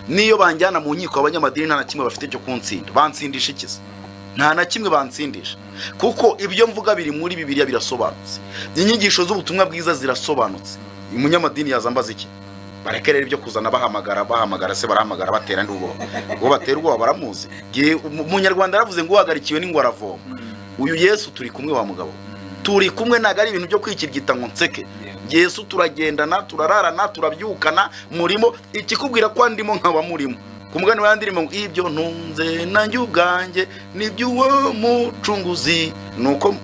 Niyo banjyana mu nkiko, abanyamadini nta na kimwe bafite cyo kuntsinda. Bansindisha ikiza? Nta na kimwe bansindisha, kuko ibyo mvuga biri muri Bibiliya, birasobanutse. Inyigisho z'ubutumwa bwiza zirasobanutse. Umunyamadini yazambaza iki? Bareke rero ibyo kuzana bahamagara, bahamagara se barahamagara batera ndi ubwoba? Uwo batera ubwoba baramuzi. Umunyarwanda yaravuze ngo uhagarikiwe n'ingwe aravoma. Uyu Yesu turi kumwe, wa mugabo, turi kumwe. Ntabwo ari ibintu byo kwikirigita ngo nseke. Yesu turagendana, turararana, turabyukana, murimo. Ikikubwira ko ndimo nkaba murimo, ku mugani wa ndirimbo ngo ibyo ntunze nanjye ubwanjye n'iby'uwo mucunguzi, nuko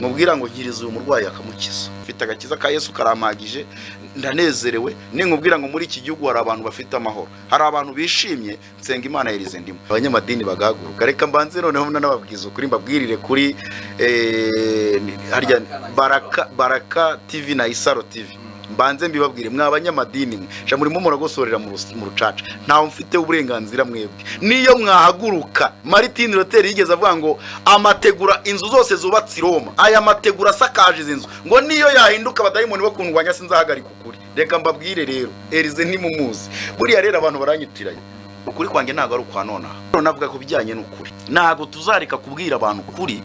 mubwira ngo nkiriza uyu murwayi akamukiza. Mfite agakiza ka Yesu, karampagije, ndanezerewe. Ninkubwira ngo muri iki gihugu hari abantu bafite amahoro, hari abantu bishimye, nsenga Imana yarize ndimo. Abanyamadini bagahaguruka. Reka mbanze noneho nanababwiza ukuri, mbabwirire kuri harya Baraka, Baraka TV na Isaro TV. Mbanze mbibabwire, mwa abanyamadini mwe, sha murimo muragosorera mu rucaca. Ntawe mfite uburenganzira mwebwe. Niyo mwahaguruka, Martin Luther yigeze avuga ngo amategura, inzu zose zubatse i Roma, aya mategura asakaje izi nzu, ngo niyo yahinduka abadayimoni bo kundwanya, sinzahagarika ukuri. Reka mbabwire rero, Elize ntimumuzi. Buriya rero abantu baranyitiranya. Ukuri kwanjye ntabwo ari ukwa nonaha. Navuga ku bijyanye n'ukuri, ntabwo tuzareka kubwira abantu ukuri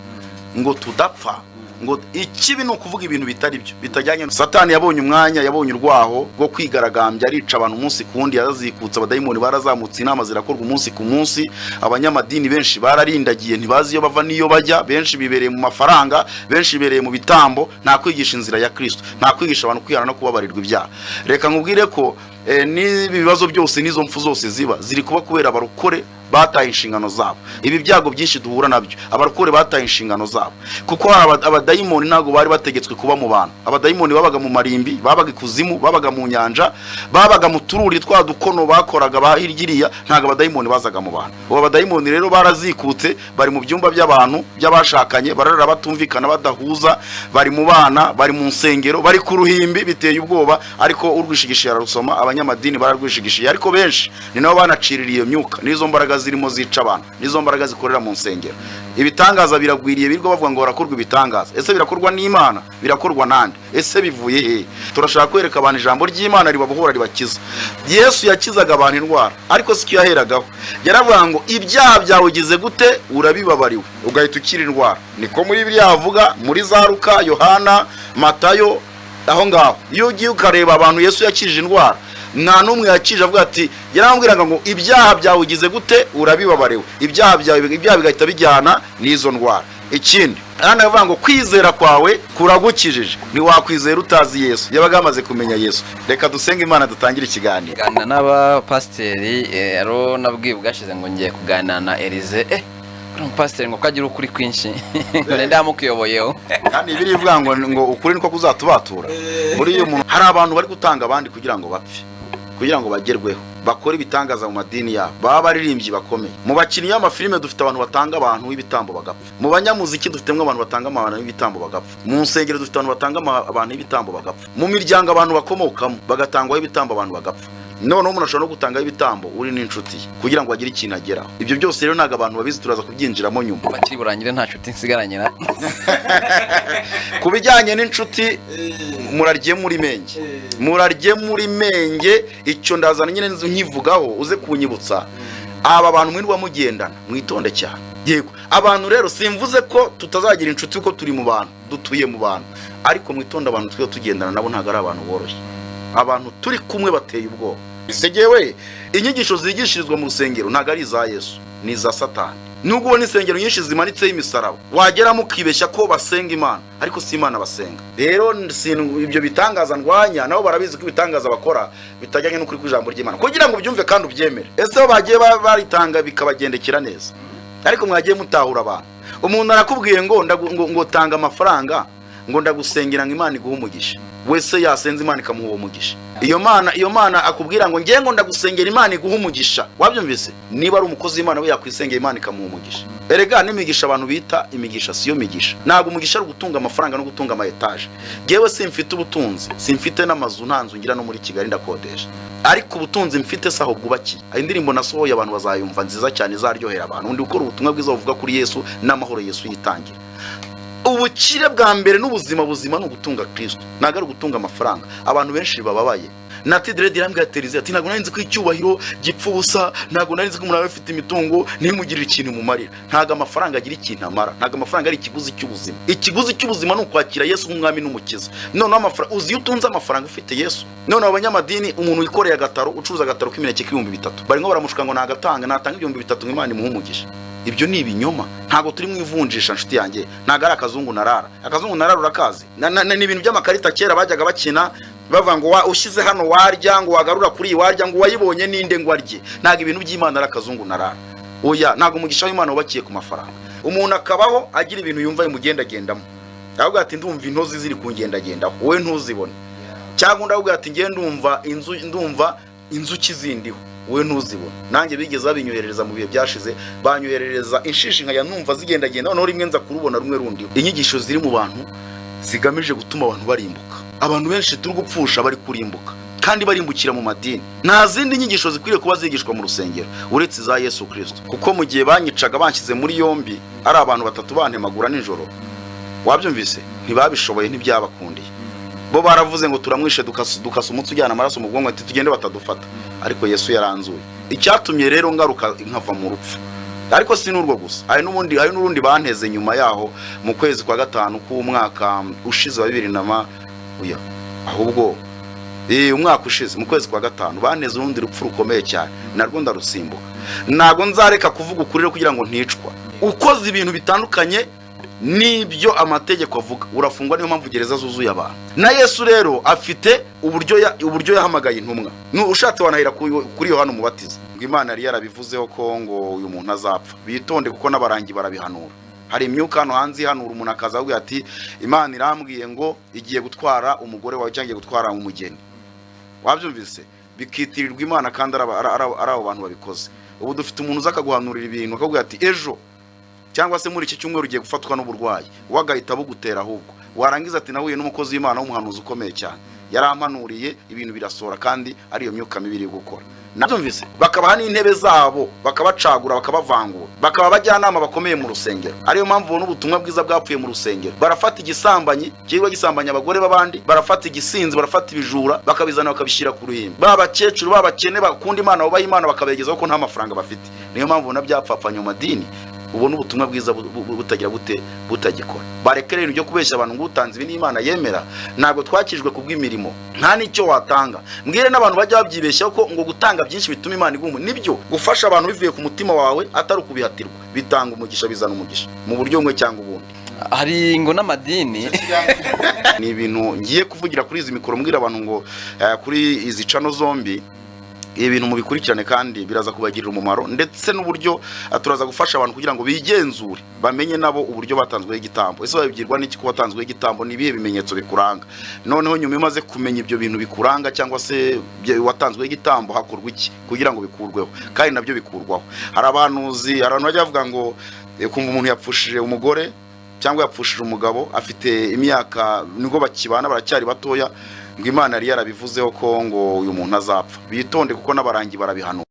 ngo tudapfa. Ngo ikibi ni ukuvuga ibintu bitari byo, bitajyanye. Satani yabonye umwanya, yabonye urwaho rwo kwigaragambya, arica abantu umunsi ku wundi. Yarazikutse, abadayimoni barazamutse, inama zirakorwa umunsi ku munsi. Abanyamadini benshi bararindagiye, ntibazi iyo bava n'iyo bajya. Benshi bibereye mu mafaranga, benshi bibereye mu bitambo. Nta kwigisha inzira ya Kristo, nta kwigisha abantu kwihana no kubabarirwa ibyaha. Reka nkubwire ko n'ibi bibazo byose n'izo mfu zose ziba ziri kuba kubera abarokore bataye inshingano zabo. Ibi byago byinshi duhura nabyo, abarokore bataye inshingano zabo, kuko hari abadayimoni ntabwo bari bategetswe kuba mu bantu. Abadayimoni babaga mu marimbi, babaga ikuzimu, babaga mu nyanja, babaga mu tururi twa dukono bakoraga ba hirya. Ntabwo abadayimoni bazaga mu bantu. Ubu abadayimoni rero barazikutse, bari mu byumba by'abantu by'abashakanye, barara batumvikana, badahuza, bari mu bana, bari mu nsengero, bari ku ruhimbi. Biteye ubwoba, ariko urwishigishiye ararusoma. Abanyamadini bararwishigishiye, ariko benshi ni nabo banacirira iyo myuka n'izo mbaraga zirimo zica abantu, n'izo mbaraga zikorera mu nsengero. Ibitangaza biragwiriye, birirwa bavuga ngo barakorwa ibitangaza. Ese birakorwa n'Imana? Birakorwa nande? Ese bivuye hehe? Turashaka kwereka abantu ijambo ry'Imana ribabohora, ribakiza. Yesu yakizaga abantu indwara, ariko si cyo yaheragaho. Yaravuga ngo ibyaha byawe ugize gute? Urabibabariwe, ugahita ukira indwara. Niko muri Bibiliya havuga, muri za Luka, Yohana, Matayo, aho ngaho. Iyo ugiye ukareba abantu Yesu yakijije indwara, nta n'umwe yakije avuga ati, yarambwiraga ngo ibyaha byawe ugize gute? Urabibabariwe. Ibyaha byawe, ibyaha bigahita bijyana n'izo ndwara. Ikindi hano aravuga ngo kwizera kwawe kuragukijije. Ntiwakwizera utazi Yesu. Yabaga yamaze kumenya Yesu. Reka dusenge Imana, dutangire ikiganiro. Kuganira n'abapasiteri, aro nabwiye bwashize ngo ngiye kuganira na Elize, uriya mupasiteri ngo ko agira ukuri kwinshi, ngo ninde yamukuyoboyeho? Kandi birivuga ngo ukuri niko kuzatubatura. Buriya umuntu, hari abantu bari gutanga abandi kugira ngo bapfe, kugira ngo bagerweho, bakore ibitangaza mu madini yabo, baba abaririmbyi bakomeye. Mu bakinnyi b'amafilime dufite abantu batanga abantu b'ibitambo bagapfa. Mu banyamuziki dufitemo abantu batanga abantu b'ibitambo bagapfa. Mu nsengero dufite abantu batanga abantu b'ibitambo bagapfa. Mu miryango abantu bakomokamo bagatangwaho ibitambo, abantu bagapfa. Noneho umuntu ashobora no gutangaho ibitambo uri n'inshuti ye kugira ngo agire ikintu ageraho. Ibyo byose rero ntabwo abantu babizi, turaza kubyinjiramo nyuma. Bakiri burangire nta nshuti nsigaranye na. Ku bijyanye n'inshuti, murarye muri menge, murarye muri menge. Icyo ndazana nyine nkivugaho, uze kunyibutsa. Aba bantu mwirirwa mugendana, mwitonde cyane. Yego, abantu rero, simvuze ko tutazagira inshuti kuko turi mu bantu, dutuye mu bantu, ariko mwitonde. Abantu twiba tugendana nabo ntabwo ari abantu boroshye. Abantu turi kumwe bateye ubwoba. Ese inyigisho zigishirizwa mu rusengero ntabwo ari iza Yesu, ni iza Satani. Nubwo ubona insengero nyinshi zimanitseho imisaraba, wageramo ukibeshya ko basenga Imana, ariko si Imana basenga. Rero ibyo bitangaza ndwanya, nabo barabizi ko ibitangaza bakora bitajyanye n'ukuri kw'ijambo ry'Imana. Kugira ngo ubyumve kandi ubyemere, ese bo bagiye baritanga bikabagendekera neza? Ariko mwagiye mutahura abantu. Umuntu arakubwiye ngo ngo tanga amafaranga, ngo ndagusengera ngo Imana iguhe umugisha. Wese yasenze Imana ikamuha uwo mugisha? Iyo Mana akubwira ngo ngiye ngo ndagusengera Imana iguhe umugisha, wabyumvise? Niba ari umukozi w'Imana, we yakwisengera Imana ikamuha umugisha? Erega n'imigisha abantu bita imigisha siyo migisha. Ntabwo umugisha ari ugutunga amafaranga no gutunga ama etaje. Ngewe simfite ubutunzi, simfite n'amazu, nta nzu ngira no muri Kigali, ndakodesha, ariko ubutunzi mfite si aho bwubakiye. Indirimbo nasohoye abantu bazayumva, nziza cyane, izaryohera abantu. Undi ukora ubutumwa bwiza buvuga kuri Yesu n'amahoro Yesu yitangira. Ubukire bwa mbere n'ubuzima buzima ni ugutunga Kristo, ntabwo ari ugutunga amafaranga. Abantu benshi bababaye Nati Dread irambwira ati: "Elize," ati, "ntabwo nari nzi ko icyubahiro gipfa ubusa, ntabwo nari nzi ko umuntu aba afite imitungo ntimugirire ikintu mumarira." Ntabwo amafaranga agira ikintu amara, ntabwo amafaranga ari ikiguzi cy'ubuzima. Ikiguzi cy'ubuzima ni ukwakira Yesu nk'umwami n'umukiza. Noneho amafaranga, uzi iyo utunze amafaranga ufite Yesu? Noneho abanyamadini, umuntu wikoreye agataro, ucuruza agataro k'imineke k'3000, barimo baramushuka ngo nagatanga, natanga 3000 ngo Imana imuhe umugisha. Ibyo ni ibinyoma. Ntabwo turi mu ivunjisha, nshuti yanjye, ntabwo ari akazungu narara. Akazungu narara urakazi? Ni ibintu by'amakarita kera bajyaga bakina, bavuga ngo ushyize hano warya, ngo wagarura kuri iyi warya, ngo wayibonye ninde ngo arye. Ntabwo ibintu by'Imana ari akazungu narara, oya. Ntabwo umugisha w'Imana wubakiye ku mafaranga. Umuntu akabaho agira ibintu yumva bimugendagendamo, aravuga ati: "Ndumva intozi ziri kungendagendaho," wowe ntuzibone. Cyangwa undi aravuga ati: "Ngiye ndumva inzu, ndumva inzuki zindiho," wowe ntuzibone. Nanjye bigeze babinyoherereza mu bihe byashize, banyoherereza inshishi nkajya numva zigendagenda, noneho rimwe nza kurubona rumwe rundiho. Inyigisho ziri mu bantu zigamije gutuma abantu barimbuka. Abantu benshi turi gupfusha bari kurimbuka kandi barimbukira mu madini. Nta zindi nyigisho zikwiriye kuba zigishwa mu rusengero uretse iza Yesu Kirisito. Kuko mu gihe banyicaga, banshyize muri yombi, ari abantu batatu bantemagura nijoro, wabyumvise, ntibabishoboye, ntibyabakundiye. Bo baravuze ngo turamwishe, dukasa umutsi ujyana amaraso mu bwonko, ati tugende batadufata. Ariko Yesu yaranzuye. Icyatumye rero ngaruka nkava mu rupfu, ariko si n'urwo gusa, hari n'ubundi, hari n'urundi banteze nyuma yaho mu kwezi kwa gatanu k'umwaka ushize wa bibiri na ma oya, ahubwo umwaka ushize mu kwezi kwa gatanu banteze urundi rupfu rukomeye cyane, narwo ndarusimbuka. Ntabwo nzareka kuvuga ukuri rero kugira ngo nticwa. Ukoze ibintu bitandukanye n'ibyo amategeko avuga urafungwa. Niyo mpamvu gereza zuzuye abantu. Na Yesu rero afite uburyo yahamagaye intumwa. Ushatse wanahera kuri Yohana Umubatiza, ngo Imana yari yarabivuzeho ko ngo uyu muntu azapfa. Bitonde, kuko n'abarangi barabihanura. Hari imyuka hano hanze ihanura, umuntu akaza avuga ati: "Imana irambwiye ngo igiye gutwara umugore wawe cyangwa igiye gutwara umugeni," wabyumvise, bikitirirwa Imana kandi ari abo bantu babikoze. Ubu dufite umuntu uza akaguhanurira ibintu, akakubwira ati: "Ejo cyangwa se muri iki cyumweru ugiye gufatwa n'uburwayi," we agahita bugutera. Ahubwo warangiza ati: "Nahuye n'umukozi w'Imana w'umuhanuzi ukomeye cyane, yarampanuriye ibintu birasohora," kandi ariyo myuka mibi iri gukora. Nabyumvise, bakabaha n'intebe zabo, bakabacagura, bakabavangura, bakaba abajyanama bakomeye mu rusengero. Ariyo mpamvu ubona ubutumwa bwiza bwapfuye mu rusengero. Barafata igisambanyi kirirwa gisambanya abagore b'abandi, barafata igisinzi, barafata ibijura, bakabizana bakabishyira ku ruhimbi. Ba bakecuru b'abakene bakunda Imana, bubaha Imana, bakabegezaho ko nta mafaranga bafite. Niyo mpamvu ubona byapfapfanye mu madini, ubona ubutumwa bwiza butagira bute, butagikora. Bareke rero ibyo kubeshya abantu ngo utanze ibi n'Imana yemera. Ntabwo twakijwe kubw'imirimo, nta n'icyo watanga. Mbwire n'abantu bajya babyibeshyaho ko ngo gutanga byinshi bituma Imana iguma. Nibyo, gufasha abantu bivuye ku mutima wawe atari ukubihatirwa bitanga umugisha, bizana umugisha mu buryo bumwe cyangwa ubundi. Hari ngo n'amadini. Ni ibintu ngiye kuvugira kuri izi mikoro, mbwira abantu ngo kuri izi channel zombi ibi bintu mubikurikirane kandi biraza kubagirira umumaro, ndetse n'uburyo turaza gufasha abantu kugira ngo bigenzure, bamenye nabo uburyo batanzweho igitambo. Ese babibwirwa n'iki ko watanzweho igitambo? Ni ibihe bimenyetso bikuranga? Noneho nyuma umaze kumenya ibyo bintu bikuranga cyangwa se watanzweho igitambo, hakorwa iki kugira ngo bikurweho? Kandi nabyo bikurwaho. Hari abahanuzi, hari abantu bajya bavuga ngo kumva umuntu yapfushije umugore cyangwa yapfushije umugabo, afite imyaka nibwo bakibana, baracyari batoya, ngo Imana yari yarabivuzeho ko ngo uyu muntu azapfa. Bitonde, kuko n'abarangi barabihanura.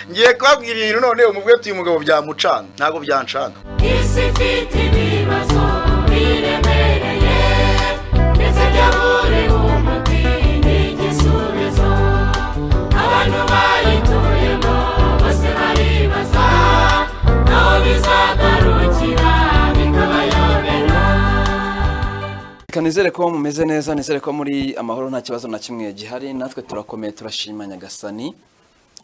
Ngiye kubabwira ibintu none umubwiye uyu mugabo byamucanga. Ntabwo byancanga. Isi ifite ibibazo biremereye, ndetse byaburiwe umuti n'igisubizo. Abantu bayituyemo bose baribaza aho bizagarukira, bikabayobera. Reka nizere ko mumeze neza, nizere ko muri amahoro, nta kibazo na kimwe gihari. Natwe turakomeye, turashima Nyagasani.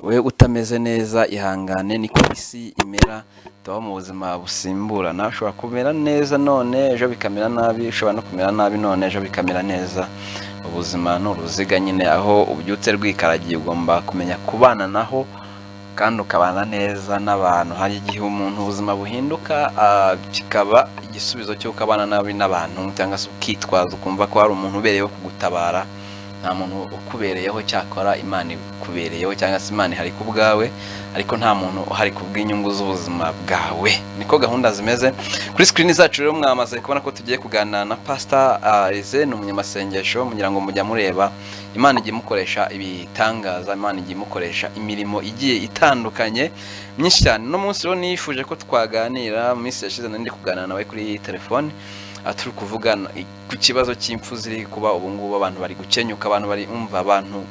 We utameze neza, ihangane, niko isi imera. Tubaho mu buzima busimburana. Ushobora kumera neza none, ejo bikamera nabi. Ushobora no kumera nabi none, ejo bikamera neza. Ubuzima ni uruziga nyine, aho ubyutse rwikaragiye. Ugomba kumenya kubana naho kandi ukabana neza n'abantu. Hari igihe umuntu ubuzima buhinduka, kikaba igisubizo cy'uko abana nabi n'abantu, cyangwa se ukitwaza ukumva ko hari umuntu ubereyeho kugutabara. Nta muntu ukubereyeho, cyakora Imana ikubereyeho, cyangwa se Imana ihari ku bwawe, ariko nta muntu uhari ku bw'inyungu z'ubuzima bwawe. Niko gahunda zimeze. Kuri screen zacu rero mwamaze kubona ko tugiye kuganira na Pastor Elize. Ni umunyamasengesho, mugira ngo mujya mureba Imana igiye imukoresha ibitangaza, Imana igiye imukoresha imirimo igiye itandukanye myinshi cyane. Uno munsi rero nifuje ko twaganira. Mu minsi yashize nari ndi kuganira nawe kuri telefone. Turi kuvugana ku kibazo cy'impfu ziri kuba ubu ngubu. Abantu bari gukenyuka, abantu bari umva, abantu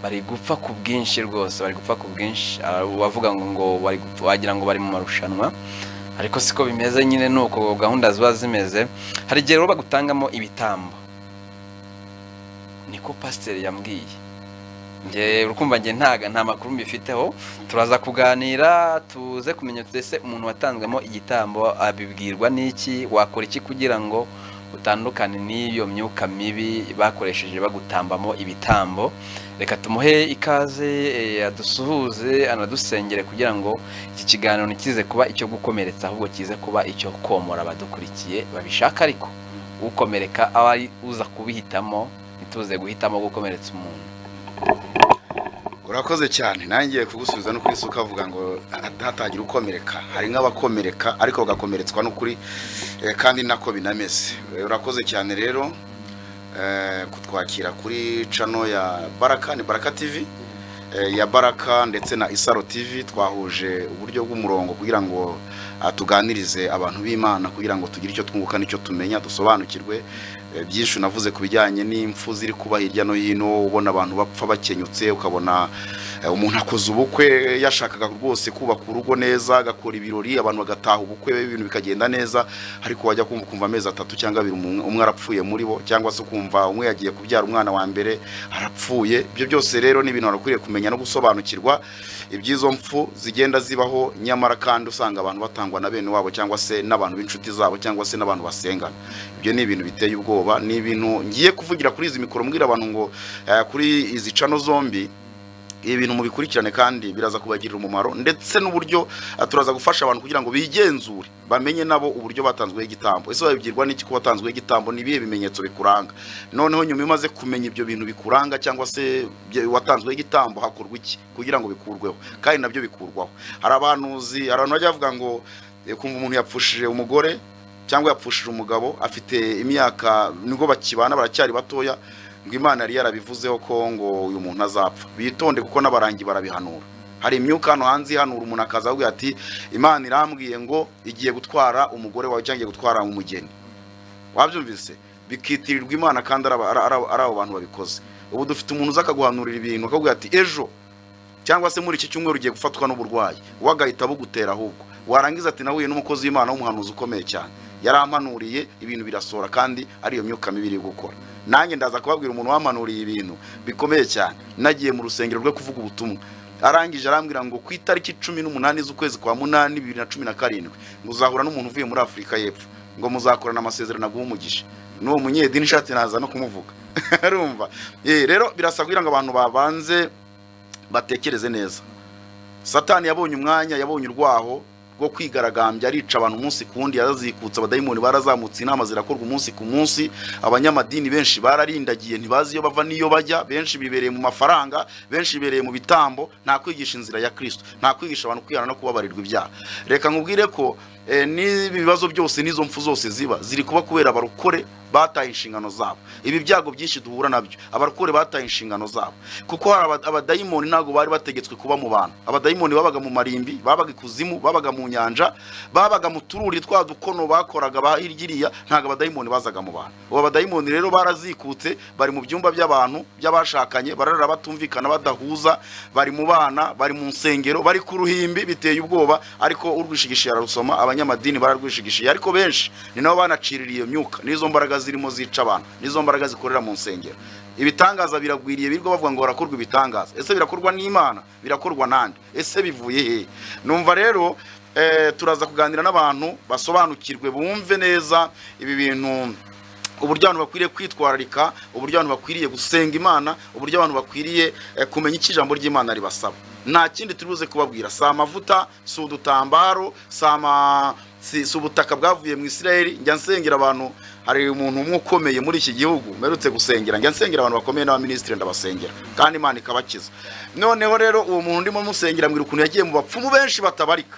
bari gupfa ku bwinshi rwose, bari gupfa ku bwinshi. Bavuga ngo bari gupfa, wagira ngo bari mu marushanwa, ariko siko bimeze nyine, ni uko gahunda ziba zimeze. Hari igihe rero bagutangamo ibitambo, niko pasiteri yambwiye. Nge urukumva nge nta makuru mbifiteho. Turaza kuganira tuze kumenya ese umuntu watanzwemo igitambo abibwirwa n'iki? Wakora iki kugira ngo utandukane n'iyo myuka mibi bakoresheje bagutambamo ibitambo? Reka tumuhe ikaze, adusuhuze anadusengere kugira ngo iki kiganiro ntikize kuba icyo gukomeretsa, ahubwo kize kuba icyo komora abadukurikiye babishaka. Ariko ukomereka aba ari uza kubihitamo, ntituze guhitamo gukomeretsa umuntu. Urakoze cyane. Nanjye kugusubiza no kuri isuka avuga ngo hatagira ukomereka. Hari nk'abakomereka ariko bagakomeretswa n'ukuri, kandi nako binameze. Urakoze cyane rero kutwakira kuri channel ya Baraka, ni Baraka TV, ya Baraka ndetse na Isaro TV. Twahuje uburyo bw'umurongo kugira ngo tuganirize abantu b'Imana, kugira ngo tugire icyo twunguka n'icyo tumenya, dusobanukirwe byinshi. Navuze ku bijyanye n'impfu ziri kuba hirya no hino, ubona abantu bapfa bakenyutse, ukabona umuntu akoze ubukwe yashakaga rwose kubaka urugo neza, agakora ibirori, abantu bagataha ubukwe, ibintu bikagenda neza, ariko wajya kumva ukumva amezi 3 cyangwa 2 umwe arapfuye muri bo, cyangwa se ukumva umwe yagiye kubyara umwana wa mbere arapfuye. Ibyo byose rero ni ibintu bakwiriye kumenya no gusobanukirwa, iby'izo mpfu zigenda zibaho, nyamara kandi usanga abantu batangwa na bene wabo, cyangwa se n'abantu b'inshuti zabo, cyangwa se n'abantu basengana. Ibyo ni ibintu biteye ubwoba. Ni ibintu ngiye kuvugira kuri izi mikoro, mbwira abantu ngo kuri izi channel zombi ibi bintu mubikurikirane, kandi biraza kubagirira umumaro, ndetse n'uburyo turaza gufasha abantu kugira ngo bigenzure, bamenye nabo uburyo batanzweho igitambo. Ese babibwirwa n'iki ko watanzweho igitambo? Ni ibihe bimenyetso bikuranga? Noneho nyuma umaze kumenya ibyo bintu bikuranga cyangwa se watanzweho igitambo, hakorwa iki kugira ngo bikurweho? Kandi nabyo bikurwaho. Hari abahanuzi, hari abantu bajya bavuga ngo kumva umuntu yapfushije umugore cyangwa yapfushije umugabo, afite imyaka nibwo bakibana, baracyari batoya, ngo Imana yari yarabivuzeho ko ngo uyu muntu azapfa. Bitonde, kuko n'abarangi barabihanura. Hari imyuka hano hanze ihanura, umuntu akaza avuga ati: "Imana irambwiye ngo igiye gutwara umugore wawe cyangwa igiye gutwara umugeni." Wabyumvise, bikitirirwa Imana kandi ari abo bantu babikoze. Ubu dufite umuntu uza akaguhanurira ibintu, akakubwira ati: "Ejo cyangwa se muri iki cyumweru ugiye gufatwa n'uburwayi," we agahita bugutera ahubwo. Warangiza ati: "Nahuye n'umukozi w'Imana w'umuhanuzi ukomeye cyane, yarampanuriye ibintu birasohora," kandi ari iyo myuka mibi iri gukora. Nanjye ndaza kubabwira umuntu wampanuriye ibintu bikomeye cyane. Nagiye mu rusengero rwe kuvuga ubutumwa, arangije arambwira ngo ku itariki 18 z'ukwezi kwa munani 2017 ngo uzahura n'umuntu uvuye muri Afurika y'Epfo, ngo muzakorana amasezerano aguha umugisha. N'uwo munyedini nshatse naza no kumuvuga. Urumva, rero birasaba kugira ngo abantu babanze batekereze neza. Satani yabonye umwanya, yabonye urwaho rwo kwigaragambya, arica abantu umunsi ku wundi. Yarazikutse, abadayimoni barazamutse, inama zirakorwa umunsi ku munsi. Abanyamadini benshi bararindagiye, ntibazi iyo bava n'iyo bajya. Benshi bibereye mu mafaranga, benshi bibereye mu bitambo. Nta kwigisha inzira ya Kristo, nta kwigisha abantu kwihana no kubabarirwa ibyaha. Reka nkubwire ko n'ibi bibazo byose n'izo mfu zose ziba ziri kuba kubera abarokore bataye inshingano zabo. Ibi byago byinshi duhura nabyo, abarokore bataye inshingano zabo, kuko hari abadayimoni ntabwo bari bategetswe kuba mu bantu. Abadayimoni babaga mu marimbi, babaga ikuzimu, babaga mu nyanja, babaga mu tururi twa dukono bakoraga ba hirya iriya. Ntabwo abadayimoni bazaga mu bantu. Ubu abadayimoni rero barazikutse, bari mu byumba by'abantu by'abashakanye, barara batumvikana, badahuza, bari mu bana, bari mu nsengero, bari ku ruhimbi. Biteye ubwoba, ariko urwishigishiye ararusoma. Abanyamadini bararwishigishiye, ariko benshi ni nabo banaciririye iyo myuka n'izo mbaraga zirimo zica abantu, n'izo mbaraga zikorera mu nsengero. Ibitangaza biragwiriye, birirwa bavuga ngo barakorwa ibitangaza. Ese birakorwa n'Imana? Birakorwa nande? Ese bivuye hehe? Numva rero turaza kuganira n'abantu basobanukirwe, bumve neza ibi bintu, uburyo abantu bakwiriye kwitwararika, uburyo abantu bakwiriye gusenga Imana, uburyo abantu bakwiriye kumenya icyo ijambo ry'Imana ribasaba. Nta kindi turi buze kubabwira, si amavuta, si udutambaro, si ubutaka bwavuye mu Isirayeli. Njya nsengera abantu, hari umuntu umwe ukomeye muri iki gihugu mperutse gusengera. Njya nsengera abantu bakomeye n'abaminisitiri, ndabasengera kandi Imana ikabakiza. Noneho rero uwo muntu ndimo musengera, mbwira ukuntu yagiye mu bapfumu benshi batabarika,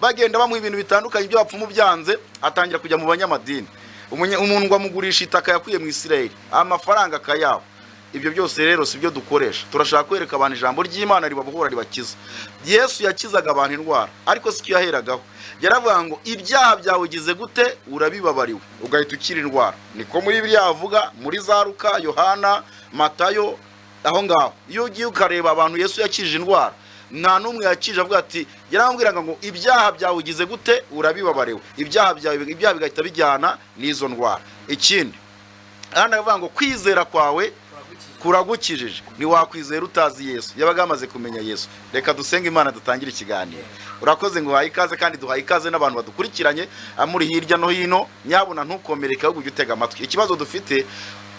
bagenda bamuha ibintu bitandukanye. Ibyo bapfumu byanze, atangira kujya mu banyamadini. Umuntu ngo amugurisha itaka yakuye mu Isirayeli, amafaranga akayabo. Ibyo byose rero si byo dukoresha. Turashaka kwereka abantu ijambo ry'Imana ribabohora, ribakiza. Yesu yakizaga abantu indwara, ariko si cyo yaheragaho. Yaravuga ngo ibyaha byawe ugize gute? Urabibabariwe, ugahita ukira indwara. Niko muri Bibiliya havuga, muri za Luka, Yohana, Matayo, aho ngaho. Iyo ugiye ukareba abantu Yesu yakijije indwara, nta n'umwe yakije avuga ati, yarambwiraga ngo ibyaha byawe ugize gute? Urabibabariwe. Ibyaha byawe, ibyaha bigahita bijyana n'izo ndwara. Ikindi ahandi akavuga ngo kwizera kwawe kuragukijije. Ntiwakwizera utazi Yesu. Yabaga yamaze kumenya Yesu. Reka dusenge Imana, dutangire ikiganiro. Urakoze ngo uhaye ikaze, kandi duhaye ikaze n'abantu badukurikiranye amuri hirya no hino. Nyabuna ntukomereke, ahubwo ujye utega amatwi. Ikibazo dufite,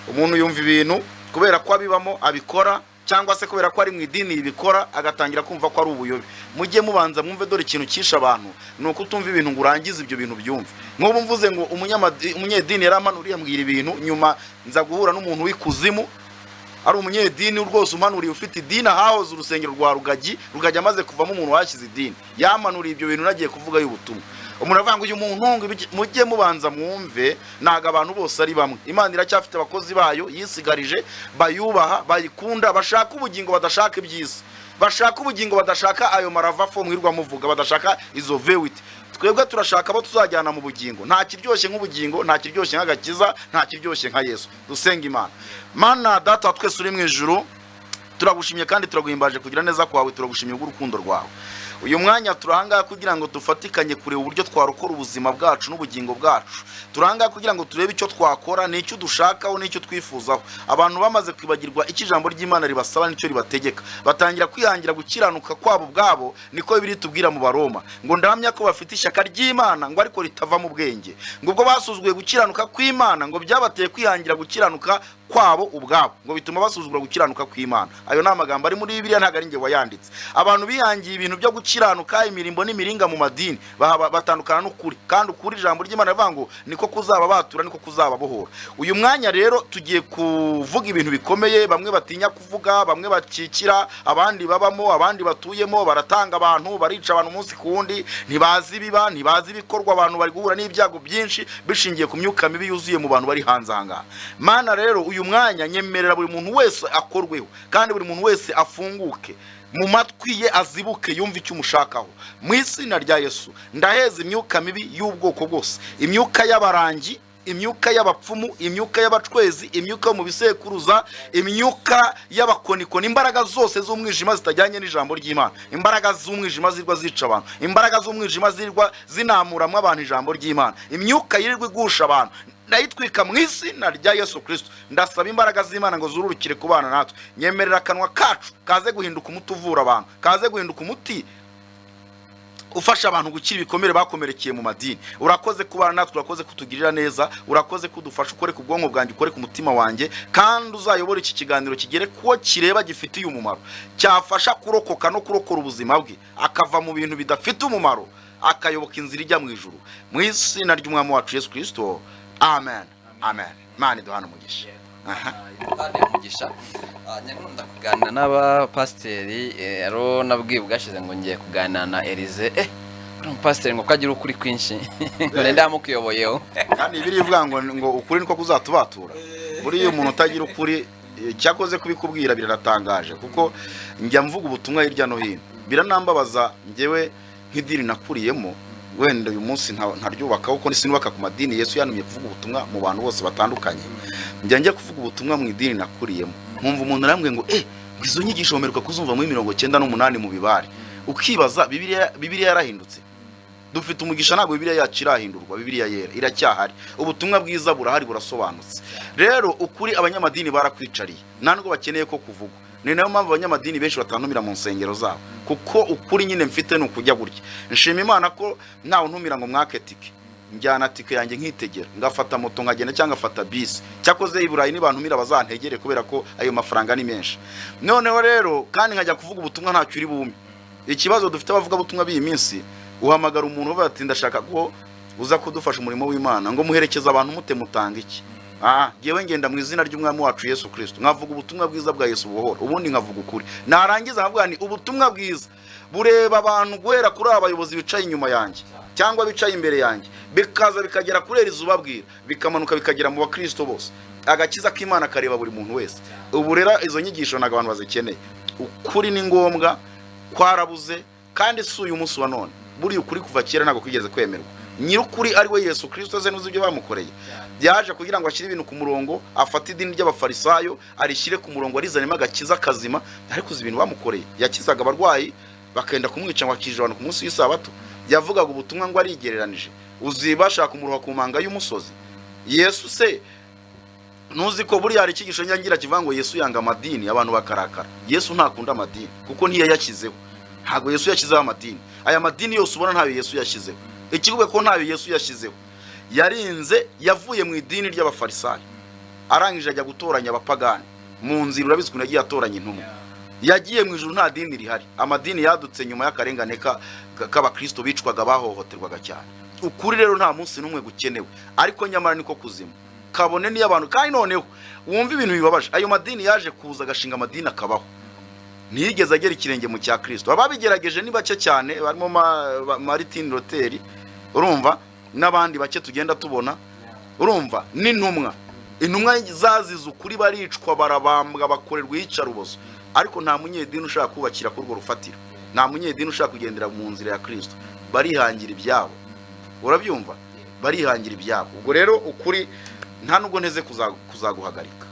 umuntu yumva ibintu kubera ko abibamo abikora, cyangwa se kubera ko ari mu idini ibikora, agatangira kumva ko ari ubuyobe. Mujye mubanza mwumve. Dore ikintu cyishe abantu ni uko utumva ibintu ngo urangize ibyo bintu byumve. Nk'ubu mvuze ngo umunyedini yaramanuriye ambwira ibintu, nyuma nza guhura n'umuntu w'ikuzimu ari umunyedini rwose umanuriye, ufite idini ahahoze urusengero rwa Rugagi. Rugagi amaze kuvamo, umuntu washyize idini yamanuriye ibyo bintu, nagiye kuvuga y'ubutumwa, umuntu avuga ngo uyu muntu ngo mujye mubanza mwumve. Ntabwo abantu bose ari bamwe. Imana iracyafite abakozi bayo yisigarije, bayubaha, bayikunda, bashaka ubugingo, badashaka iby'isi, bashaka ubugingo, badashaka ayo ma RAV4 mwirwa muvuga, badashaka izo V8. Twebwe turashaka abo tuzajyana mu bugingo. Nta kiryoshye nk'ubugingo, nta kiryoshye nk'agakiza, nta kiryoshye nka Yesu. Dusenga Imana. Mana Data wa twese uri mu ijuru, turagushimye kandi turaguhimbaje kugira neza kwawe, turagushimye urukundo rwawe. Uyu mwanya turahangaha kugira ngo dufatikanye kureba uburyo twarokora ubuzima bwacu n'ubugingo bwacu. Turahangaha kugira ngo turebe icyo twakora n'icyo dushakaho n'icyo twifuzaho. Abantu bamaze kwibagirwa icyo ijambo ry'Imana ribasaba n'icyo ribategeka, batangira kwihangira gukiranuka kwabo ubwabo. Niko Bibiliya itubwira mu Baroma ngo ndahamya ko bafite ishyaka ry'Imana, ngo ariko ritava mu bwenge, ngo ubwo basuzuguye gukiranuka kw'Imana, ngo byabateye kwihangira gukiranuka kwabo ubwabo, ngo bituma basuzugura gukiranuka kw'Imana. Ayo ni amagambo ari muri Bibiliya, ntabwo ari njye wayanditse. Abantu bihangiye ibintu byo gukiranuka, imirimbo n'imiringa mu madini, batandukana n'ukuri. Kandi ukuri, ijambo ry'Imana rivuga ngo niko kuzaba batura, niko kuzaba bohora. Uyu mwanya rero tugiye kuvuga ibintu bikomeye bamwe batinya kuvuga, bamwe bakikira, abandi babamo, abandi batuyemo, baratanga abantu, barica abantu umunsi ku wundi, ntibazi ibiba, ntibazi ibikorwa. Abantu bari guhura n'ibyago byinshi bishingiye ku myuka mibi yuzuye mu bantu bari hanze aha ngaha. Mana rero, uyu mwanya nyemerera buri muntu wese akorweho, kandi buri muntu wese afunguke mu matwi ye, azibuke, yumve icyo umushakaho. Mu izina rya Yesu, ndaheza imyuka mibi y'ubwoko bwose, imyuka y'abarangi, imyuka y'abapfumu, imyuka y'abacwezi, imyuka yo mu bisekuruza, imyuka y'abakonikoni, imbaraga zose z'umwijima zitajyanye n'ijambo ry'Imana, imbaraga z'umwijima zirwa zica abantu, imbaraga z'umwijima zirwa zinamuramo abantu ijambo ry'Imana, imyuka yirirwa igusha abantu, ndayitwika mu izina rya Yesu Kirisito. Ndasaba imbaraga z'Imana ngo zururukire ku bana natwe. Nyemerera akanwa kacu kaze guhinduka umuti uvura abantu, kaze guhinduka umuti ufasha abantu gukira ibikomere bakomerekeye mu madini. Urakoze kubana natwe, urakoze kutugirira neza, urakoze kudufasha. Ukore ku bwonko bwanjye, ukore ku mutima wanjye, kandi uzayobore iki kiganiro kigere kuwo kireba, gifitiye umumaro, cyafasha kurokoka no kurokora ubuzima bwe, akava mu bintu bidafite umumaro, akayoboka inzira ijya mu ijuru. Mu izina ry'Umwami wacu Yesu Kirisito, amen, amen. Imana iduhane umugisha. Aha. Kandi umugisha. Nyakunda kuganira n'abapasiteri. Rero nabwiye ubwashize ngo ngiye kuganira na Elize, uriya mupasiteri ngo ko agira ukuri kwinshi, ngo ninde yamukuyoboyeho? Kandi Bibiliya ivuga ngo ukuri niko kuzatubatura. Buriya umuntu utagira ukuri, cyakoze kubikubwira biranatangaje, kuko njya mvuga ubutumwa hirya no hino, biranambabaza njyewe nk'idini nakuriyemo. Wenda uyu munsi ntaryubakaho, kuko sinubaka ku madini. Yesu yantumye kuvuga ubutumwa mu bantu bose batandukanye. Njya kuvuga ubutumwa mu idini nakuriyemo, nkumva umuntu arambwiye ngo ngo izo nyigisho bameruka kuzumva muri 98 mu bibare. Ukibaza, Bibiliya yarahindutse? Dufite umugisha, ntabwo Bibiliya yacu irahindurwa. Bibiliya yera iracyahari, ubutumwa bwiza burahari, burasobanutse. Rero ukuri abanyamadini barakwicariye, nta nubwo bakeneye ko kuvugwa. Ni nayo mpamvu abanyamadini benshi batantumira mu nsengero zabo, kuko ukuri nyine mfite ni ukujya gutya. Nshima Imana ko ntawe untumira ngo mwake tike. Njyana tike yanjye nkitegera, ngafata moto nkagenda, cyangwa ngafata bisi. Cyakoze i Burayi nibantumira bazantegere, kubera ko ayo mafaranga ni menshi. Noneho rero kandi nkajya kuvuga ubutumwa, ntacyo uri bume. Ikibazo dufite, abavugabutumwa b'iyi minsi, uhamagara umuntu uvuga ati ndashaka ko uza kudufasha umurimo w'Imana, ngo muherekeze abantu mute, mutanga iki? Ngewe ngenda mu izina ry'Umwami wacu Yesu Kirisito, nkavuga ubutumwa bwiza bwa Yesu buhoro, ubundi nkavuga ukuri. Narangiza nkavuga ni ubutumwa bwiza bureba abantu guhera kuri aba bayobozi bicaye inyuma yanjye cyangwa bicaye imbere yanjye, bikaza bikagera kuri Elize ubabwira, bikamanuka bikagera mu bakristo bose. Agakiza k'Imana kareba buri muntu wese. Ubu rero izo nyigisho ntabwo abantu bazikeneye. Ukuri ni ngombwa, kwarabuze, kandi si uyu munsi wa none. Buriya ukuri kuva kera ntabwo kwigeze kwemerwa. Nyir'ukuri ari we Yesu Kirisito, ze nuzi ibyo bamukoreye. Yaje kugira ngo ashyire ibintu ku murongo, afate idini ry'Abafarisayo arishyire ku murongo, arizanemo agakiza kazima. Ariko uzi ibintu bamukoreye? Yakizaga abarwayi bakenda kumwica ngo akije abantu ku munsi w'isabato. Yavugaga ubutumwa ngo arigereranije. Uzi bashaka kumuroha ku manga y'umusozi. Yesu se, ntuzi ko buriya hari icyigisho nyangira kivuga ngo Yesu yanga amadini, abantu bakarakara? Yesu ntakunda amadini kuko ntiyayashyizeho. Ntabwo Yesu yashyizeho amadini. Aya madini yose ubona ntayo Yesu yashyizeho. Ikivuga ko ntayo Yesu yashyizeho, yarinze yavuye mu idini ry'Abafarisayo, arangije ajya gutoranya abapagani mu nzira. Urabizi ukuntu yagiye atoranya intumwa. Yagiye mu ijuru nta dini rihari. Amadini yadutse nyuma y'akarengane k'abakristo bicwaga, bahohoterwaga cyane. Ukuri rero nta munsi n'umwe gukenewe, ariko nyamara niko kuzima, kabone niyo abantu. Kandi noneho wumva ibintu bibabaje: ayo madini yaje kuza agashinga amadini akabaho, ntiyigeze agera ikirenge mu cya Kirisito. Ababigerageje ni bake cyane, barimo Martin Luther, urumva, n'abandi bake tugenda tubona, urumva, n'intumwa. Intumwa zazize ukuri, baricwa, barabambwa, bakorerwa iyicarubozo. Ariko nta munyedini ushaka kubakira kuri urwo rufatiro, nta munyedini ushaka kugendera mu nzira ya Kirisito. Barihangira ibyabo, urabyumva, barihangira ibyabo. Ubwo rero ukuri nta nubwo nteze kuzaguhagarika.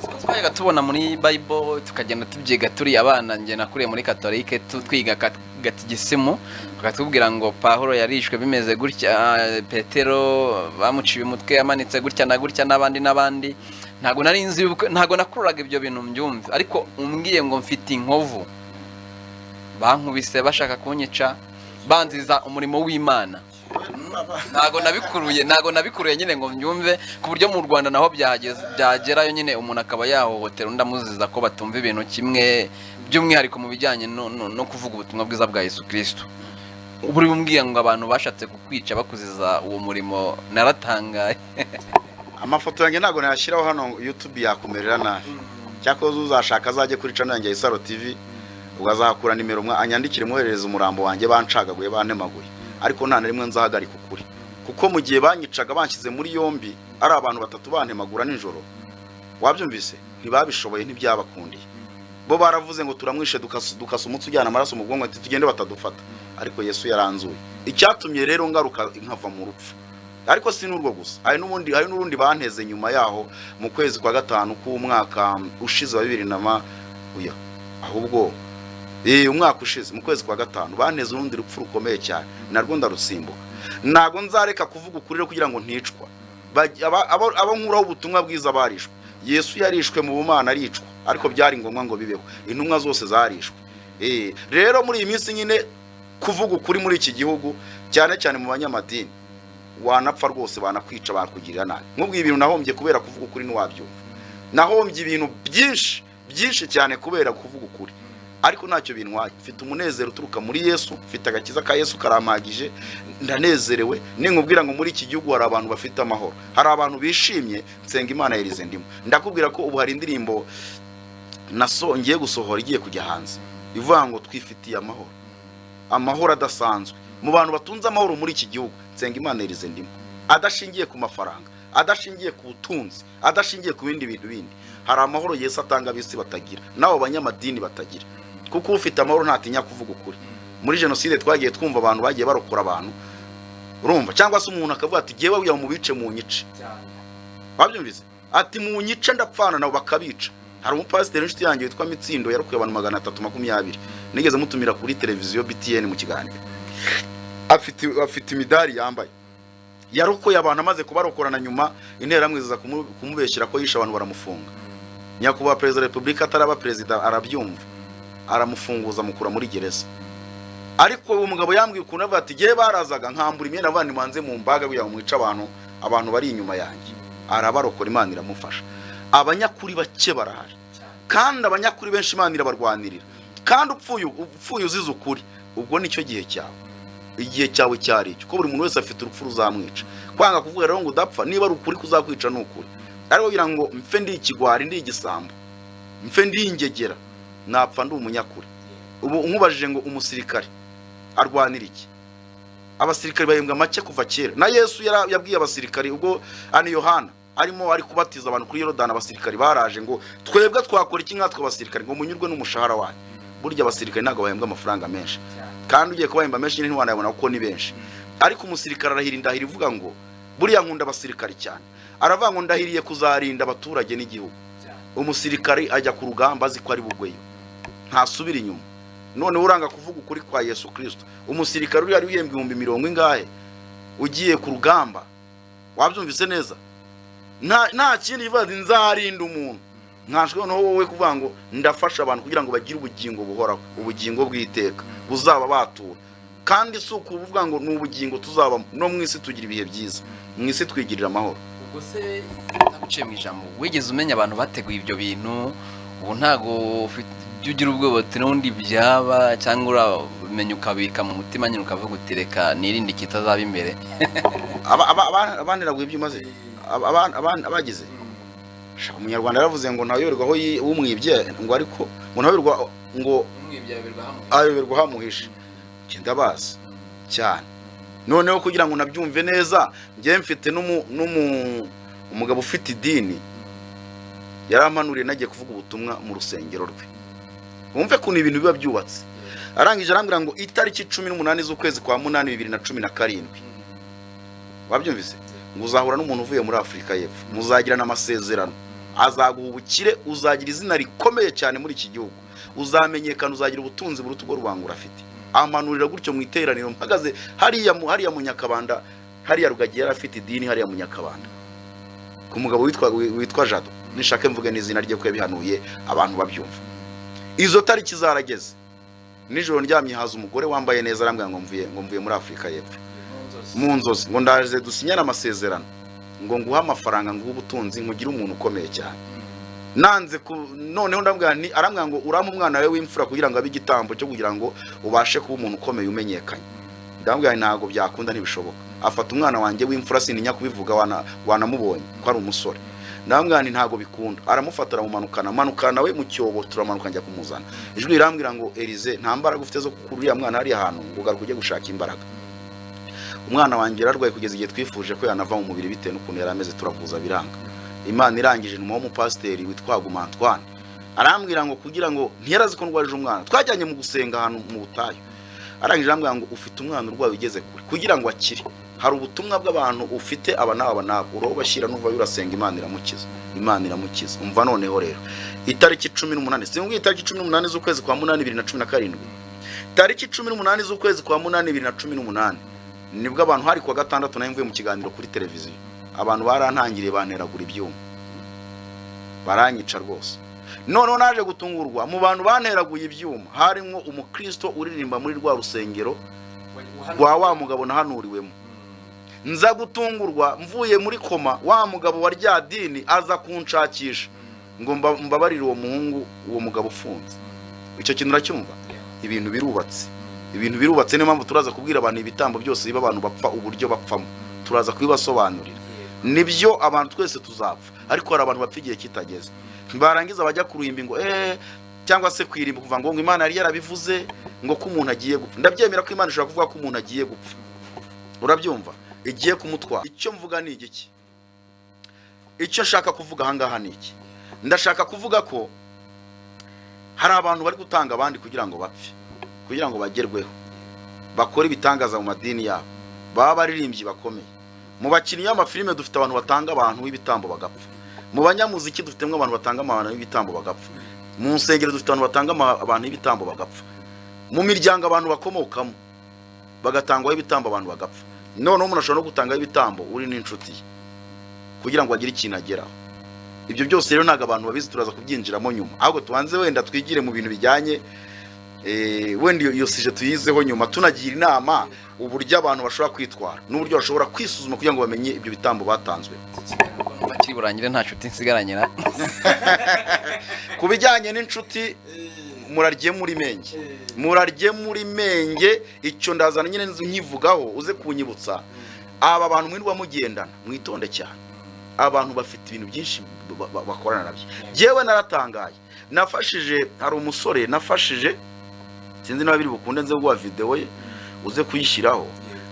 Siko twajyaga tubona muri Bible, tukagenda tubyiga turi abana? Njye nakuriye muri Katolike, twiga gatigisimu, bakatubwira ngo Pawulo yarishwe bimeze gutya, Petero bamuciye umutwe yamanitse gutya na gutya, n'abandi n'abandi. Ntabwo nari nzi ntabwo nakururaga ibyo bintu mbyumve. Ariko umbwiye ngo mfite inkovu, bankubise bashaka kunyica, banziza umurimo w'Imana, ntabwo nabikuruye nyine ngo mbyumve, ku buryo mu Rwanda naho byagerayo nyine, umuntu akaba yahohotera undi amuziza ko batumva ibintu kimwe, by'umwihariko mu bijyanye no kuvuga ubutumwa bwiza bwa Yesu Kirisito. Buri bumbwiye ngo abantu bashatse kukwica bakuziza uwo murimo, naratangaye. Amafoto yanjye ntabwo nayashyiraho hano, YouTube yakumerera nabi. Cyakoze uzashaka azajye kuri channel yanjye ya Isaro TV, ubwo azahakura nimero anyandikire, mwoherereza umurambo wanjye bancagaguye, bantemaguye. Ariko nta na rimwe nzahagarika ukuri, kuko mu gihe banyicaga, banshyize muri yombi ari abantu batatu, bantemagura nijoro, wabyumvise, ntibabishoboye, ntibyabakundiye. Bo baravuze ngo turamwishe, dukasa umutsi ujyana amaraso mu bwonko, ati tugende batadufata. Ariko Yesu yaranzuye. Icyatumye rero ngaruka nkava mu rupfu, ariko si n'urwo gusa, hari n'ubundi, hari n'urundi banteze nyuma yaho mu kwezi kwa gatanu k'umwaka ushize wa bibiri na ma oya, ahubwo umwaka ushize mu kwezi kwa gatanu banteze urundi rupfu rukomeye cyane, narwo ndarusimbuka. Ntabwo nzareka kuvuga ukuri rero kugira ngo nticwa. Abo nkuraho ubutumwa bwiza barishwe. Yesu yarishwe mu bumana, aricwa, ariko byari ngombwa ngo bibeho. Intumwa zose zarishwe. Rero muri iyi minsi nyine kuvuga ukuri muri iki gihugu, cyane cyane mu banyamadini, wanapfa rwose, banakwica, bakugirira nabi. Nk'ubwo ibintu nahombye kubera kuvuga ukuri ntiwabyumva. Nahombye ibintu byinshi byinshi cyane kubera kuvuga ukuri, ariko ntacyo bintwaye. Mfite umunezero uturuka muri Yesu, mfite agakiza ka Yesu karampagije, ndanezerewe. Ninkubwira ngo muri iki gihugu hari abantu bafite amahoro, hari abantu bishimye, nsenga Imana yarize ndimo ndakubwira ko ubu hari indirimbo naso ngiye gusohora, igiye kujya hanze, ivuga ngo twifitiye amahoro, amahoro adasanzwe. Mu bantu batunze amahoro muri iki gihugu, nsenga Imana yarize ndimo, adashingiye ku mafaranga, adashingiye ku butunzi, adashingiye ku bindi bintu bindi. Hari amahoro Yesu atanga ab'isi batagira, n'abo banyamadini batagira, kuko ufite amahoro ntatinya kuvuga ukuri. Muri jenoside twagiye twumva abantu bagiye barokora abantu, urumva, cyangwa se umuntu akavuga ati jyewe mu bice mu nyice, babyumvise, ati mu nyice ndapfana nabo, bakabica. Hari umupasiteri w'inshuti yanjye witwa Mitsindo, yarokoye abantu 320. Nigeze mutumira kuri televiziyo BTN mu kiganiro. Afite imidari yambaye. Yarokoye abantu, amaze kubarokorana nyuma Interahamwe ziza kumubeshyira ko yishe abantu, baramufunga. Nyakubahwa Perezida wa Repubulika ataraba perezida arabyumva, aramufunguza, amukura muri gereza. Ariko uwo mugabo yambwiye ukuntu avuga ati jyewe barazaga nkambura imyenda, avuga nimanze mu mbaga kugira ngo mwice abantu, abantu bari inyuma yanjye. Arabarokora, Imana iramufasha. Abanyakuri bake barahari, kandi abanyakuri benshi Imana irabarwanirira. Kandi upfuye uzize ukuri, ubwo nicyo gihe cyawe, igihe cyawe cyari icyo, ko buri muntu wese afite urupfu ruzamwica. Kwanga kuvuga rero ngo udapfa, niba ari ukuri kuzakwica ni ukuri. Ariko kugira ngo mpfe ndi ikigwari, ndi igisambo, mpfe ndi ingegera, napfa ndi umunyakuri. Ubu nkubajije ngo umusirikare arwanira iki? Abasirikare bahembwa make kuva kera. Na Yesu yabwiye abasirikare ubwo ani Yohana Arimo ari kubatiza abantu kuri Yorodani, abasirikari baraje ngo: "Twebwe twakora iki nkatwe abasirikari?" Ngo: "Munyurwe n'umushahara wanyu." Burya abasirikari ntabwo bahembwa amafaranga menshi, kandi ugiye kubahemba menshi nyine ntiwanayabona kuko ni benshi. Ariko umusirikare arahira indahiro ivuga ngo, buriya nkunda abasirikari cyane, aravuga ngo: "Ndahiriye kuzarinda abaturage n'igihugu." Umusirikari ajya ku rugamba azi ko ari bugweyo, ntasubira inyuma. Noneho uranga kuvuga ukuri kwa Yesu Kirisito. Umusirikare uriya uhembwa ibihumbi mirongo ingahe ugiye ku rugamba, wabyumvise neza, nta kindi bivuga ati: "Nzarinda umuntu." Nkanswe noneho wowe kuvuga ngo ndafasha abantu kugira ngo bagire ubugingo buhoraho, ubugingo bw'iteka buzaba batura. Kandi si ukuvuga ngo ni ubugingo tuzabamo no mu isi. Tugira ibihe byiza mu isi, twigirira amahoro. Ubwo se, ntaguciye mu ijambo, wigeze umenya abantu bateguye ibyo bintu? Ubu ntago ufite ujya ugira ubwoba uti n'ubundi byaba, cyangwa uramenya ukabika mu mutima nyine ukavuga uti: "Reka nirinde ikitazaba imbere"? Abaniraguye ibyo umaze abagize. Sha, Umunyarwanda yaravuze ngo ntayoberwa aho umwibye, ngo ariko ngo ntayoberwa, ngo ayoberwa hamuhishe. Njye ndabazi cyane. Noneho kugira ngo nabyumve neza, njye mfite umugabo ufite idini yarampanuriye, nagiye kuvuga ubutumwa mu rusengero rwe. Wumve ukuntu ibintu biba byubatse. Arangije arambwira ngo itariki 18 z'ukwezi kwa munani 2017, wabyumvise, ngo uzahura n'umuntu uvuye muri Afurika y'Epfo, muzagirana amasezerano, azaguha ubukire, uzagira izina rikomeye cyane muri iki gihugu, uzamenyekana, uzagira ubutunzi buruta ubwo Rubangura afite. Amanurira gutyo mu iteraniro mpagaze hariya mu Nyakabanda, hariya Rugagi yari afite idini hariya mu Nyakabanda, ku mugabo witwa Jado. Nishake mvuge n'izina rye ko yabihanuye abantu babyumva. Izo tariki zarageze, nijoro ndyamye haza umugore wambaye neza, arambwira ngo mvuye muri Afurika y'Epfo mu nzozi, ngo ndaje dusinyane amasezerano, ngo nguhe amafaranga, nguhe ubutunzi, nkugire umuntu ukomeye cyane. Nanze ku noneho ndambwira nti, arambwira ngo urampe umwana wawe w'imfura kugira ngo abe igitambo cyo kugira ngo ubashe kuba umuntu ukomeye umenyekanye. Ndambwira nti: "Ntabwo byakunda, ntibishoboka." Afata umwana wanjye w'imfura, sintinya kubivuga, wanamubonye ko ari umusore. Ndambwira nti: "Ntabwo bikunda." Aramufata, aramumanukana, manukana we mu cyobo, turamanuka njya kumuzana. Ijwi rirambwira ngo: "Elize, nta mbaraga ufite zo gukura uriya mwana hariya hantu, ngo garuka ujye gushaka imbaraga." Umwana wanjye yararwaye kugeza igihe twifuje ko yanava mu mubiri bitewe n'ukuntu yari ameze, turavuza biranga. Imana irangije nyuma w'umupasiteri witwa Guma Antoine arambwira ngo kugira ngo, ntiyarazi ko ndwaje umwana, twajyanye mu gusenga ahantu mu butayu. Arangije arambwira ngo: "Ufite umwana urwaye ugeze kure, kugira ngo akire hari ubutumwa bw'abantu ufite, aba n'aba n'aba, urabashyira, nuvayo urasenga, Imana iramukiza." Imana iramukiza. Umva noneho rero, itariki 18, simbwiye itariki 18 z'ukwezi kwa munani 2017, tariki 18 z'ukwezi kwa munani 2018, nibwo abantu, hari kuwa gatandatu, nayo mvuye mu kiganiro kuri televiziyo, abantu barantangiriye banteragura ibyuma, baranyica rwose. Noneho naje gutungurwa, mu bantu banteraguye ibyuma harimo umukristo uririmba muri rwa rusengero rwa wa mugabo nahanuriwemo. Nza gutungurwa, mvuye muri koma, wa mugabo wa rya dini aza kunshakisha ngo mbabarire uwo muhungu, uwo mugabo ufunze. Icyo kintu uracyumva? Ibintu birubatse, ibintu birubatse. Niyo mpamvu turaza kubwira abantu ibitambo byose biba, abantu bapfa uburyo bapfamo, turaza kubibasobanurira. Nibyo, abantu twese tuzapfa, ariko hari abantu bapfa igihe kitageze, barangiza bajya ku ruhimbi ngo cyangwa se kwirimba kuva ngo Imana yari yarabivuze ngo ko umuntu agiye gupfa. Ndabyemera ko Imana ishobora kuvuga ko umuntu agiye gupfa, urabyumva, igiye kumutwara. Icyo mvuga ni igiki? Icyo nshaka kuvuga ahangaha ni iki? Ndashaka kuvuga ko hari abantu bari gutanga abandi kugira ngo bapfe, kugira ngo bagerweho, bakore ibitangaza mu madini yabo, baba abaririmbyi bakomeye. Mu bakinnyi b'amafilime dufite abantu batanga abantu b'ibitambo bagapfa. Mu banyamuziki dufitemo abantu batanga abantu b'ibitambo bagapfa. Mu nsengero dufite abantu batanga abantu b'ibitambo bagapfa. Mu miryango abantu bakomokamo bagatangwaho ibitambo, abantu bagapfa. Noneho umuntu ashobora no gutangaho ibitambo uri n'inshuti ye kugira ngo agire ikintu ageraho. Ibyo byose rero ntabwo abantu babizi, turaza kubyinjiramo nyuma. Ahubwo tubanze wenda twigire mu bintu bijyanye wenda iyo sujet tuyizeho nyuma, tunagira inama uburyo abantu bashobora kwitwara n'uburyo bashobora kwisuzuma kugira ngo bamenye ibyo bitambo batanzwe. Numva kiri burangire nta nshuti nsigaranye na Ku bijyanye n'inshuti, murarye muri menge, murarye muri menge. Icyo ndazana nyine nkivugaho, uze kunyibutsa. Aba bantu mwirirwa mugendana, mwitonde cyane. Abantu bafite ibintu byinshi bakorana nabyo. Jyewe naratangaye, nafashije, hari umusore nafashije, sinzi niba biri bukunde nze guha videwo ye uze kuyishyiraho.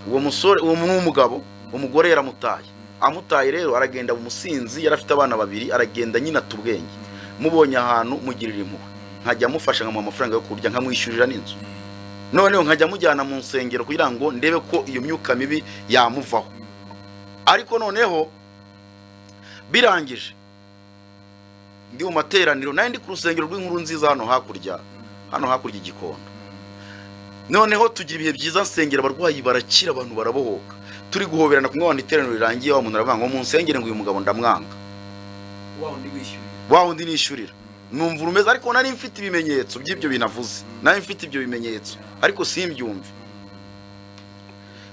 Uwo musore, uwo ni umugabo, umugore yaramutaye. Amutaye rero aragenda mu musinzi, yari afite abana babiri, aragenda nyine ata ubwenge. Mubonye ahantu mugirira impuhwe, nkajya amufasha, nkamuha amafaranga yo kurya, nkamwishyurira n'inzu, noneho nkajya mujyana mu nsengero kugira ngo ndebe ko iyo myuka mibi yamuvaho. Ariko noneho birangije ndi mu materaniro, nari ndi ku rusengero rw'Inkuru Nziza hano hakurya Igikondo. Noneho tugira ibihe byiza, nsengera abarwayi barakira, abantu barabohoka, turi guhoberana kumwe abantu, iteraniro rirangiye, wa muntu aravuga ngo mu nsengere, ngo uyu mugabo ndamwanga. Wa wundi wishyurira? Wa wundi nishyurira. Numva urumeze, ariko nari mfite ibimenyetso by'ibyo bintu avuze, nari mfite ibyo bimenyetso ariko simbyumve.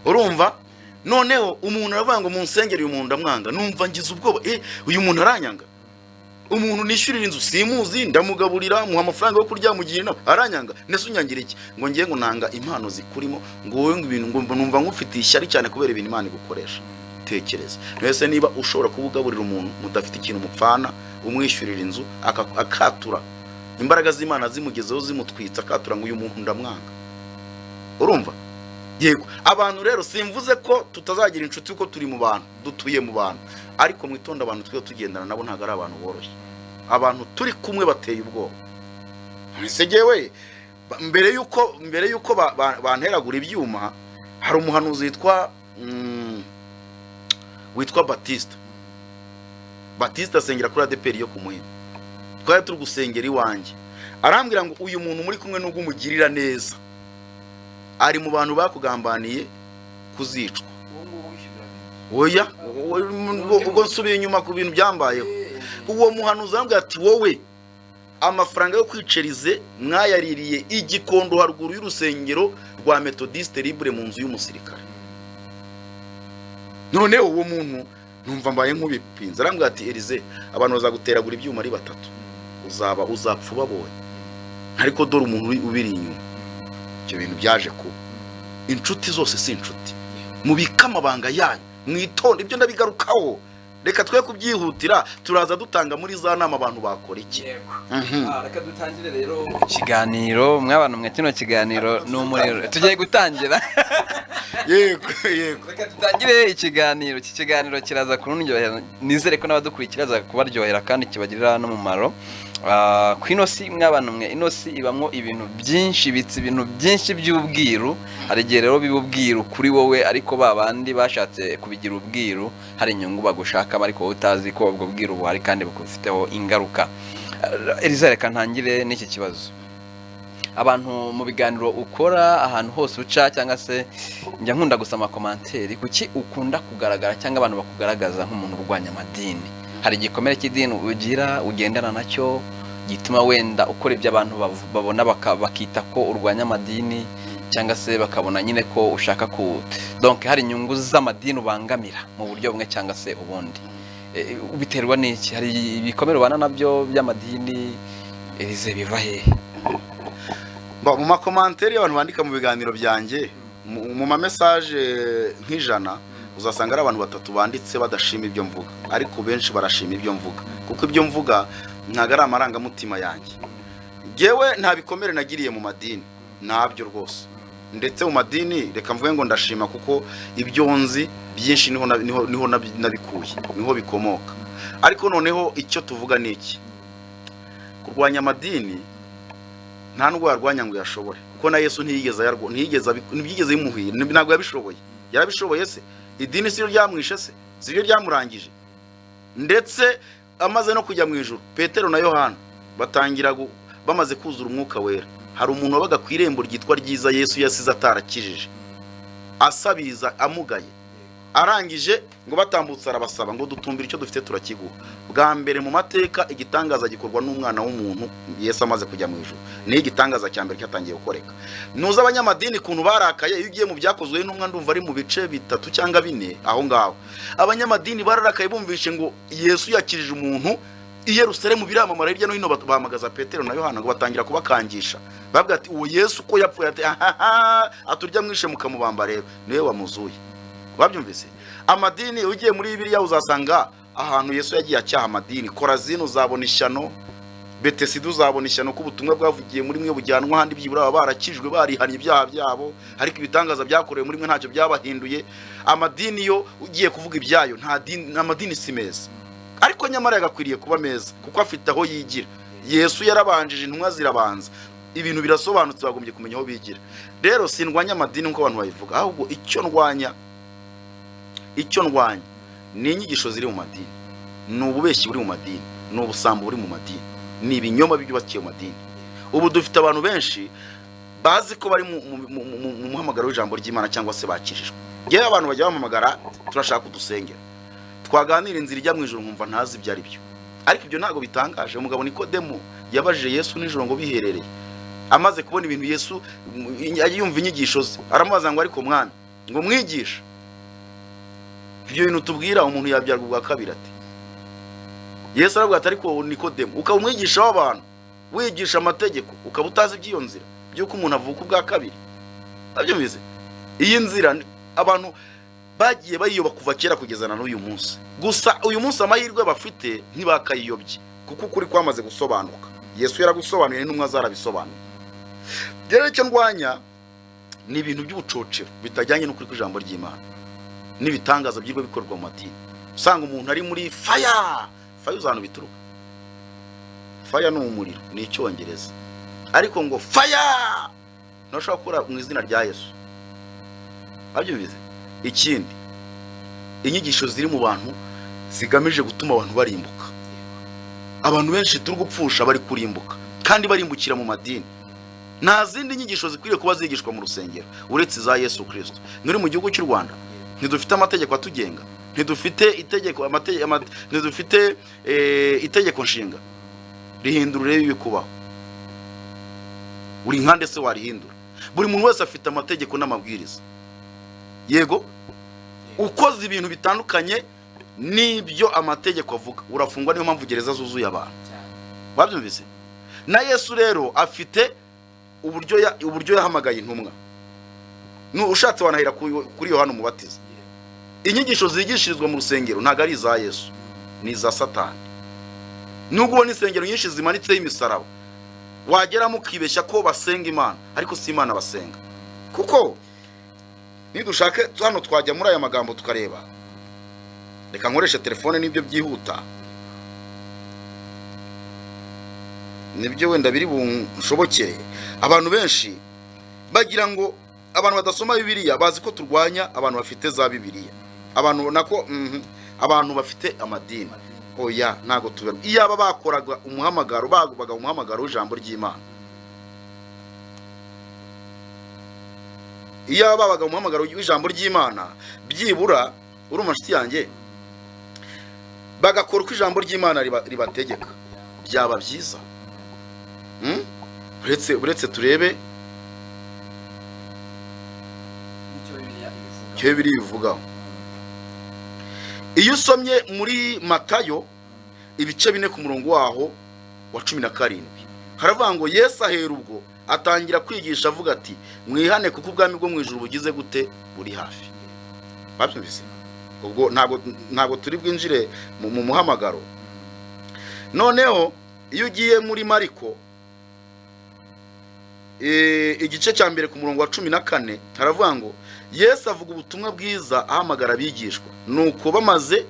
Urumva, noneho umuntu aravuga ngo mu nsengere, uyu muntu ndamwanga. Numva ngize ubwoba, uyu muntu aranyanga? Umuntu nishyurira inzu simuzi, ndamugaburira, muha amafaranga yo kurya, mugira inama, aranyanga. Nese unyangira iki? Ngo ngiye ngo nanga impano zikurimo, ngo wowe, ngo ibintu, ngo numva ngufitiye ishyari cyane kubera ibintu Imana igukoresha. Tekereza mbese niba ushobora kuba ugaburira umuntu mudafite ikintu mupfana, umwishyurira inzu, akatura imbaraga z'Imana zimugezeho zimutwitse, akatura ngo uyu muntu ndamwanga. Urumva, yego, abantu rero simvuze ko tutazagira inshuti kuko turi mu bantu, dutuye mu bantu, ariko mwitonde. Abantu twe tugendana nabo ntabwo ari abantu boroshye. Abantu turi kumwe bateye ubwoba. Ese jyewe mbere yuko banteragura ibyuma, hari umuhanuzi witwa Batista. Batista asengera kuri ADEPR yo ku Muhima. Twari turi gusengera iwanjye, arambwira ngo uyu muntu muri kumwe nubwo umugirira neza, ari mu bantu bakugambaniye kuzicwa. Oya, ubwo nsubiye inyuma ku bintu byambayeho, uwo muhanuzi arambwira ati: "Wowe amafaranga yo kwicerize mwayaririye Igikondo haruguru y'urusengero rwa Methodiste Libre mu nzu y'umusirikare." Noneho uwo muntu numva mbaye nk'ubipinze. Arambwira ati: "Elize, abantu bazaguteragura ibyuma ari batatu, uzaba uzapfa ubabonye, ariko dore umuntu ubiri inyuma." Ibyo bintu byaje kuba. Inshuti zose si inshuti. Mubike amabanga yanyu, mwitonde. Ibyo ndabigarukaho, reka twe kubyihutira. Turaza dutanga muri za nama abantu bakora iki. Yego. Reka dutangire rero ikiganiro. Mw'abantu mwe, kino kiganiro ni umuriro, tugiye gutangira. Yego. Reka dutangire ikiganiro. Iki kiganiro kiraza kurundyohera, nizere ko n'abadukurikira kiraza kubaryohera kandi kibagirira n'umumaro. Ku ino si, mw'abantu mwe, ino si ibamo ibintu byinshi, ibitse ibintu byinshi by'ubwiru. Hari igihe rero biba ubwiru kuri wowe, ariko ba bandi bashatse kubigira ubwiru hari inyungu bagushakamo, ariko wowe utazi ko ubwo bwiru buhari kandi bukufiteho ingaruka. Eliza, reka ntangire n'iki kibazo. Abantu mu biganiro ukora, ahantu hose uca, cyangwa se njya nkunda gusoma commentaire, kuki ukunda kugaragara cyangwa abantu bakugaragaza nk'umuntu urwanya amadini? Hari igikomere cy'idini ugira ugendana nacyo gituma wenda ukora ibyo abantu babona bakita ko urwanya amadini, cyangwa se bakabona nyine ko ushaka ku donc hari inyungu z'amadini ubangamira mu buryo bumwe cyangwa se ubundi? Biterwa n'iki? Hari ibikomere ubana nabyo by'amadini? Elize, biva hehe? Mu ma commentaire y'abantu bandika mu biganiro byanjye, mu ma message nk'100, uzasanga ari abantu batatu banditse badashima ibyo mvuga, ariko benshi barashima ibyo mvuga, kuko ibyo mvuga ntabwo ari amarangamutima yanjye. Ngewe nta bikomere nagiriye mu madini, ntabyo rwose. Ndetse mu madini, reka mvuge ngo ndashima, kuko ibyo nzi byinshi niho nabikuye, niho bikomoka. Ariko noneho icyo tuvuga ni iki: kurwanya amadini, nta nubwo yarwanya ngo yashobore, kuko na Yesu ntiyigeze ayarwa, ntiyigeze bimuhira, ntabwo yabishoboye. Yarabishoboye se? Idini si ryo ryamwishe se? Si ryo ryamurangije? Ndetse amaze no kujya mu ijuru, Petero na Yohana batangira bamaze kuzura Umwuka Wera, hari umuntu wabaga ku irembo ryitwa Ryiza Yesu yasize atarakijije, asabiza, amugaye. Arangije ngo batambutse arabasaba ngo: "Dutumbire, icyo dufite turakiguha." Bwa mbere mu mateka igitangaza gikorwa n'umwana w'umuntu Yesu amaze kujya mu ijuru, niyo igitangaza cya mbere cyatangiye gukoreka. Nuza abanyamadini ukuntu barakaye. Iyo ugiye mu Byakozwe n'Intumwa, ndumva ari mu bice bitatu cyangwa bine aho ngaho, abanyamadini bararakaye bumvishe ngo Yesu yakirije umuntu i Yerusalemu, biramamara hirya no hino, bahamagaza Petero na Yohana ngo batangira kubakangisha, bavuga ati: "Uwo Yesu uko yapfuye?" Ati: "Ahaha, aturya mwishe mukamubamba rero niwe wamuzuye." Babyumvise? Amadini, ugiye muri Bibiliya uzasanga ahantu Yesu yagiye acyaha amadini. Korazini, uzabona ishyano. Betesida uzabona ishyano ko ubutumwa bwavugiye muri mwe bujyanwa ahandi, byibura baba barakijwe, barihannye ibyaha byabo, ariko ibitangaza byakorewe muri mwe ntacyo byabahinduye. Amadini yo ugiye kuvuga ibyayo, nta dini, amadini si meza, ariko nyamara yagakwiriye kuba meza kuko afite aho yigira. Yesu yarabanjije, intumwa zirabanza, ibintu birasobanutse, bagombye kumenya aho bigira. Rero sindwanya amadini nk'uko abantu babivuga, ahubwo icyo ndwanya ni inyigisho ziri mu madini, ni ububeshyi buri mu madini, ni ubusambo buri mu madini, ni ibinyoma byubakiye mu madini. Ubu dufite abantu benshi bazi ko bari mu muhamagaro w'ijambo ry'Imana cyangwa se bakijijwe. Ngewe abantu bajya bampamagara, turashaka kudusengera, twaganira inzira ijya mu ijuru, nkumva ntazi ibyo ari byo. Ariko ibyo ntabwo bitangaje. Umugabo Nikodemo yabajije Yesu nijoro ngo biherereye, amaze kubona ibintu Yesu yumva inyigisho ze, aramubaza ngo: "Ariko Mwami," ngo "mwigisha, ibyo bintu tubwira, umuntu yabyarwa ubwa kabiri ati?" Yesu aravuga ati: "Ariko Nikodemo, ukaba umwigisha w'abantu, wigisha amategeko, ukaba utazi iby'iyo nzira by'uko umuntu avuka ubwa kabiri?" Abyumvise, iyi nzira abantu bagiye bayiyoba kuva kera kugeza na n'uyu munsi. Gusa uyu munsi amahirwe bafite, ntibakayiyobye, kuko ukuri kwamaze gusobanuka. Yesu yaragusobanuye, n'intumwa zarabisobanuye. Rero icyo ndwanya ni ibintu by'ubucocero bitajyanye n'ukuri kw'ijambo ry'Imana n'ibitangaza byirwa bikorwa mu madini. Usanga umuntu ari muri fire. Fire, uzi ahantu bituruka? Fire ni umuriro, ni Icyongereza, ariko ngo fire ntashobora gukora mu izina rya Yesu. Abyumvise. Ikindi, inyigisho ziri mu bantu zigamije gutuma abantu barimbuka. Abantu benshi turi gupfusha bari kurimbuka kandi barimbukira mu madini. Nta zindi nyigisho zikwiriye kuba zigishwa mu rusengero uretse iza Yesu Kirisito. Nuri mu gihugu cy'u Rwanda, ntidufite amategeko atugenga? Ntidufite itegeko ntidufite itegeko nshinga? Rihindura urebe ibikubaho. Uri nkande se warihindura? Buri muntu wese afite amategeko n'amabwiriza. Yego, ukoze ibintu bitandukanye n'ibyo amategeko avuga urafungwa. Niyo mpamvu gereza zuzuye abantu. Wabyumvise? Na Yesu rero afite uburyo yahamagaye intumwa. Ushatse wanahera kuri Yohana Umubatiza. Inyigisho zigishirizwa mu rusengero ntabwo ari iza Yesu, ni iza Satani. Nubwo ubona insengero nyinshi zimanitseho imisaraba, wageramo ukibeshya ko basenga Imana, ariko si Imana basenga. Kuko nidushake hano twajya muri aya magambo tukareba. Reka nkoreshe telefone, nibyo byihuta, nibyo wenda biri bunshobokere. Abantu benshi bagira ngo abantu badasoma Bibiliya bazi ko turwanya abantu bafite za Bibiliya, abantu nako abantu bafite amadini. Oya, ntabwo tubona. Iyaba bakoraga umuhamagaro, babaga umuhamagaro w'ijambo ry'Imana, iyaba babaga umuhamagaro w'ijambo ry'Imana, byibura urumva nshuti yanjye, bagakora uko ijambo ry'Imana ribategeka, byaba byiza. Uretse turebe icyo Bibiliya ibivugaho. Iyo usomye muri Matayo ibice 4 ku murongo waho wa 17, haravuga ngo: "Yesu ahera ubwo atangira kwigisha avuga ati: 'Mwihane, kuko ubwami bwo mu ijuru bugize gute? Buri hafi.'" Babyumvise? Ubwo ntabwo turi bwinjire mu muhamagaro. Noneho iyo ugiye muri Mariko igice cya 1 ku murongo wa 14, haravuga ngo: "Yesu avuga ubutumwa bwiza, ahamagara abigishwa. Nuko bamaze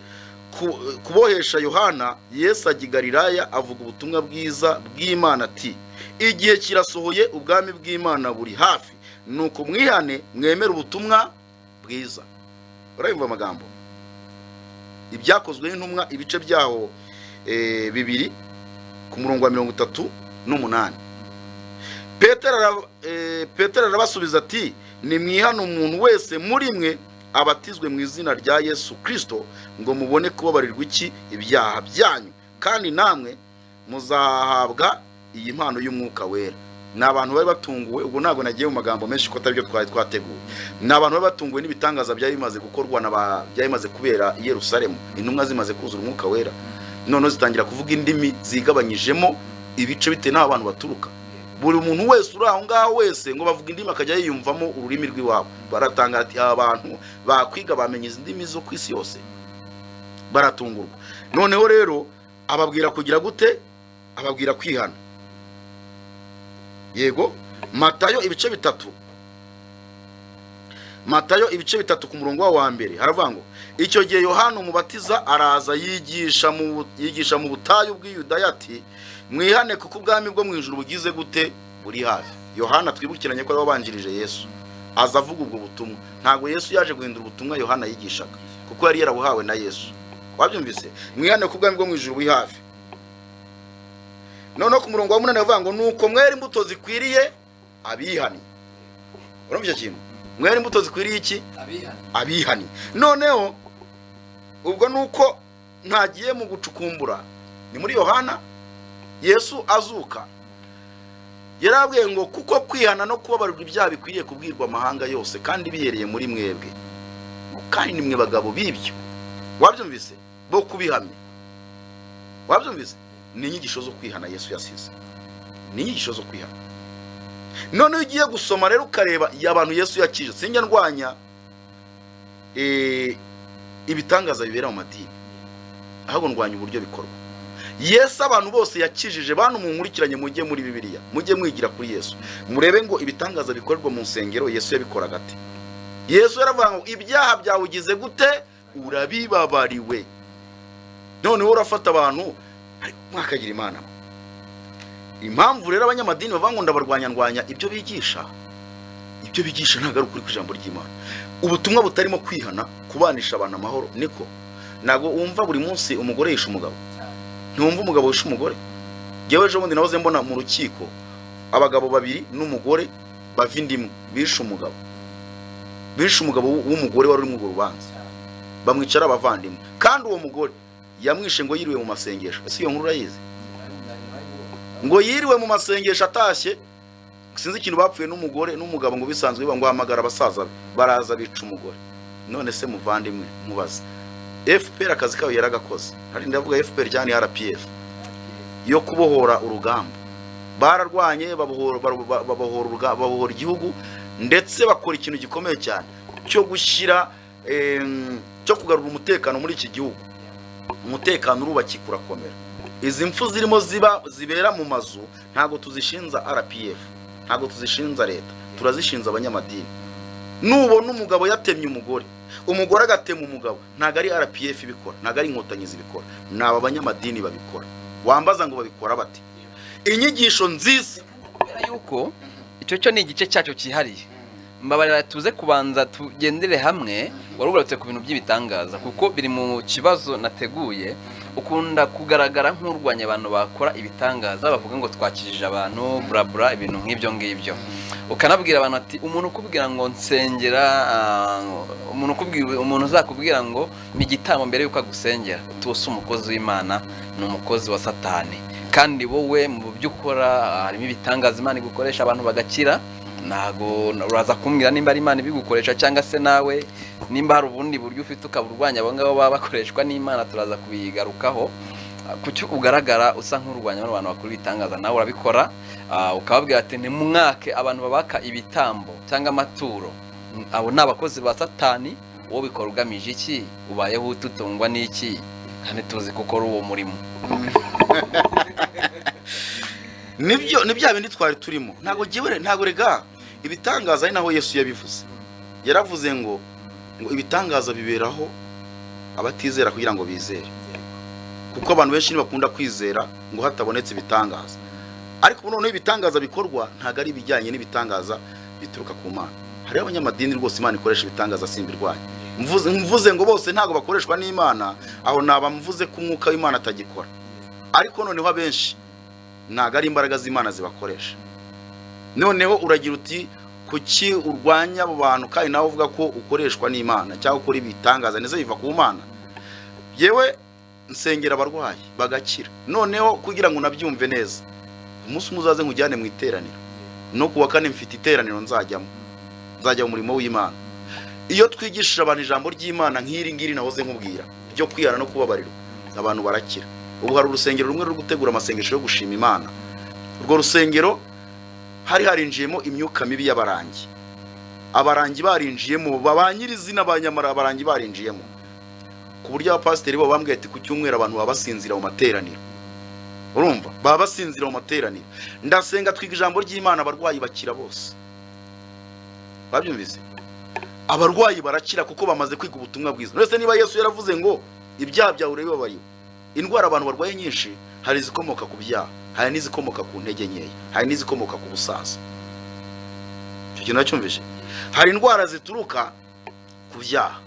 kubohesha Yohana, Yesu ajya i Galilaya, avuga ubutumwa bwiza bw'Imana ati: 'Igihe kirasohoye, ubwami bw'Imana buri hafi, nuko mwihane mwemere ubutumwa bwiza.'" Urayumva amagambo? Ibyakozwe n'Intumwa ibice byaho 2 ku murongo wa 38, Petero arabasubiza ati: "Nimwihane, umuntu wese muri mwe abatizwe mu izina rya Yesu Kirisito, ngo mubone kubabarirwa iki? Ibyaha byanyu, kandi namwe muzahabwa iyi mpano y'Umwuka Wera." Ni abantu bari batunguwe. Ubwo ntabwo nagiye mu magambo menshi ko atari byo twari twateguye. Ni abantu bari batunguwe n'ibitangaza byari bimaze gukorwa byari bimaze kubera i Yerusalemu, intumwa zimaze kuzura Umwuka Wera, noneho zitangira kuvuga indimi zigabanyijemo ibice bitewe n'aho abantu baturuka. Buri muntu wese uri aho ngaho wese ngo bavuga indimi akajya yiyumvamo ururimi rw'iwabo. Baratangara ati: "Aba bantu bakwiga bamenya izi ndimi zo ku isi yose." Baratungurwa. Noneho rero ababwira kugira gute? Ababwira kwihana. Yego, Matayo ibice 3, Matayo ibice 3 ku murongo wa 1 haravuga ngo: "Icyo gihe Yohana Umubatiza araza yigisha mu butayu bw'Iyudaya ati: 'Mwihane, kuko ubwami bwo mu ijuru bugize gute? Buri hafi.'" Yohana, twibukiranye ko ari wabanjirije Yesu, aza avuga ubwo butumwa. Ntabwo Yesu yaje guhindura ubutumwa Yohana yigishaga, kuko yari yarabuhawe na Yesu. Wabyumvise? "Mwihane, kuko ubwami bwo mu ijuru buri hafi." Noneho ku murongo wa 8 bavuga ngo: "Nuko mwere imbuto zikwiriye abihani." Urumva icyo kintu? Mwere imbuto zikwiriye iki? Abihani. Noneho ubwo nuko ntagiye mu gucukumbura, ni muri Yohana, Yesu azuka yarabwiye ngo: "Kuko kwihana no kubabarirwa ibyaha bikwiriye kubwirwa amahanga yose, kandi bihereye muri mwebwe, kandi ni mwe bagabo b'ibyo." Wabyumvise? Bo kubihamya. Wabyumvise? Ni inyigisho zo kwihana Yesu yasize, ni inyigisho zo kwihana. Noneho ugiye gusoma rero ukareba abantu Yesu yakije. Sinjya ndwanya ibitangaza bibera mu madini, ahubwo ndwanya uburyo bikorwa. Yesu abantu bose yakijije, bantu munkurikiranye, mujye muri Bibiliya, mujye mwigira kuri Yesu, murebe ngo ibitangaza bikorerwa mu nsengero Yesu yabikoraga ate? Yesu yaravuga ngo: "Ibyaha byawe ugize gute? Urabibabariwe." Noneho urafata abantu mwakagira Imana. Impamvu rero abanyamadini bavuga ngo ndabarwanya, ndwanya ibyo bigisha. Ibyo bigisha ntabwo ari ukuri kw'ijambo ry'Imana. Ubutumwa butarimo kwihana, kubanisha abantu amahoro, niko ntabwo wumva buri munsi umugore yishe umugabo, ntiwumva umugabo wishe umugore. Ngewe ejo bundi nahoze mbona mu rukiko abagabo babiri n'umugore bava indimu bishe umugabo, bishe umugabo w'umugore wari uri muri urwo rubanza, bamwicara abavandimwe, kandi uwo mugore yamwishe ngo yiriwe mu masengesho. Ese iyo nkuru urayizi? Ngo yiriwe mu masengesho, atashye, sinzi ikintu bapfuye n'umugore n'umugabo, ngo bisanzwe biba, ngo hamagara abasaza be, baraza bica umugore. None se muvandimwe, mubaze, FPR akazi kayo yaragakoze? Hari, ndavuga FPR cyane RPF, yo kubohora urugamba, bararwanye, babohora igihugu, ndetse bakora ikintu gikomeye cyane cyo gushyira cyo kugarura umutekano muri iki gihugu. Umutekano urubakika, urakomera. Izi mfu zirimo ziba zibera mu mazu ntabwo tuzishinza RPF, ntabwo tuzishinza leta, turazishinza abanyamadini. Nubona umugabo yatemye umugore, umugore agatema umugabo, ntabwo ari RPF ibikora, ntabwo ari Inkotanyi zibikora, ni aba banyamadini babikora. Wambaza ngo babikora bate? Inyigisho nziza. Kubera yuko icyo cyo ni igice cyacyo cyihariye, mbabarira tuze kubanza tugendere hamwe. Wari ugarutse ku bintu by'ibitangaza, kuko biri mu kibazo nateguye. Ukunda kugaragara nk'urwanya abantu bakora ibitangaza, bavuga ngo twakijije abantu, burabura, ibintu nk'ibyo ngibyo. Ukanabwira abantu ati umuntu ukubwira ngo nsengera, umuntu ukubwira, umuntu uzakubwira ngo ni igitambo mbere y'uko agusengera, uti si umukozi w'Imana, ni umukozi wa Satani. Kandi wowe mu byo ukora harimo ibitangaza Imana igukoresha, abantu bagakira. Ntago uraza kumbwira nimba ari Imana ibigukoresha, cyangwa se nawe nimba hari ubundi buryo ufite ukaba urwanya abo ngabo baba bakoreshwa n'Imana, turaza kubigarukaho. Kuki ugaragara usa nk'urwanya bano bantu bakora ibitangaza? Nawe urabikora, ukababwira ati ntimwake abantu babaka ibitambo cyangwa amaturo, abo ni abakozi ba Satani. Wowe bikora ugamije iki? Ubayeho ututungwa n'iki, kandi tuzi ko ukora uwo murimo? Nibyo, ni bya bindi twari turimo. Ntabwo ngewe, ntabwo rega ibitangaza, ari naho Yesu yabivuze. Yaravuze ngo ibitangaza biberaho abatizera kugira ngo bizere, kuko abantu benshi ntibakunda kwizera ngo hatabonetse ibitangaza. Ariko ubu noneho ibitangaza bikorwa ntabwo ari ibijyanye n'ibitangaza bituruka ku Mana. Hariho abanyamadini rwose Imana ikoresha ibitangaza, simbirwanya. Mvuze ngo bose ntabwo bakoreshwa n'Imana, aho naba mvuze ko umwuka w'Imana atagikora. Ariko noneho abenshi ntabwo ari imbaraga z'Imana zibakoresha. Noneho uragira uti: "Kuki urwanya abo bantu kandi nawe uvuga ko ukoreshwa n'Imana cyangwa ukora ibitangaza?" Neza, biva ku Mana. Yewe, nsengera abarwayi bagakira. Noneho kugira ngo unabyumve neza, umunsi umwe uzaze nkujyane mu iteraniro. No kuwa kane mfite iteraniro nzajyamo, nzajya mu murimo w'Imana. Iyo twigishije abantu ijambo ry'Imana nk'iri ngiri nahoze nkubwira ryo kwihana no kubabarirwa, abantu barakira. Ubu hari urusengero rumwe ruri gutegura amasengesho yo gushima Imana. Urwo rusengero hari harinjiyemo imyuka mibi y'abarangi, abarangi barinjiyemo, ba nyirizina ba nyamara, abarangi barinjiyemo, ku buryo abapasiteri bo bambwiye ati: "Ku cyumweru abantu baba basinzira mu materaniro." Urumva baba basinzira mu materaniro. Ndasenga, twiga ijambo ry'Imana, abarwayi bakira bose. Babyumvise, abarwayi barakira kuko bamaze kwiga ubutumwa bwiza. Ndetse niba Yesu yaravuze ngo ibyaha byawe urabibabariwe, indwara abantu barwaye nyinshi, hari izikomoka ku byaha, hari n'izikomoka ku ntege nkeya, hari n'izikomoka ku busaza. Icyo kintu nacyumvise. Hari indwara zituruka ku byaha,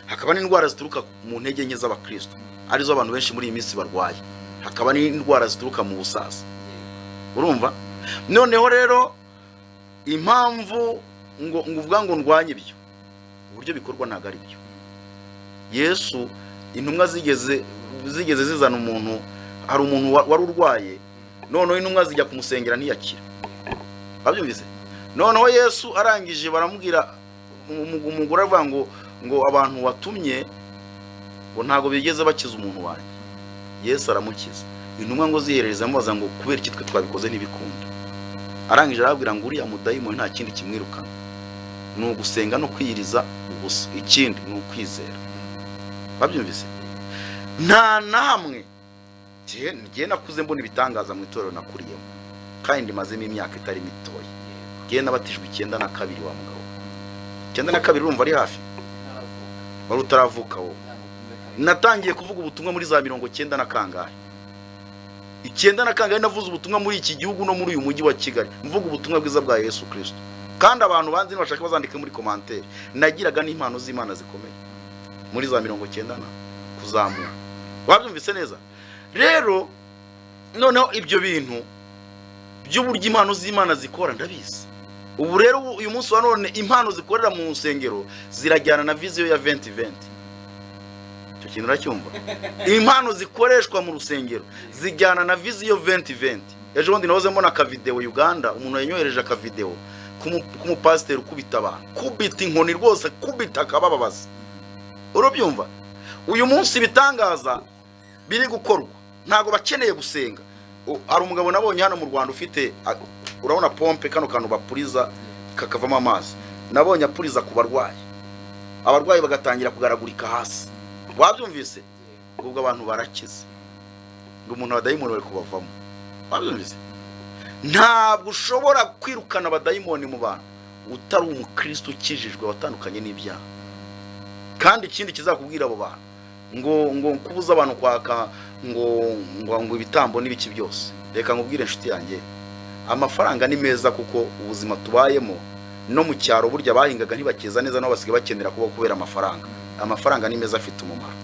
hakaba n'indwara zituruka mu ntege nke z'abakristo, arizo abantu benshi muri iyi minsi barwaye, hakaba n'indwara zituruka mu busaza. Urumva noneho rero impamvu ngo uvuga ngo ndwanye ibyo, uburyo bikorwa ntabwo ari byo. Yesu, intumwa zigeze zizana umuntu, hari umuntu wari urwaye, noneho intumwa zijya kumusengera ntiyakira. Babyumvise? Noneho Yesu arangije baramubwira, umugore aravuga ngo abantu watumye ngo ntabwo bigeze bakiza umuntu wanjye. Yesu aramukiza. Intumwa ngo ziherereza amubaza ngo kubera iki twe twabikoze ntibikunda? Arangije arababwira ngo uriya mudayimoni nta kindi kimwirukana, ni ugusenga no kwiyiriza ubusa, ikindi ni ukwizera. Babyumvise? Nta na hamwe. Njye nakuze mbona ibitangaza mu itorero nakuriyemo, kandi ndimazemo imyaka itari mitoya. Njye nabatijwe 92, wa mugabo, 92, urumva ari hafi wari utaravuka wowe. Natangiye kuvuga ubutumwa muri za mirongo cyenda na kangahe, icyenda na kangahe. Navuze ubutumwa muri iki gihugu no muri uyu mujyi wa Kigali, mvuga ubutumwa bwiza bwa Yesu Kirisito. Kandi abantu banzi nibashaka bazandike muri commentaire, nagiraga n'impano z'Imana zikomeye muri za 90 na kuzamura. Wabyumvise neza? Rero noneho ibyo bintu by'uburyo impano z'Imana zikora ndabizi. Ubu rero uyu munsi wa none impano zikorera mu nsengero zirajyana na vision ya 2020. Icyo kintu uracyumva? Impano zikoreshwa mu rusengero zijyana na vision 2020. Ejo bundi nahoze mbona akavideo Uganda, umuntu yanyohereje akavideo k'umupasiteri ukubita abantu, kubita inkoni rwose, kubita akabababaza. Urabyumva? Uyu munsi ibitangaza biri gukorwa, ntabwo bakeneye gusenga. Hari umugabo nabonye hano mu Rwanda ufite urabona pompe, kano kantu bapuriza kakavamo amazi, nabonye apuriza ku barwayi, abarwayi bagatangira kugaragurika hasi. Wabyumvise? Ubwo abantu barakize, ngo umuntu abadayimoni bari kubavamo. Wabyumvise? Ntabwo ushobora kwirukana abadayimoni mu bantu utari umukristo ukijijwe, watandukanye n'ibyaha. Kandi ikindi kizakubwira, abo bantu ngo kubuza abantu kwaka ngo ibitambo n'ibiki byose, reka nkubwire inshuti yanjye, amafaranga ni meza, kuko ubuzima tubayemo no mu cyaro burya bahingaga ntibakeza neza, nabo basigaye bakenera kubaho kubera amafaranga. Amafaranga ni meza, afite umumaro.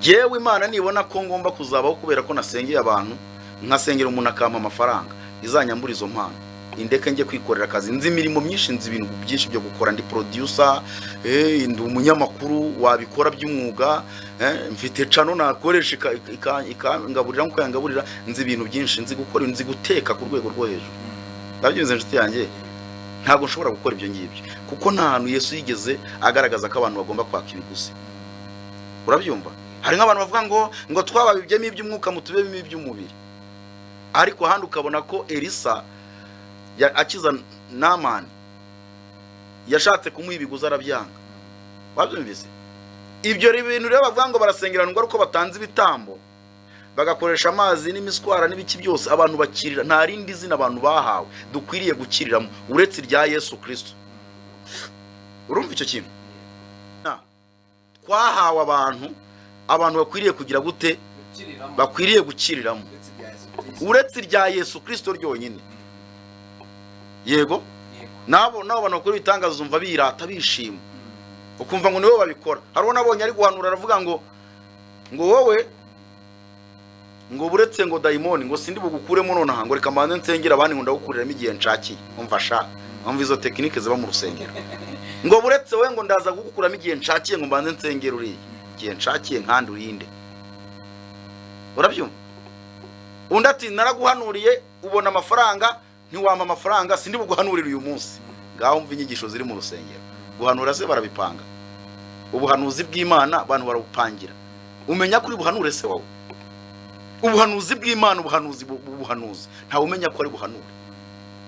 Yewe, Imana nibona ko ngomba kuzabaho kubera ko nasengeye abantu, nkasengera umuntu akampa amafaranga, izanyambura izo mpano, indeke njye kwikorera akazi. Nzi imirimo myinshi, nzi ibintu byinshi byo gukora. Ndi producer, ndi umunyamakuru wabikora by'umwuga, mfite channel nakoresha ikangaburira nk'uko yangaburira. Nzi ibintu byinshi, nzi gukora, nzi guteka ku rwego rwo hejuru. Ndabyumvise inshuti yanjye? Ntabwo nshobora gukora ibyo ngibyo, kuko nta hantu Yesu yigeze agaragaza ko abantu bagomba kwaka ibiguzi. Urabyumva? Hari nk'abantu bavuga ngo twababibyemo iby'umwuka, mutubemo iby'umubiri, ariko ahandi ukabona ko Elisa akiza Namani yashatse kumuha ibiguzi arabyanga. Wabyumvise? Ibyo bintu rero bavuga ngo barasengera ngo ari uko batanze ibitambo, bagakoresha amazi n'imiswara n'ibiki byose, abantu bakirira, nta rindi zina abantu bahawe dukwiriye gukiriramo uretse irya Yesu Kirisito. Urumva icyo kintu? Twahawe abantu bakwiriye kugira gute? Bakwiriye gukiriramo uretse irya Yesu Kirisito ryonyine. Yego, nabo bantu bakora ibitangaza umva birata, bishima, ukumva ngo nibo babikora. Hari uwo nabonye ari guhanura, aravuga ngo wowe ngo buretse ngo dayimoni ngo sindi bugukuremo nonaha, ngo reka mbanze nsengera abandi, ngo ndagukuriramo igihe nshakiye. Umva sha, umva izo technique ziba mu rusengero. Ngo buretse wowe, ngo ndaza kugukuramo igihe nshakiye, ngo mbanze nsengere uriya igihe nshakiye, nkandi urinde. Urabyumva? Undi ati naraguhanuriye ubona amafaranga, ntiwampa amafaranga, sindi buguhanurire uyu munsi. Ngaho umva inyigisho ziri mu rusengero. Guhanura se barabipanga? Ubuhanuzi bw'Imana abantu barabupangira? Umenya ko uri buhanure se wowe? Ubuhanuzi bw'Imana, ubuhanuzi ubuhanuzi ntawe umenya ko ari buhanure.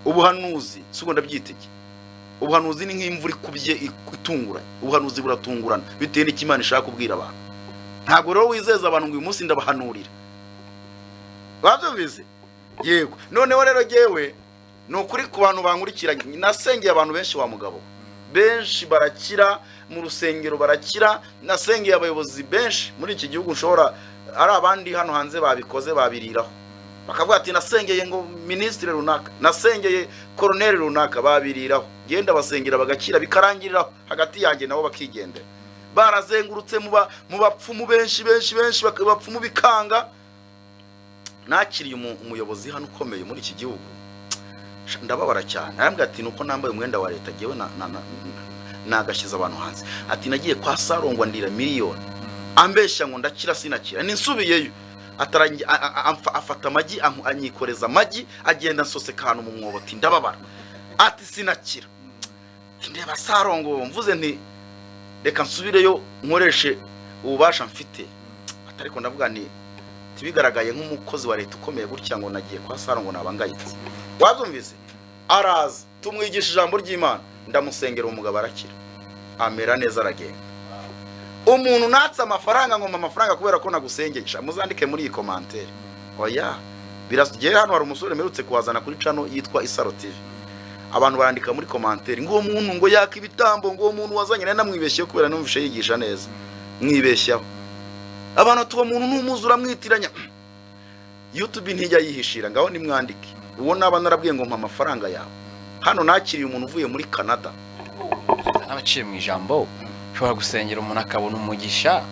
Ubuhanuzi si ubwo ndabyitege. Ubuhanuzi ni nk'imvura ikubye itunguranye. Ubuhanuzi buratungurana bitewe n'icyo Imana ishaka kubwira abantu. Ntabwo rero wizeza abantu ngo uyu munsi ndabahanurira. Wabyumvise? Yego. Noneho rero jyewe, ni ukuri, ku bantu bankurikiranye, nasengeye abantu benshi, wa mugabo, benshi barakira mu rusengero, barakira. Nasengeye abayobozi benshi muri iki gihugu. Nshobora ari abandi hano hanze babikoze babiriraho, bakavuga ati: "Nasengeye ngo minisitiri runaka, nasengeye koroneri runaka." Babiriraho. Genda basengera bagakira, bikarangiriraho hagati yanjye nabo, bakigendera. Barazengurutse mu bapfumu benshi benshi benshi, bapfumu bikanga. Nakiriye umuyobozi hano ukomeye muri iki gihugu. Ndababara cyane. Arambwira ati: "Nuko nambaye umwenda wa leta, ngewe nagashyize abantu hanze." Ati: "Nagiye kwa Sarongwa, ndira miliyoni, ambeshya ngo ndakira, sinakira. Ninsubiyeyo afata amagi, anyikoreza amagi, agenda ansoseka ahantu mu mwobo." Ati: "Ndababara." Ati: "Sinakira." Ati: "Ndeba Sarongo, mvuze nti reka nsubireyo nkoreshe ububasha mfite." Ati: "Ariko ndavuga nti tibigaragaye nk'umukozi wa leta ukomeye gutya ngo nagiye kwa Sarongo, naba ngayitse." Wabyumvise? Araza, tumwigisha ijambo ry'Imana, ndamusengera, umugabo arakira, amera neza, aragenda. Umuntu natse amafaranga ngo mpa amafaranga kubera ko nagusengesha, muzandike muri iyi commentaire. Oya, birasigaye. Hano hari umusore mperutse kuhazana kuri channel yitwa Isaro TV. Abantu barandika muri commentaire ngo uwo muntu ngo yaka ibitambo, ngo uwo muntu wazanye. Nari namwibeshyeho kubera numvishe yigisha neza, mwibeshyaho. Abantu ati: "Uwo muntu ntumuzi, uramwitiranya." YouTube ntijya yihishira. Ngaho nimwandike uwo naba narabwiye ngo mpa amafaranga yawe. Hano nakiriye umuntu uvuye muri Canada. N'abaciye mu ijambo, ushobora gusengera umuntu akabona umugisha,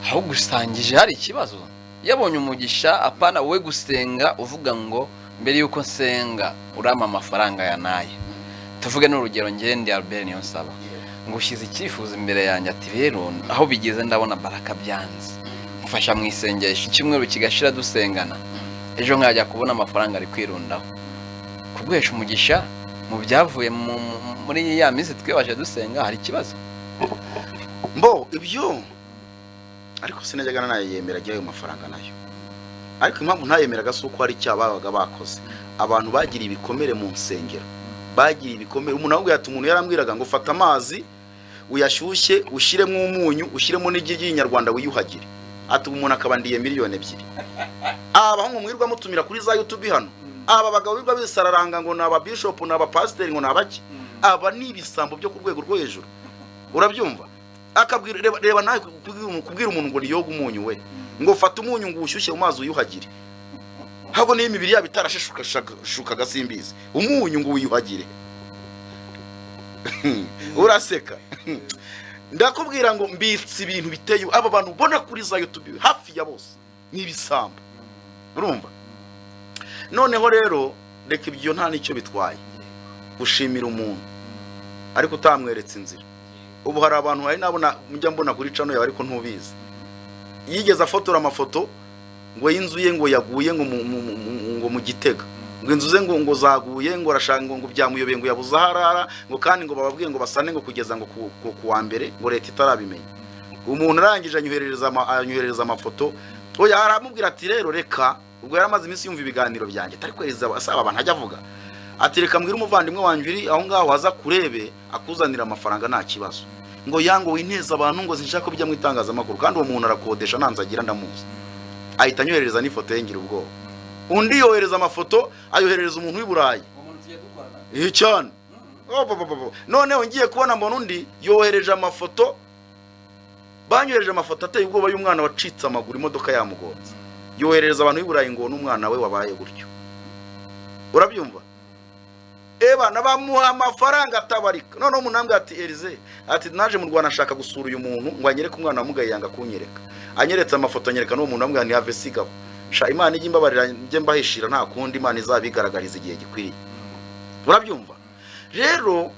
aho gusangije hari ikibazo yabonye umugisha. Apana wowe gusenga uvuga ngo: "Mbere y'uko nsenga urampa amafaranga ya nayo." Tuvuge n'urugero, ngende Albert Niyonsaba, ngo ushyize icyifuzo imbere yanjye, ati: "Rero aho bigeze ndabona Baraka byanze, mfasha mu isengesho." Icyumweru kigashira dusengana, ejo nkajya kubona amafaranga ari kwirundaho. Kuguhesha umugisha mu byavuye muri ya minsi twibashe dusenga, hari ikibazo? Mbo ibyo ariko sinajyaga nanayemera ayo mafaranga nayo. Ariko impamvu ntayemeraga si uko hari icyaha babaga bakoze. Abantu bagiriye ibikomere mu nsengero, bagiriye ibikomere. Umuntu ahubwo ati, umuntu yarambwiraga ngo: "Fata amazi uyashyushye, ushyiremo umunyu, ushyiremo n'igi ry'inyarwanda, wiyuhagire." Ati: "Umuntu akaba ndiye miliyoni 2." Aba bahungu mwirirwa mutumira kuri za YouTube hano, aba bagabo birirwa bisararanga ngo ni ababishopu, ni abapasiteri, ngo ni abaki, aba ni ibisambo byo ku rwego rwo hejuru. Urabyumva? Akabwira, reba, reba nawe, kubwira umuntu ngo niyoge umunyu, we ngo: "Fata umunyu ngo uwushyushye mu mazi uyuhagire." Ahubwo niyo imibiri yabo itarasheshukaga, simbizi. Umunyu ngo wiyuhagire, uraseka. Ndakubwira ngo mbitse ibintu biteye. Aba bantu ubona kuri za YouTube hafi ya bose ni ibisambo. Urumva? Noneho rero reka ibyo, nta n'icyo bitwaye gushimira umuntu ariko utamweretse inzira. Ubu hari abantu, hari nabona njya mbona kuri channel yawe, ariko ntubizi, yigeze afotora amafoto ngo y'inzu ye ngo yaguye, ngo ngo mu Gitega, ngo inzu ze ngo zaguye, ngo arashaka ngo byamuyobeye, ngo yabuze aho arara, ngo kandi ngo bababwiye ngo basane ngo kugeza ngo ku wa mbere, ngo leta itarabimenya. Umuntu arangije anyoherereza amafoto. Oya, aramubwira ati: "Rero reka." Ubwo yari amaze iminsi yumva ibiganiro byanjye, atari kohereza asaba abantu, ajya avuga ati: "Reka mbwire umuvandimwe wanjye uri aho ngaho aza kurebe, akuzanira amafaranga, nta kibazo." Ngo ya ngo wineza abantu, ngo sinshaka ko bijya mu itangazamakuru. Kandi uwo muntu arakodesha, nta nzu agira, ndamuzi. Ahita anyoherereza n'ifoto ye, ngira ubwoba. Undi yohereza amafoto, ayoherereza umuntu w'i Burayi. Cyane. Oh, bo, bo, bo, bo. Noneho ngiye kubona mbona undi yohereje amafoto, banyohereje amafoto ateye ubwoba y'umwana wacitse amaguru, imodoka yamugonze. Yoherereza abantu b'i Burayi ngo n'umwana we wabaye gutyo. Urabyumva? Eba bamuha amafaranga atabarika. Noneho umuntu arambwira ati: "Elize," ati, "naje mu Rwanda nshaka gusura uyu muntu ngo anyereke umwana wamugaye, yanga kunyereka. Anyeretse amafoto, anyereka n'uwo muntu." Arambwira ntihave sigaho sha. Imana ijye imbabarira, njye mbahishira, nta kundi, Imana izabigaragariza igihe gikwiriye. Urabyumva? Rero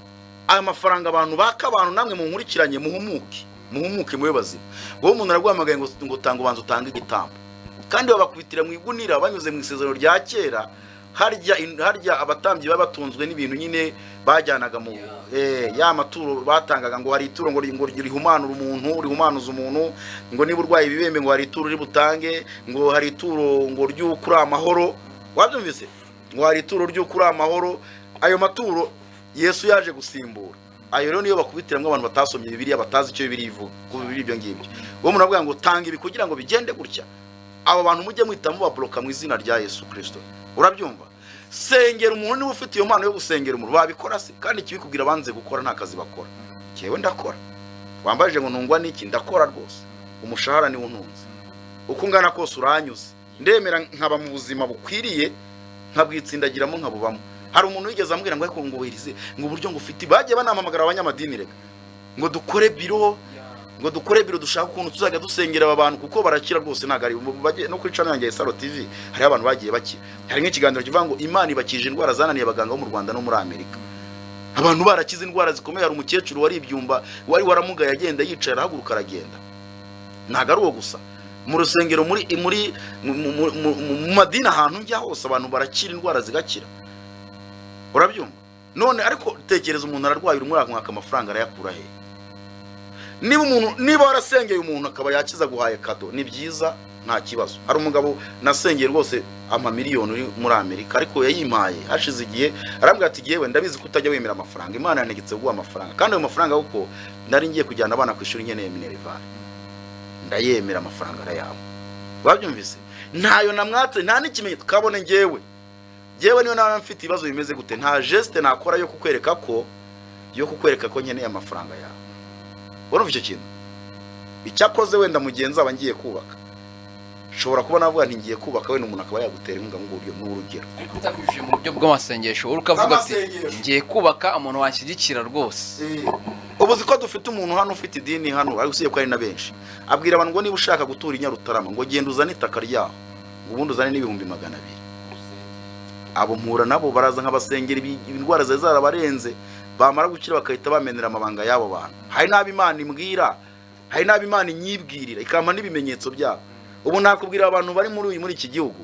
aya mafaranga abantu baka abantu, namwe munkurikiranye, muhumuke, muhumuke, mube bazima. Wowe umuntu araguhamagaye ngo tanga, ubanza utange igitambo, kandi babakubitira mu igunira banyuze mu isezerano rya kera. Harya abatambyi baba batunzwe n'ibintu nyine bajyanaga mu ya maturo batangaga, ngo hari ituro ngo rihumanura umuntu, rihumanuza umuntu, ngo niba urwaye ibibembe ngo hari ituro uri butange, ngo hari ituro ngo ry'uko uri amahoro. Wabyumvise? Ngo hari ituro ry'uko uri amahoro. Ayo maturo Yesu yaje gusimbura. Ayo rero niyo bakubitiramo abantu batasomye Bibiliya, batazi icyo Bibiliya ivuga ku bibiri. Ibyo ngibyo, uwo muntu avuga ngo tanga ibi kugira ngo bigende gutya. Abo bantu mujye muhita mubabloka mu izina rya Yesu Kirisito. Urabyumva? Sengera umuntu niba ufite iyo mpano yo gusengera umuntu, babikora se? Kandi ikibikubwira, banze gukora, nta kazi bakora. Njyewe ndakora. Wambajije ngo ntungwa n'iki? Ndakora rwose, umushahara niwo untunze. Uko ungana kose uranyuze, ndemera nkaba mu buzima bukwiriye, nkabwitsindagiramo, nkabubamo. Hari umuntu wigeze ambwira ngo ariko ngo wirize ngo uburyo ngo ufite, bagiye banampamagara abanyamadini, reka ngo dukore biro, ngo dukore biro, dushaka ukuntu tuzajya dusengera aba bantu kuko barakira rwose. Ntabwo ari no kuri channel yanjye ya Saro TV hariho abantu bagiye bakira. Hari nk'ikiganiro kivuga ngo Imana ibakije indwara zananiye abaganga bo mu Rwanda no muri Amerika. Abantu barakize indwara zikomeye. Hari umukecuru wari ibyumba, wari waramugaye, agenda yicaye, arahaguruka, aragenda. Ntabwo ari uwo gusa. Mu rusengero, muri mu madini, ahantu njya hose, abantu barakira, indwara zigakira. Urabyumva? None ariko tekereza, umuntu ararwaye, urimo uramwaka amafaranga, arayakura he? Niba umuntu, niba warasengeye umuntu akaba yakiza, guhaye kado, ni byiza, nta kibazo. Hari umugabo nasengeye rwose ampa miliyoni, uri muri Amerika, ariko yayimpaye hashize igihe. Arambwira ati: "Yewe, ndabizi ko utajya wemera amafaranga, Imana yantegetse kuguha amafaranga, kandi ayo mafaranga kuko nari ngiye kujyana abana ku ishuri, nkeneye minerval, ndayemera." Amafaranga arayampa. Wabyumvise? Ntayo namwatse, nta n'ikimenyetso. Kabone ngewe niyo naba mfite ibibazo bimeze gute, nta geste nakora yo kukwereka ko nkeneye amafaranga yawe. Urumva icyo kintu? Icyakoze wenda mu gihe nzaba ngiye kubaka, nshobora kuba navuga nti ngiye kubaka, wenda umuntu akaba yagutera inkunga mu buryo, ni urugero. Ariko utabijije mu buryo bw'amasengesho, wowe ukavuga ati Bw'amasengesho. ngiye kubaka, umuntu wanshyigikira rwose. Ubu uzi ko dufite umuntu hano ufite idini hano, ariko usibye ko ari na benshi, abwira abantu ngo niba ushaka gutura i Nyarutarama, ngo genda uzane itaka ryaho, ngo ubundi uzane n'200,000. Abo mpura nabo baraza nkabasengera, indwara zari zarabarenze, bamara gukira bagahita bamenera amabanga y'abo bantu. Hari n'abo Imana imbwira, hari n'abo Imana inyibwirira, ikampa n'ibimenyetso byabo. Ubu nakubwira abantu bari muri iki gihugu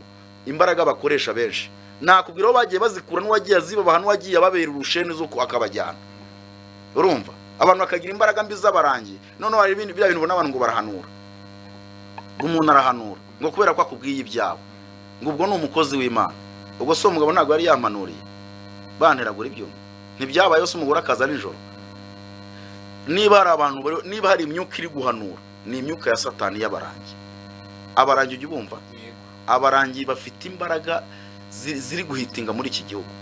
imbaraga bakoresha benshi, nakubwira aho bagiye bazikura, n'uwagiye azibabaha, n'uwagiye ababera urusheni zo akabajyana. Urumva, abantu bakagira imbaraga mbi z'abarangi. Noneho hari ibindi, biriya bintu ubona abantu ngo barahanura, ngo umuntu arahanura ngo kubera ko akubwiye ibyawe, ngo ubwo ni umukozi w'Imana. Ubwo si umugabo ntabwo yari yampanuriye banteragura ibyuma? Ntibyabayeho se umugore akaza nijoro? Niba hari abantu niba hari imyuka iri guhanura, ni imyuka ya Satani y'abarangi. Abarangi ujya ubumva? Abarangi bafite imbaraga ziri guhitinga muri iki gihugu.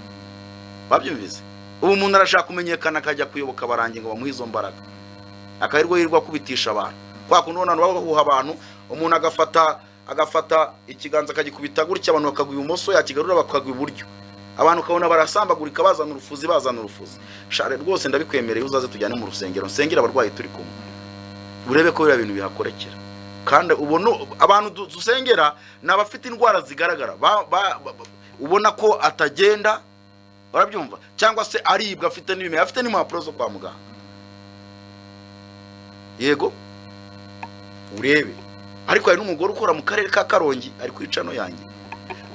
Babyumvise? Ubu umuntu arashaka kumenyekana, akajya kuyoboka abarangi ngo bamuhe izo mbaraga, akahirwa hirwa akubitisha abantu. Kwa kundi ubona abantu bahuha abantu, umuntu agafata ikiganza akagikubita gutya, abantu bakagwa ibumoso, yakigarura bakagwa iburyo, abantu ukabona barasambagurika, bazana urufuzi, bazana urufuzi. Share rwose, ndabikwemereye, uzaze tujyane mu rusengero, nsengere abarwayi turi kumwe, urebe ko biriya bintu bihakorekera. Kandi ubona abantu dusengera ni abafite indwara zigaragara, ubona ko atagenda, urabyumva, cyangwa se aribwa, afite n'ibimenyetso, afite n'impapuro zo kwa muganga. Yego, urebe. Ariko hari n'umugore ukora mu karere ka Karongi, ari kuri channel yanjye.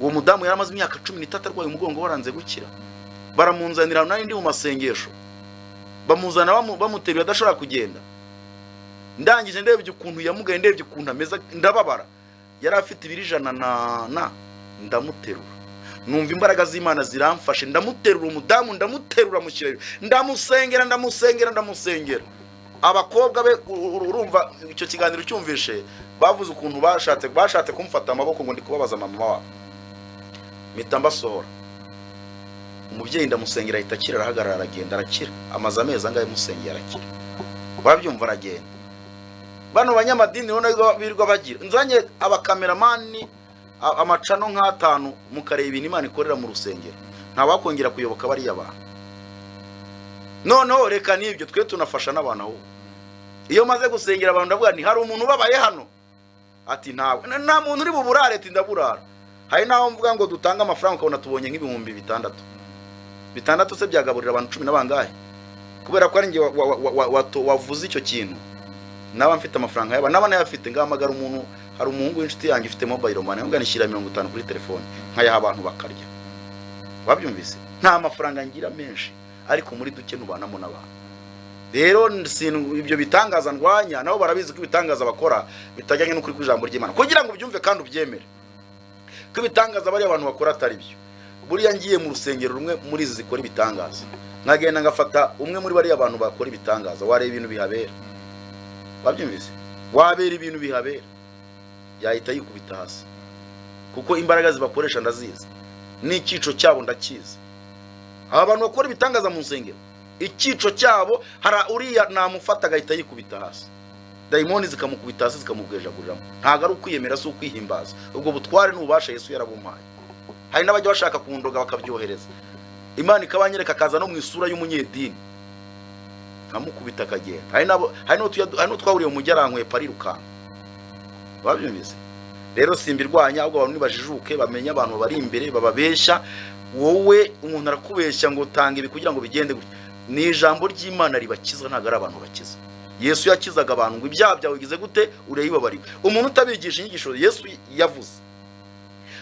Uwo mudamu yari amaze imyaka 13 arwaye umugongo waranze gukira. Baramunzanira, nari ndi mu masengesho, bamuzana bamuteruye adashobora kugenda. Ndangije ndebye ukuntu yamugaye, ndebye ukuntu ameze, ndababara. Yari afite ibiro 100 na ndamuterura, numva imbaraga z'Imana ziramfashe, ndamuterura umudamu, ndamuterura, mushyira hejuru, ndamusengera, ndamusengera, ndamusengera. Abakobwa be, urumva icyo kiganiro cyumvishe, bavuze ukuntu bashatse kumfata amaboko ngo ndi kubabaza mama wabo, mpita mbasohora. Umubyeyi ndamusengera, ahita akira, arahagarara, aragenda, arakira. Amaze amezi angahe musengera, arakira. Urabyumva? Aragenda. Bano banyamadini rero nabo birirwa bagira, nzanye abakameramani, amacano nk'atanu, mukareba ibintu Imana ikorera mu rusengero, ntawakongera kuyoboka bariya bantu. Noneho reka n'ibyo, twe tunafasha n'abantu. Ahubwo iyo maze gusengera abantu, ndavuga nti: "Hari umuntu ubabaye hano?" Ati: "Ntawe." "Nta muntu uri buburare?" Ati: "Ndaburara." Hari n'aho mvuga ngo dutange amafaranga, ukabona tubonye nk'ibihumbi 6. 6 se byagaburira abantu cumi na bangahe? Kubera ko ari njye wavuze icyo kintu, naba mfite amafaranga yaba naba nayafite, ngahamagara umuntu. Hari umuhungu w'inshuti yanjye ufite mobile money, nkamubwira nishyira 50 kuri telefone, nkayaha abantu bakarya. Wabyumvise? Nta mafaranga ngira menshi, ariko muri duke ntubanamo n'abantu. Rero ibyo bitangaza ndwanya, nabo barabizi ko ibitangaza bakora bitajyanye n'ukuri kw'ijambo ry'Imana. Kugira ngo ubyumve kandi ubyemere ko ibitangaza bariya abantu bakora atari byo, buriya ngiye mu rusengero rumwe muri izi zikora ibitangaza, nkagenda ngafata umwe muri bariya bantu bakora ibitangaza, wareba ibintu bihabera. Wabyumvise? Wabera ibintu bihabera, yahita yikubita hasi. Kuko imbaraga zibakoresha ndazizi, n'icyico cyabo ndakizi. Aba bantu bakora ibitangaza mu nsengero, icyico cyabo, hari uriya namufata agahita yikubita hasi, dayimoni zikamukubita hasi, zikamubwejaguriramo. Ntabwo ari ukwiyemera, si ukwihimbaza. Ubwo butware n'ububasha Yesu yarabumpaye. Hari n'abajya bashaka kundoga bakabyohereza, Imana ikabanyereka, akaza no mu isura y'umunyedini, nkamukubita akagenda. Hari n'abo, hari n'uwo twahuriye mu mujyi arankwepa arirukanka. Babyumvise rero, simbirwanya, ahubwo abantu nibajijuke, bamenye abantu bari imbere bababeshya. Wowe umuntu arakubeshya ngo tanga ibi kugira ngo bigende gutya. Ni ijambo ry'Imana ribakiza, ntabwo ari abantu bakiza. Yesu yakizaga abantu ngo ibyaha byawe bigize gute? Urayibabariwe. Umuntu utabigisha inyigisho Yesu yavuze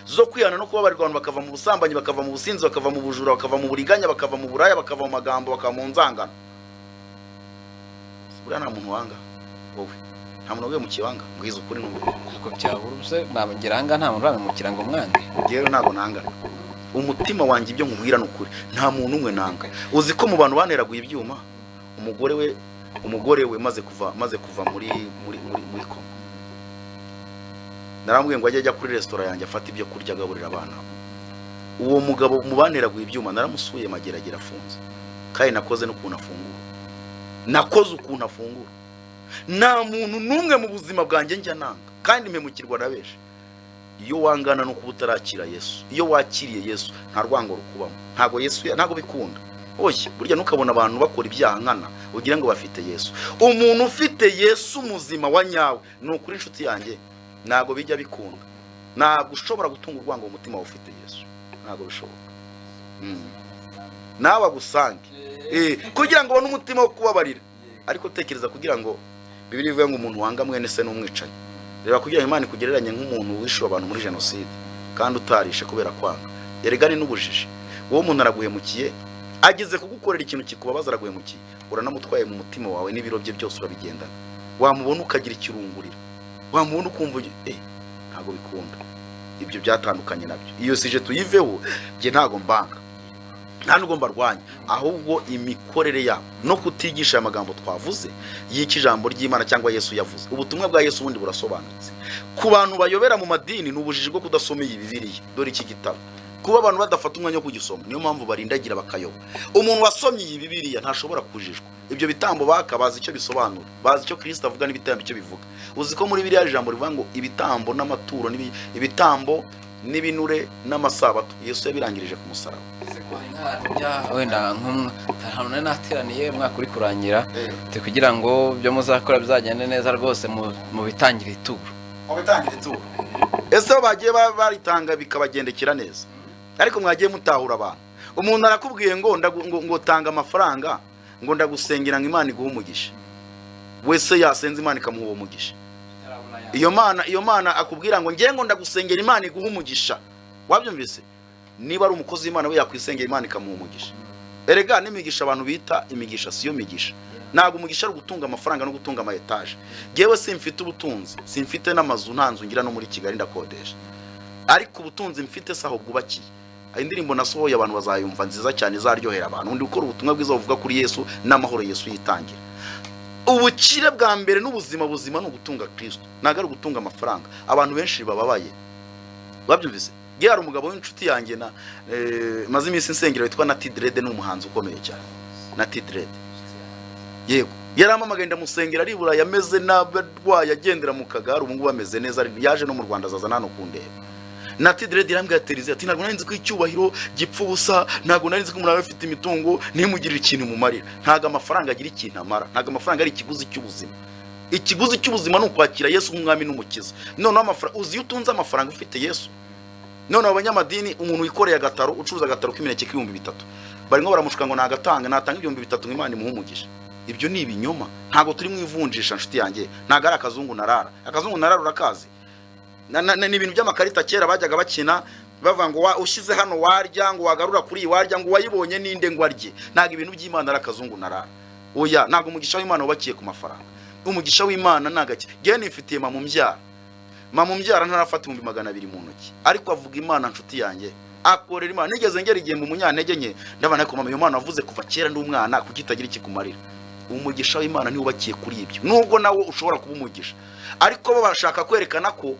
zo kwihana no kubabarirwa, abantu bakava mu busambanyi, bakava mu businzi, bakava mu bujura, bakava mu buriganya, bakava mu buraya, bakava mu magambo, bakava mu nzangano. Buriya nta muntu wanga wowe, nta muntu waguye mu kibanga. Mbwiza ukuri numve. Ntabwo byabura ubuse nabagira aha ngaha, nta muntu uramemukira ngo mwange. Rero ntabwo nangana. Umutima wanjye, ibyo nkubwira ni ukuri, nta muntu umwe nanga. Uzi ko mu bantu baneraguye ibyuma, umugore we maze kuva muri koma, narambwiye ngo ajye ajya kuri resitora yanjye afate ibyo kurya agaburira abana. Uwo mugabo mu baneraguye ibyuma naramusuye Mageragere afunze, kandi nakoze n'ukuntu afungura, nakoze ukuntu afungura. Nta muntu n'umwe mu buzima bwanjye njya nanga, kandi mpemukirwa na benshi. Iyo wangana no kuba utarakira Yesu. Iyo wakiriye Yesu nta rwango rukubamo. Ntabwo Yesu ntabwo bikunda. Oya, burya ntukabona abantu bakora ibyaha nkana ugira ngo bafite Yesu. Umuntu ufite Yesu muzima wa nyawe, ni ukuri inshuti yanjye, ntabwo bijya bikunda. Ntabwo ushobora gutunga urwango mu mutima wawe ufite Yesu, ntabwo bishoboka. Nawe agusange kugira ngo ubone umutima wo kubabarira. Ariko tekereza, kugira ngo Bibiliya ivuge ngo umuntu wanga mwene se n'umwicanyi, reba, kugira ngo Imana ikugereranye nk'umuntu wishe abantu muri jenoside kandi utarishe kubera kwanga. Erega ni n'ubujiji. Wowe umuntu araguhemukiye, ageze kugukorera ikintu kikubabaza, araguhemukiye, uranamutwaye mu mutima wawe n'ibiro bye byose urabigendana. Wamubona ukagira ikirungurira, wamubona ukumva ntabwo bikunda. Ibyo byatandukanye nabyo, iyo sujet tuyiveho. Njye ntabwo mbanga, nta nubwo mbarwanya, ahubwo imikorere yabo no kutigisha aya magambo twavuze y'iki ijambo ry'Imana cyangwa Yesu yavuze. Ubutumwa bwa Yesu ubundi burasobanutse. Ku bantu bayobera mu madini, ni ubujiji bwo kudasoma iyi Bibiliya. Dore iki gitabo, kuba abantu badafata umwanya wo kugisoma, niyo mpamvu barindagira bakayoba. Umuntu wasomye iyi Bibiliya ntashobora kujijwa. Ibyo bitambo baka bazi icyo bisobanura, bazi icyo Kirisito avuga n'ibitambo icyo bivuga. Uzi ko muri biriya ijambo rivuga ngo ibitambo n'amaturo ibitambo n'ibinure n'amasabato, Yesu yabirangirije ku musaraba. Wenda ahantu nari nateraniye umwaka uri kurangira, ati kugira ngo ibyo muzakora bizagende neza rwose mu bitangira ituro. Mu bitangira ituro, ese bo bagiye baritanga bikabagendekera neza? Ariko mwagiye mutahura abantu. Umuntu arakubwiye ngo ngo tanga amafaranga, ngo ndagusengera ngo Imana iguhe umugisha. Wese yasenze Imana ikamuha uwo mugisha? Iyo Mana akubwira ngo ngiye ngo ndagusengera Imana iguhe umugisha, wabyumvise? Niba ari umukozi w'Imana, we yakwisengera Imana ikamuha umugisha? Erega n'imigisha abantu bita imigisha siyo migisha. Ntabwo umugisha ari ugutunga amafaranga no gutunga ama etaje. Ngewe simfite ubutunzi, simfite n'amazu, nta nzu ngira no muri Kigali, ndakodesha. Ariko ubutunzi mfite si aho bwubakiye. Indirimbo nasohoye abantu bazayumva, nziza cyane, izaryohera abantu. Undi ukora ubutumwa bwiza buvuga kuri Yesu n'amahoro Yesu yitangira. Ubukire bwa mbere n'ubuzima buzima ni ugutunga Kristo, ntabwo ari ugutunga amafaranga. Abantu benshi bababaye babyumvise. Ngewe hari umugabo w'inshuti yanjye na maze iminsi nsengera witwa Natty Dread, ni umuhanzi ukomeye cyane, Natty Dread. Yego, yarampamagaye ndamusengera, aribura yameze nabi, arwaye, agendera mu kagare, ubu ngubu ameze neza, yaje no mu Rwanda, azaza hano kundeba. Natty Dread yarambwiye ati: "Elize," ati, "ntabwo nari nzi ko icyubahiro gipfa ubusa, ntabwo nari nzi ko umuntu aba afite imitungo ntimugirire ikintu mumarira." Ntabwo amafaranga agira ikintu amara, ntabwo amafaranga ari ikiguzi cy'ubuzima. Ikiguzi cy'ubuzima ni ukwakira Yesu nk'umwami n'umukiza. Noneho amafaranga, uzi iyo utunze amafaranga ufite Yesu? Noneho abanyamadini, umuntu wikoreye agataro, ucuruza agataro k'imineke k'ibihumbi 3, barimo baramushuka ngo nagatanga, natanga 3000 ngo Imana imuhe umugisha. Ibyo ni ibinyoma. Ntabwo turi mu ivunjisha, nshuti yanjye. Ntabwo ari akazungu narara. Akazungu narara urakazi? Ni ibintu by'amakarita kera bajyaga bakina, bavuga ngo ushyize hano warya, ngo wagarura kuri iyi warya, ngo uwayibonye ninde ngo arye. Ntabwo ibintu by'Imana ari akazungu narara, oya. Ntabwo umugisha w'Imana wubakiye ku mafaranga. Umugisha w'Imana ni agake. Ngewe nifitiye mama umbyara, mama umbyara ntarafata 200,000 mu ntoki, ariko avuga Imana, nshuti yanjye, akorera Imana. Nigeze ngera igihe mu munyantege nke, ndabona ko mama, iyo Mana wavuze kuva kera ndi umwana, kuki itagira ikikumarira? Umugisha w'Imana ntiwubakiye kuri ibyo, nubwo nawo ushobora kuba umugisha. Ariko bo bashaka kwerekana ko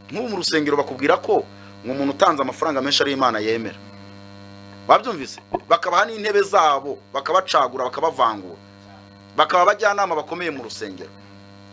nk'ubu mu rusengero bakubwira ko Ngo umuntu utanze amafaranga menshi ari Imana yemera. Babyumvise, bakabaha n'intebe zabo, bakabacagura, bakabavangura, bakaba abajyanama bakomeye mu rusengero.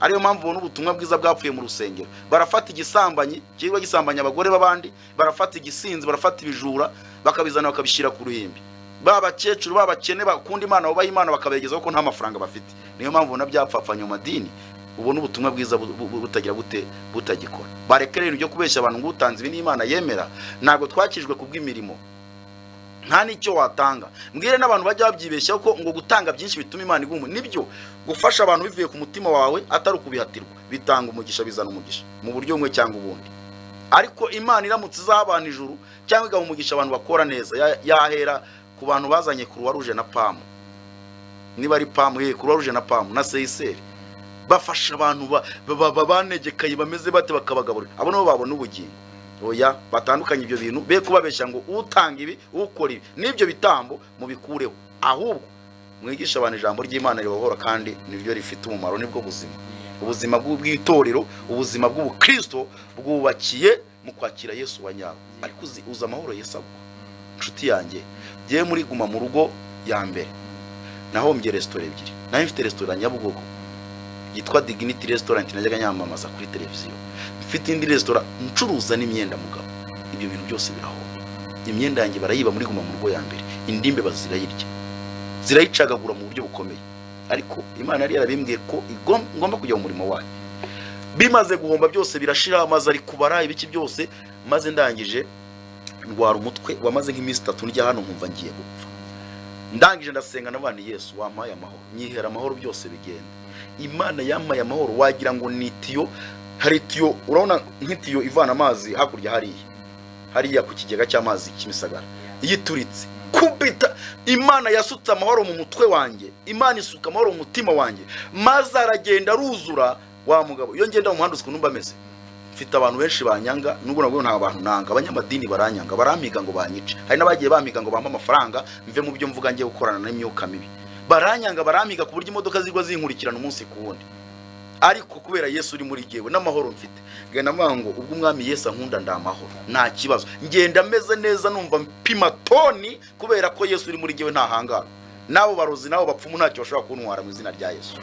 Ariyo mpamvu ubona ubutumwa bwiza bwapfuye mu rusengero. Barafata igisambanyi kirirwa gisambanya abagore b'abandi, barafata igisinzi, barafata ibijura, bakabizana bakabishyira ku ruhimbi. Ba bakecuru b'abakene bakunda Imana, bubaha Imana, bakabegezaho ko nta mafaranga bafite. Niyo mpamvu ubona byapfapfanye mu madini, ubona ubutumwa bwiza butagira gute, butagikora. Bareke rero ibyo kubeshya abantu ngo utanze ibi n'Imana yemera. Ntabwo twakijwe kubw'imirimo, nta n'icyo watanga. Mbwire n'abantu bajya babyibeshyaho ko ngo gutanga byinshi bituma Imana iguma. Nibyo, gufasha abantu bivuye ku mutima wawe atari ukubihatirwa bitanga umugisha, bizana umugisha mu buryo bumwe cyangwa ubundi. Ariko Imana iramutse izaha abantu ijuru cyangwa igaha umugisha abantu bakora neza, yahera ku bantu bazanye Croix Rouge na PAM, niba ari PAM, ye Croix Rouge na PAM na CICR, bafasha abantu banegekaye bameze bate, bakabagaburira. Abo nibo babona ubugingo. Oya, batandukanye ibyo bintu, be kubabeshya ngo utanga ibi, ukora ibi n'ibyo bitambo mubikureho. Ahubwo mwigisha abantu ijambo ry'Imana ribohora, kandi niryo rifite umumaro, nibwo buzima. Ubuzima bw'itorero, ubuzima bw'ubukristo bwubakiye mu kwakira Yesu wa nyawe. Ariko uzi amahoro Yesu aguha, inshuti yanjye? Ngewe muri guma mu rugo ya mbere nahombye resitora ebyiri. Nayo mfite resitora Nyabugogo yitwa Dignity Restaurant, najyaga nyamamaza kuri televiziyo. Mfite indi resitora ncuruza n'imyenda. Mugabo, ibyo bintu byose birahomba. Imyenda yanjye barayiba muri guma mu rugo ya mbere, indi mbeba zirayirya, zirayicagagura mu buryo bukomeye. Ariko Imana yari yarabimbwiye ko ngomba kujya mu murimo wayo. Bimaze guhomba byose birashira, amaze ari kubara ibiki byose, maze ndangije ndwara umutwe wamaze nk'iminsi 3 ndya hano nkumva ngiye gupfa. Ndangije ndasenga, ndavuga nti: "Yesu, wampaye amahoro." Nyihera amahoro, byose bigenda. Imana yampaye amahoro wagira ngo ni itiyo. Hari itiyo, urabona nk'itiyo ivana amazi hakurya hariya, hariya ku kigega cy'amazi Kimisagara, iyo ituritse kubita. Imana yasutse amahoro mu mutwe wanjye, Imana isuka amahoro mu mutima wanjye, maze aragenda aruzura. Wa mugabo, iyo ngenda mu muhanda uzi ukuntu mba meze? Mfite abantu benshi banyanga, nubwo nabwo nta bantu nanga. Abanyamadini baranyanga, barampiga ngo banyice. Hari n'abagiye bampiga ngo bampe amafaranga mve mu byo mvuga, ngiye gukorana n'imyuka mibi. Baranyanga, barampiga ku buryo imodoka zigwa zinkurikirana umunsi ku wundi. Ariko kubera Yesu uri muri jyewe n'amahoro mfite, ngenda mvuga ngo ubwo Umwami Yesu ankunda, ndi amahoro, nta kibazo. Ngenda meze neza, numva mpima toni, kubera ko Yesu uri muri jyewe ntahangara. N'abo barozi n'abo bapfumu ntacyo bashobora kuntwara mu izina rya Yesu.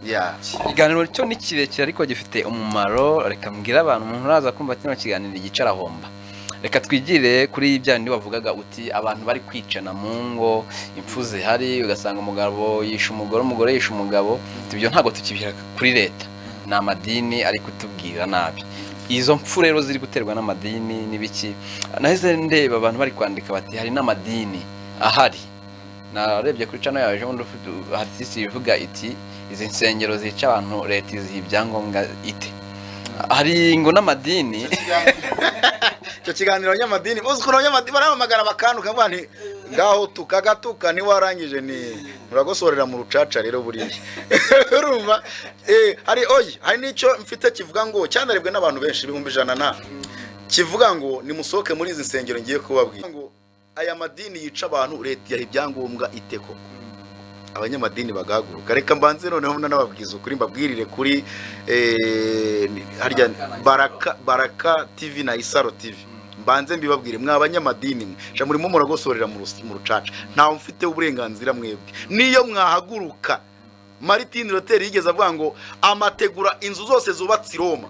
Yeah. Ikiganiro cyo ni kirekire ariko gifite umumaro. Reka mbwire abantu, umuntu uraza kumva kino kiganiro igice arahomba. Reka twigire kuri bya bindi wavugaga uti abantu bari kwicana mu ngo, impfu zihari, ugasanga umugabo yishe umugore, umugore yishe umugabo. Ibyo ntabwo tukibishyira kuri leta, ni amadini ari kutubwira nabi. Izo mpfu rero ziri guterwa n'amadini n'ibiki? Nahise ndeba abantu bari kwandika bati hari n'amadini ahari. Narebye kuri channel yawe ejo bundi, artiste ivuga iti izi nsengero zica abantu leta iziha ibyangombwa ite? Hari ngo n'amadini. Icyo kiganiro, abanyamadini, uzi ukuntu abanyamadini baramamagara bakantuka, bavuga nti ngaho tukagatuka ntiwarangije, ni muragosorera mu rucaca. Rero buriya urumva, hari oyi, hari n'icyo mfite kivuga ngo cyanarebwe n'abantu benshi 100,000 na kivuga ngo nimusohoke muri izi nsengero. Ngiye kubabwira ngo aya madini yica abantu leta yaha ibyangombwa ite koko? Abanyamadini bagahaguruka. Reka mbanze noneho nanababwiza ukuri, mbabwirire kuri harya Baraka TV na Isaro TV. Mbanze mbibabwire, mwa abanyamadini mwe sha, murimo muragosorera mu rucaca. Ntawe mfite uburenganzira mwebwe. Niyo mwahaguruka, Martin Luther yigeze avuga ngo amategura inzu zose zubatse i Roma,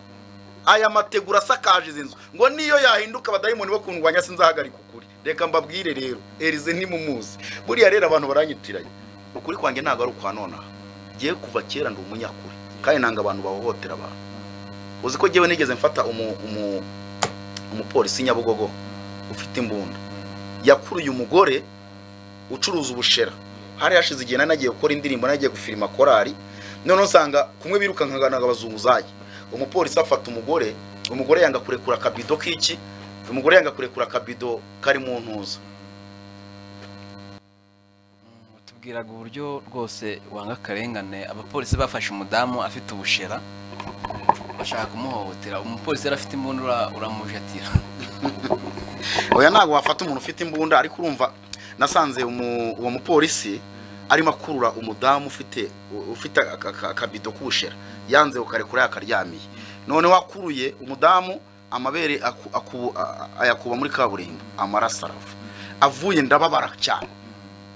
aya mategura asakaje izi nzu, ngo niyo yahinduka abadayimoni bo kundwanya sinzahagarika ukuri. Reka mbabwire rero, Elize ntimumuzi. Buriya rero abantu baranyitiranye. Ukuri kwanjye ntabwo ari ukwa nonaha. Ngiye kuva kera ndi umunyakuri, kandi nanga abantu bahohotera abantu. Uzi ko ngewe nigeze mfata umupolisi Nyabugogo ufite imbunda yakuruye umugore ucuruza ubushera? Hari hashize igihe nari nagiye gukora indirimbo, nagiye gufilima korari, noneho nsanga kumwe birukankanaga abazunguzayi. Umupolisi afata umugore, umugore yanga kurekura akabido k'iki, umugore yanga kurekura akabido kari mu ntuza. Tubwiraga uburyo rwose wanga akarengane. Abapolisi bafashe umudamu afite ubushera bashaka kumuhohotera, umupolisi yari afite imbunda, uramujatira. Oya, ntabwo wafata umuntu ufite imbunda. Ariko urumva, nasanze uwo mupolisi arimo akurura umudamu ufite akabido k'ubushera, yanze ukarekura yakaryamiye. Noneho akuruye umudamu. Amabere ayakuba muri kaburimbo, amaraso arava. Avuye ndababara cyane,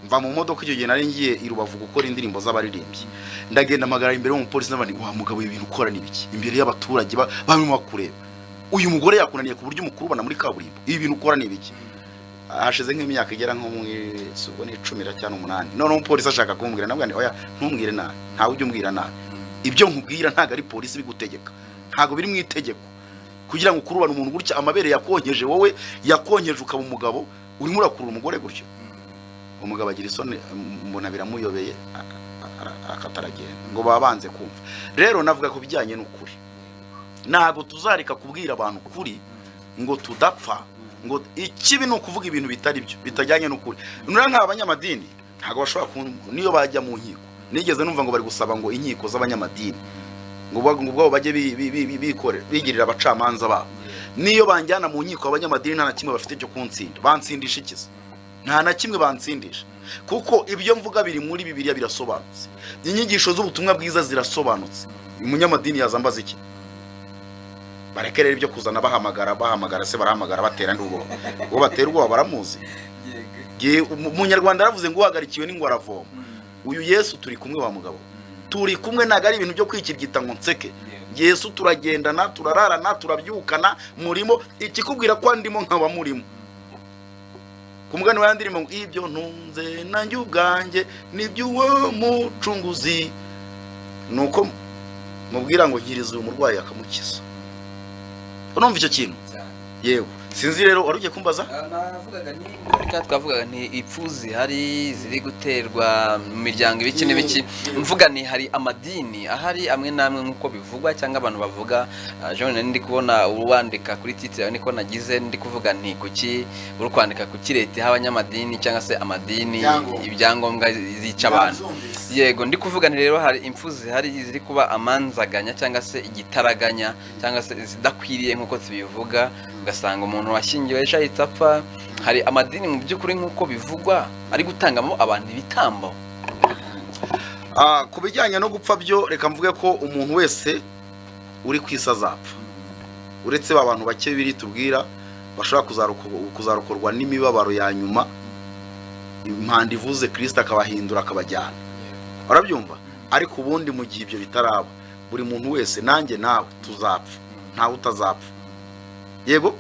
mva mu modoka. Icyo gihe nari ngiye i Rubavu gukora indirimbo z'abaririmbyi. Ndagenda mpagarara imbere y'umupolisi n'abandi: "Wa mugabo, ibi bintu ukora ni ibiki?" Imbere y'abaturage barimo bakureba, uyu mugore yakunaniye ku buryo umukurubana muri kaburimbo? Ibi bintu ukora ni ibiki? Hashize nk'imyaka igera nko mu ubwo ni 10 cyangwa 8. Noneho umupolisi ashaka kumbwira, nabwo nti: "Oya, ntumbwire nabi, ntawe ujya umbwira nabi. Ibyo nkubwira ntabwo ari polisi bigutegeka, ntabwo biri mu itegeko kugira ngo ukurubane umuntu gutya. Amabere yakonkeje wowe, yakonkeje ukaba umugabo, urimo urakurura umugore gutyo." Umugabo agira isoni, mbona biramuyobeye, akata aragenda. Ngo baba banze kumva. Rero navuga ku bijyanye n'ukuri, ntabwo tuzareka kubwira abantu ukuri ngo tudapfa. Ngo ikibi ni ukuvuga ibintu bitari byo, bitajyanye n'ukuri. Nuriya nk'aba banyamadini ntabwo bashobora niyo bajya mu nkiko. Nigeze numva ngo bari gusaba ngo inkiko z'abanyamadini ngo ubwabo bajye bikorera, bigirira abacamanza babo. Niyo banjyana mu nkiko, abanyamadini nta na kimwe bafite cyo kuntsinda. Bansindisha ikiza? Nta na kimwe bansindisha, kuko ibyo mvuga biri muri Bibiliya, birasobanutse. Inyigisho z'ubutumwa bwiza zirasobanutse. Umunyamadini yazambaza iki? Bareke rero ibyo kuzana bahamagara, bahamagara se barahamagara batera ndi ubwoba? Uwo batera ubwoba baramuzi. Umunyarwanda yaravuze ngo uhagarikiwe n'ingwe aravoma. Uyu Yesu turi kumwe, wa mugabo, turi kumwe. Ntabwo ari ibintu byo kwikirigita ngo nseke. Yesu turagendana, turararana, turabyukana, murimo. Ikikubwira ko ndimo nkaba murimo, ku mugani wa ndirimbo ngo ibyo ntunze nanjye ubwanjye n'iby'uwo mucunguzi, nuko mubwira ngo nkiriza uyu murwayi, akamukiza. Urumva icyo kintu? Yego. Sinzi rero, wari ugiye kumbaza? Navugaga ni muri twavugaga nti ipfu zihari ziri guterwa mu miryango, ibiki n'ibiki. Mvuga ni hari amadini ahari amwe n'amwe nk'uko bivugwa cyangwa abantu bavuga. Jean, nari ndi kubona uwandika kuri titre yawe, niko nagize ndi kuvuga nti kuki uri kwandika kuki leta iha abanyamadini cyangwa se amadini Ibyangombwa. ibyangombwa zica abantu? Yego, ndi kuvuga nti rero hari impfu zihari ziri kuba amanzaganya cyangwa se igitaraganya cyangwa se zidakwiriye nk'uko tubivuga, ugasanga umuntu washyingiwe ejo ahita apfa. Hari amadini mu by'ukuri nk'uko bivugwa ari gutangamo abantu ibitambo. Ku bijyanye no gupfa byo, reka mvuge ko umuntu wese uri ku isi azapfa, uretse ba bantu bake biri tubwira bashobora kuzarokorwa n'imibabaro ya nyuma, impanda ivuze, Kirisita akabahindura akabajyana. Urabyumva? Ariko ubundi mu gihe ibyo bitaraba, buri muntu wese, nanjye nawe, tuzapfa, ntawe utazapfa. Yego.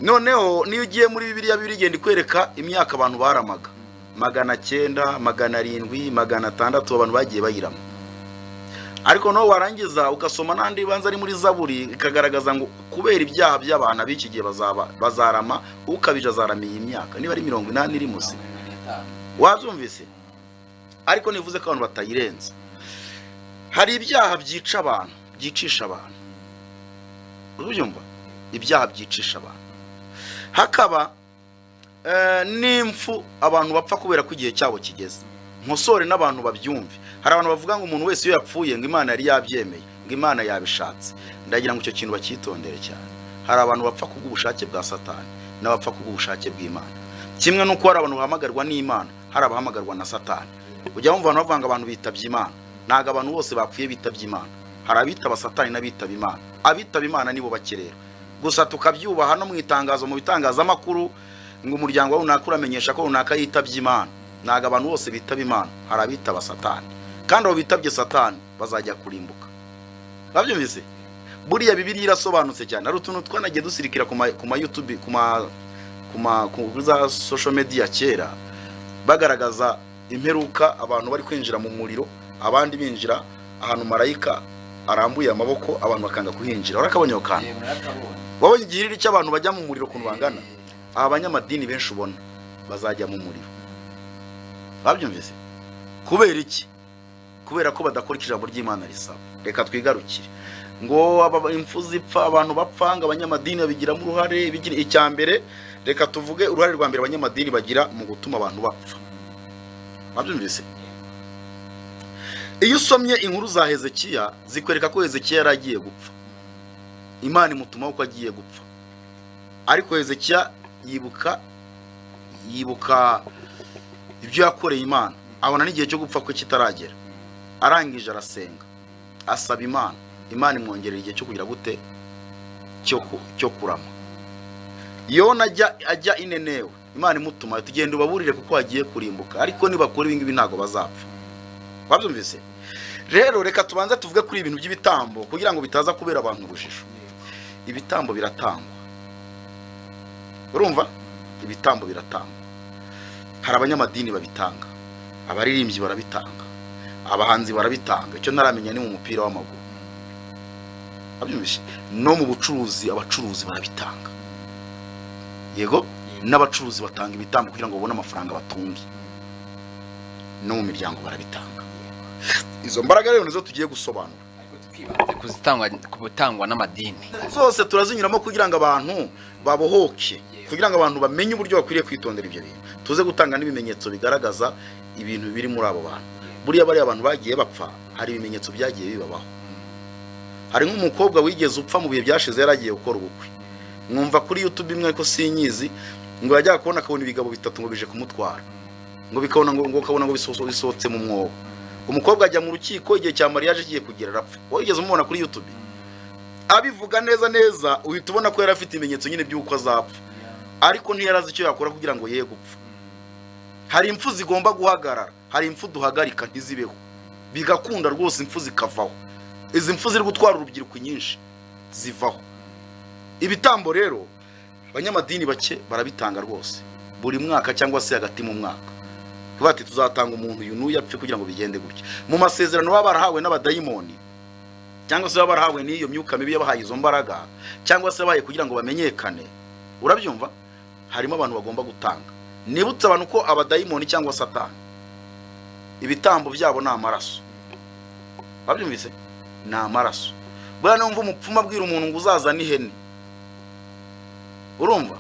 Noneho niyo ugiye muri Bibiliya, Bibiliya igenda ikwereka imyaka abantu baramaga: 900, 700, 600, abantu bagiye bayirama. Ariko nawe warangiza ugasoma n'andi banza ari muri Zaburi, ikagaragaza ngo kubera ibyaha by'abantu ab'iki gihe bazaba bazarama, ukabije azarama iyi myaka, niba ari 80 iri musi. Wabyumvise? Ariko nivuze ko abantu batayirenza. Hari ibyaha byica abantu, byicisha abantu, ubyumva? Ibyaha byicisha abantu, hakaba n'impfu abantu bapfa kubera ko igihe cyabo kigeze. Nkosore n'abantu babyumve: hari abantu bavuga ngo umuntu wese iyo yapfuye ngo Imana yari yabyemeye, ngo Imana yabishatse. Ndagira ngo icyo kintu bacyitondere cyane. Hari abantu bapfa kubw'ubushake bwa Satani n'abapfa kubw'ubushake bw'Imana. Kimwe n'uko hari abantu bahamagarwa n'Imana, hari abahamagarwa na Satani. Ujya wumva abantu bavuga ngo abantu bitabye Imana. Ntabwo abantu bose bapfuye bitabye Imana. Hari abitaba Satani n'abitaba Imana. Abitaba Imana nibo bake. Rero gusa tukabyubaha no mu itangazo, mu bitangazamakuru, ngo umuryango runaka uramenyesha ko runaka yitabye Imana. Ntabwo abantu bose bitaba Imana, hari abitaba Satani, kandi abo bitabye Satani bazajya kurimbuka. Babyumvise? Buriya Bibiliya irasobanutse cyane. Hari utuntu twanagiye dusirikira ku ma YouTube, ku ma kuri za social media kera, bagaragaza imperuka, abantu bari kwinjira mu muriro, abandi binjira ahantu marayika arambuye amaboko, abantu bakanga kuhinjira. Urakabonye ako kantu? Wabonye igihiriri cy'abantu bajya mu muriro ukuntu bangana? Aba banyamadini benshi ubona bazajya mu muriro. Babyumvise? Kubera iki? Kubera ko badakora icyo ijambo ry'Imana risaba. Reka twigarukire ngo impfu zipfa, abantu bapfa, ngo abanyamadini babigiramo uruhare. Icya mbere, reka tuvuge uruhare rwa mbere abanyamadini bagira mu gutuma abantu bapfa. Babyumvise? Iyo usomye inkuru za Hezekiya, zikwereka ko Hezekiya yari agiye gupfa. Imana imutumaho ko agiye gupfa, ariko Hezekiya yibuka ibyo yakoreye Imana, abona n'igihe cyo gupfa kwe kitaragera. Arangije arasenga, asaba Imana, Imana imwongerera igihe cyo kugira gute? cyo kurama. Yona ajya i Ninewe, Imana imutuma, tugenda ubaburire kuko hagiye kurimbuka, ariko nibakora ibi ngibi ntabwo bazapfa. Wabyumvise? Rero reka tubanze tuvuge kuri ibintu by'ibitambo kugira ngo bitaza kubera abantu urujijo. Ibitambo biratangwa, urumva? Ibitambo biratangwa, hari abanyamadini babitanga, abaririmbyi barabitanga, abahanzi barabitanga. Icyo ntaramenya ni mu mupira w'amaguru. Wabyumvise? No mu bucuruzi, abacuruzi barabitanga. Yego, n'abacuruzi batanga ibitambo kugira ngo babone amafaranga batunge. No mu miryango barabitanga. Izo mbaraga rero nizo tugiye gusobanura. Ariko twibanze ku gutangwa n'amadini. Zose turazinyuramo kugira ngo abantu babohoke, kugira ngo abantu bamenye uburyo bakwiriye kwitondera ibyo bintu. Tuze gutanga n'ibimenyetso bigaragaza ibintu biri muri abo bantu. Buriya bariya abantu bagiye bapfa, hari ibimenyetso byagiye bibabaho. Hari nk'umukobwa wigeze upfa mu bihe byashize, yari agiye gukora ubukwe. Mwumva kuri YouTube imwe, ariko sinyizi, ngo yajyaga kubona akabona ibigabo bitatu ngo bije kumutwara, ngo bikabona ngo ukabona ngo bisohotse mu mwobo. Umukobwa ajya mu rukiko, igihe cya mariage kigiye kugera arapfa. Wigeze umubona kuri YouTube abivuga neza neza, uhita ubona ko yari afite ibimenyetso nyine by'uko azapfa, ariko ntiyari azi icyo yakora kugira ngo ye gupfa. Hari impfu zigomba guhagarara, hari impfu duhagarika ntizibeho, bigakunda rwose, impfu zikavaho. Izi mpfu ziri gutwara urubyiruko nyinshi zivaho. Ibitambo rero, abanyamadini bake barabitanga rwose buri mwaka cyangwa se hagati mu mwaka, bati tuzatanga umuntu uyu n'uyu apfe kugira ngo bigende gutya. Mu masezerano baba barahawe n'abadayimoni, cyangwa se baba barahawe n'iyo myuka mibi yabahaye izo mbaraga, cyangwa se bahaye kugira ngo bamenyekane. Urabyumva? Harimo abantu bagomba gutanga. Nibutse abantu ko abadayimoni cyangwa Satani, ibitambo byabo ni amaraso. Wabyumvise? Ni amaraso. Buriya numva umupfumu abwira umuntu ngo uzazane ihene, urumva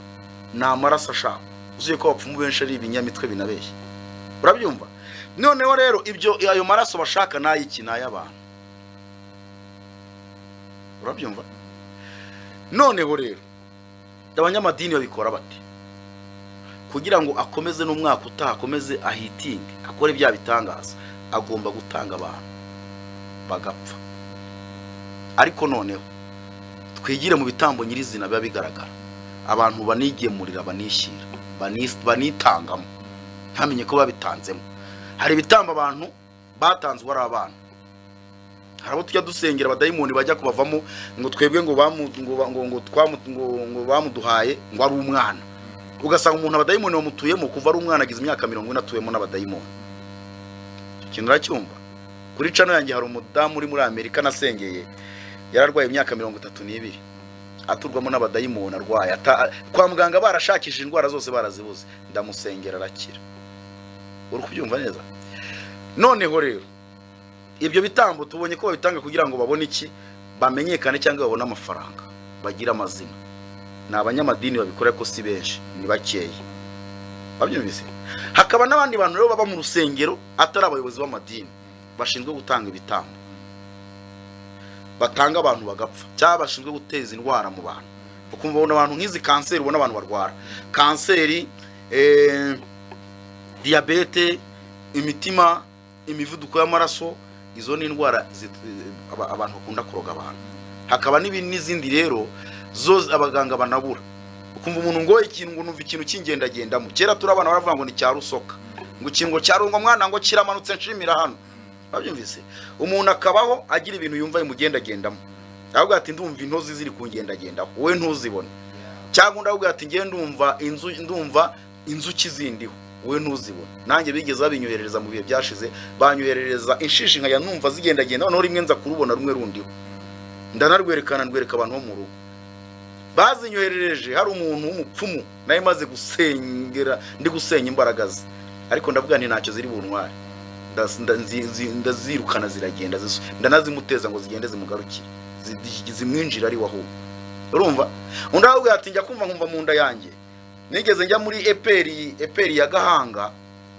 ni amaraso ashaka. Uzuye ko abapfumu benshi ari ibinyamitwe binabeshya. Urabyumva? Noneho rero ibyo, ayo maraso bashaka ni ay'iki? Ni ay'abantu. Urabyumva? Noneho rero abanyamadini babikora bate kugira ngo akomeze n'umwaka utaha, akomeze ahitinge, akore bya bitangaza? Agomba gutanga abantu bagapfa. Ariko noneho twigire mu bitambo nyirizina biba bigaragara, abantu banigemurira, banishyira, banitangamo, ntamenye ko babitanzemo. Hari ibitambo abantu batanzwe ari abana. Hari abo tujya dusengera, abadayimoni bajya kubavamo, ngo twebwe ngo bamu ngo ngo ngo twamu ngo ngo bamuduhaye ngo ari umwana. Ugasanga umuntu abadayimoni bamutuyemo kuva ari umwana, agize imyaka 40 atuyemo n'abadayimoni. Ikintu uracyumva? Kuri channel yanjye hari umudamu uri muri Amerika nasengeye, yararwaye imyaka 32 aturwamo n'abadayimoni, arwaye kwa muganga barashakishije indwara zose barazibuze, ndamusengera arakira. Uri kubyumva neza? Noneho rero ibyo bitambo tubonye ko babitanga kugira ngo babone iki? Bamenyekane cyangwa babone amafaranga, bagire amazina. Ni abanyamadini babikora, ariko si benshi, ni bakeya. Babyumvise? Hakaba n'abandi bantu rero baba mu rusengero, atari abayobozi b'amadini, bashinzwe gutanga ibitambo, batanga abantu bagapfa, cyangwa bashinzwe guteza indwara mu bantu. Ukumva ubona abantu nk'izi kanseri, ubona abantu barwara kanseri, diyabete, imitima, imivuduko y'amaraso. Izo ni indwara abantu bakunda kuroga abantu. Hakaba n'izindi rero zo abaganga banabura. Ukumva umuntu ngo ikintu, ngo numva ikintu kingendagendamo. Kera turi abana baravuga ngo ni cya rusoka, ngo ikintu ngo cyarungwa mwana, ngo kiramanutse nshimira hano. Babyumvise? Umuntu akabaho agira ibintu yumva bimugendagendamo, ahubwo ati ndumva intozi ziri kungendagendaho, wowe ntuzibone. Cyangwa undi ahubwo ati ngewe ndumva inzu, ndumva inzuki zindiho, wowe ntuzibone. Nanjye bigeze babinyoherereza mu bihe byashize, banyoherereza inshishi nkajya numva zigendagenda. Noneho rimwe nza kurubona rumwe rundiho, ndanarwerekana, ndwereka abantu bo mu rugo. Bazinyoherereje hari umuntu w'umupfumu nawe maze gusengera, ndi gusenya imbaraga ze, ariko ndavuga nti ntacyo ziri buntware. Ndazirukana ziragenda, ndanazimuteza ngo zigende zimugarukire, zimwinjira ari we ahubwo. Urumva? Undi aravuga ati njya kumva nkumva mu nda yanjye. Nigeze njya muri EPR, EPR ya Gahanga,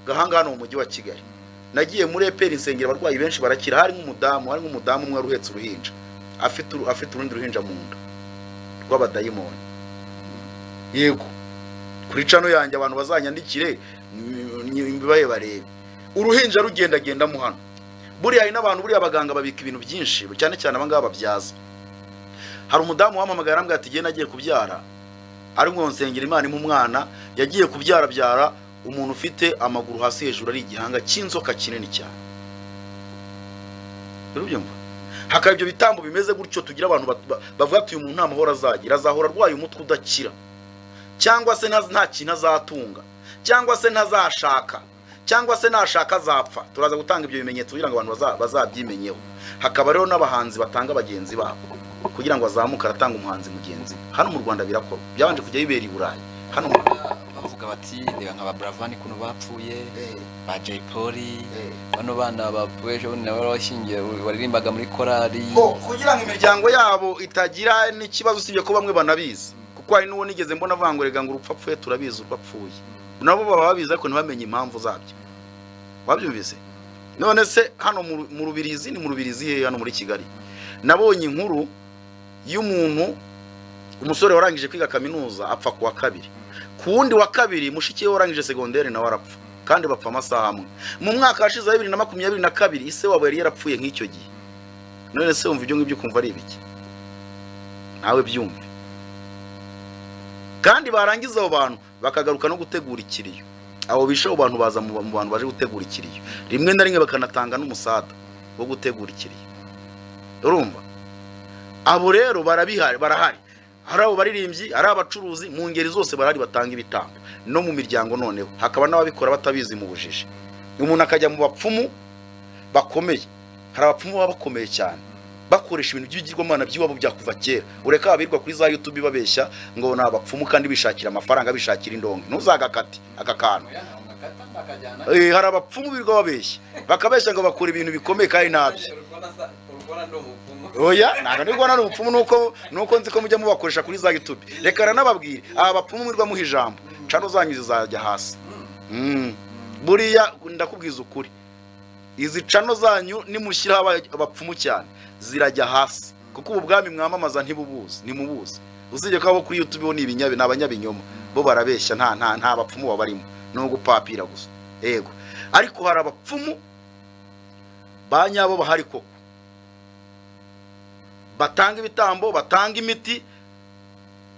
Gahanga hano mu mujyi wa Kigali. Nagiye muri EPR nsengera abarwayi benshi barakira. Hari nk'umudamu umwe wari uhetse uruhinja, afite urundi ruhinja mu nda rw'abadayimoni. Yego, kuri channel yanjye abantu bazanyandikire mbibaye barebe uruhinja rugendagendamo hano. Buriya hari n'abantu, buriya abaganga babika ibintu byinshi, cyane cyane abangaba babyaza. Hari umudamu wampamagaye arambwira ati: "Genda, agiye kubyara, ari ngo nsengera Imana impa umwana." Yagiye kubyara, abyara umuntu ufite amaguru hasi hejuru ari igihanga cy'inzoka kinini cyane. Urabyumva? Hakaba ibyo bitambo bimeze gutyo. Tugira abantu bavuga ati: "Uyu muntu nta mahoro azagira, azahora arwaye umutwe udakira, cyangwa se nta kintu azatunga, cyangwa se ntazashaka, cyangwa se nashaka azapfa." Turaza gutanga ibyo bimenyetso kugira ngo abantu bazabyimenyeho. Hakaba rero n'abahanzi batanga bagenzi babo kugira ngo azamuke, aratanga umuhanzi mugenzi we. Hano mu Rwanda birakorwa, byabanje kujya bibera i Burayi, hano mu Bavuga bati: "Reba nka ba Buravan ukuntu bapfuye, ba Jay Polly, bano bana bapfuye ejo bundi nabo washyingiye waririmbaga muri korali." Bo kugira ngo imiryango yabo itagira n'ikibazo, usibye ko bamwe banabizi, kuko hari n'uwo nigeze mbona avuga ngo: "Rega ngo urupfu apfuye turabizi urwo apfuye." Nabo baba babizi ariko ntibamenye impamvu zabyo. Wabyumvise? None se hano mu Rubirizi, ni mu Rubirizi hehe, hano muri Kigali, nabonye inkuru y'umuntu, umusore warangije kwiga kaminuza, apfa ku wa kabiri. Ku wundi wa kabiri mushiki we warangije segonderi nawe arapfa, kandi bapfa amasaha amwe. Mu mwaka washize wa 2022 ise wabo yari yarapfuye nk'icyo gihe. None se wumva ibyo ngibyo ukumva ari ibiki? Nawe byumve. Kandi barangiza abo bantu bakagaruka no gutegura ikiriyo. Abo bishe abo bantu baza mu bantu baje gutegura ikiriyo, rimwe na rimwe bakanatanga n'umusada wo gutegura ikiriyo. Urumva, abo rero barabihari, barahari. Hari abo baririmbyi, hari abacuruzi, mu ngeri zose barahari batanga ibitambo, no mu miryango. Noneho hakaba n'ababikora batabizi, mu bujiji. Umuntu akajya mu bapfumu bakomeye. Hari abapfumu baba bakomeye cyane, bakoresha ibintu by'ibigirwamana by'iwabo bya kuva kera. Ureka abirwa kuri za YouTube babeshya ngo ni abapfumu kandi bishakira amafaranga, bishakira indonke. Ntuzagakate aka kantu. Hari abapfumu birirwa babeshya, bakabeshya ngo bakora ibintu bikomeye kandi ntabyo. Oya, ntabwo ndi kubona ari umupfumu, nuko nzi ko mujya mubakoresha kuri za YouTube. Reka ranababwire, aba bapfumu mwirirwa muha ijambo, channel zanyu zizajya hasi. Buriya ndakubwiza ukuri, izi channel zanyu nimushyiraho abapfumu cyane zirajya hasi, kuko ubu bwami mwamamaza ntibubuzi, ntimubuzi. Usibye ko abo kuri YouTube bo ni ibinyabi, ni abanyabinyoma, bo barabeshya, nta bapfumu babarimo, ni ugupapira gusa. Yego, ariko hari abapfumu ba nyabo bahari koko, batanga ibitambo, batanga imiti,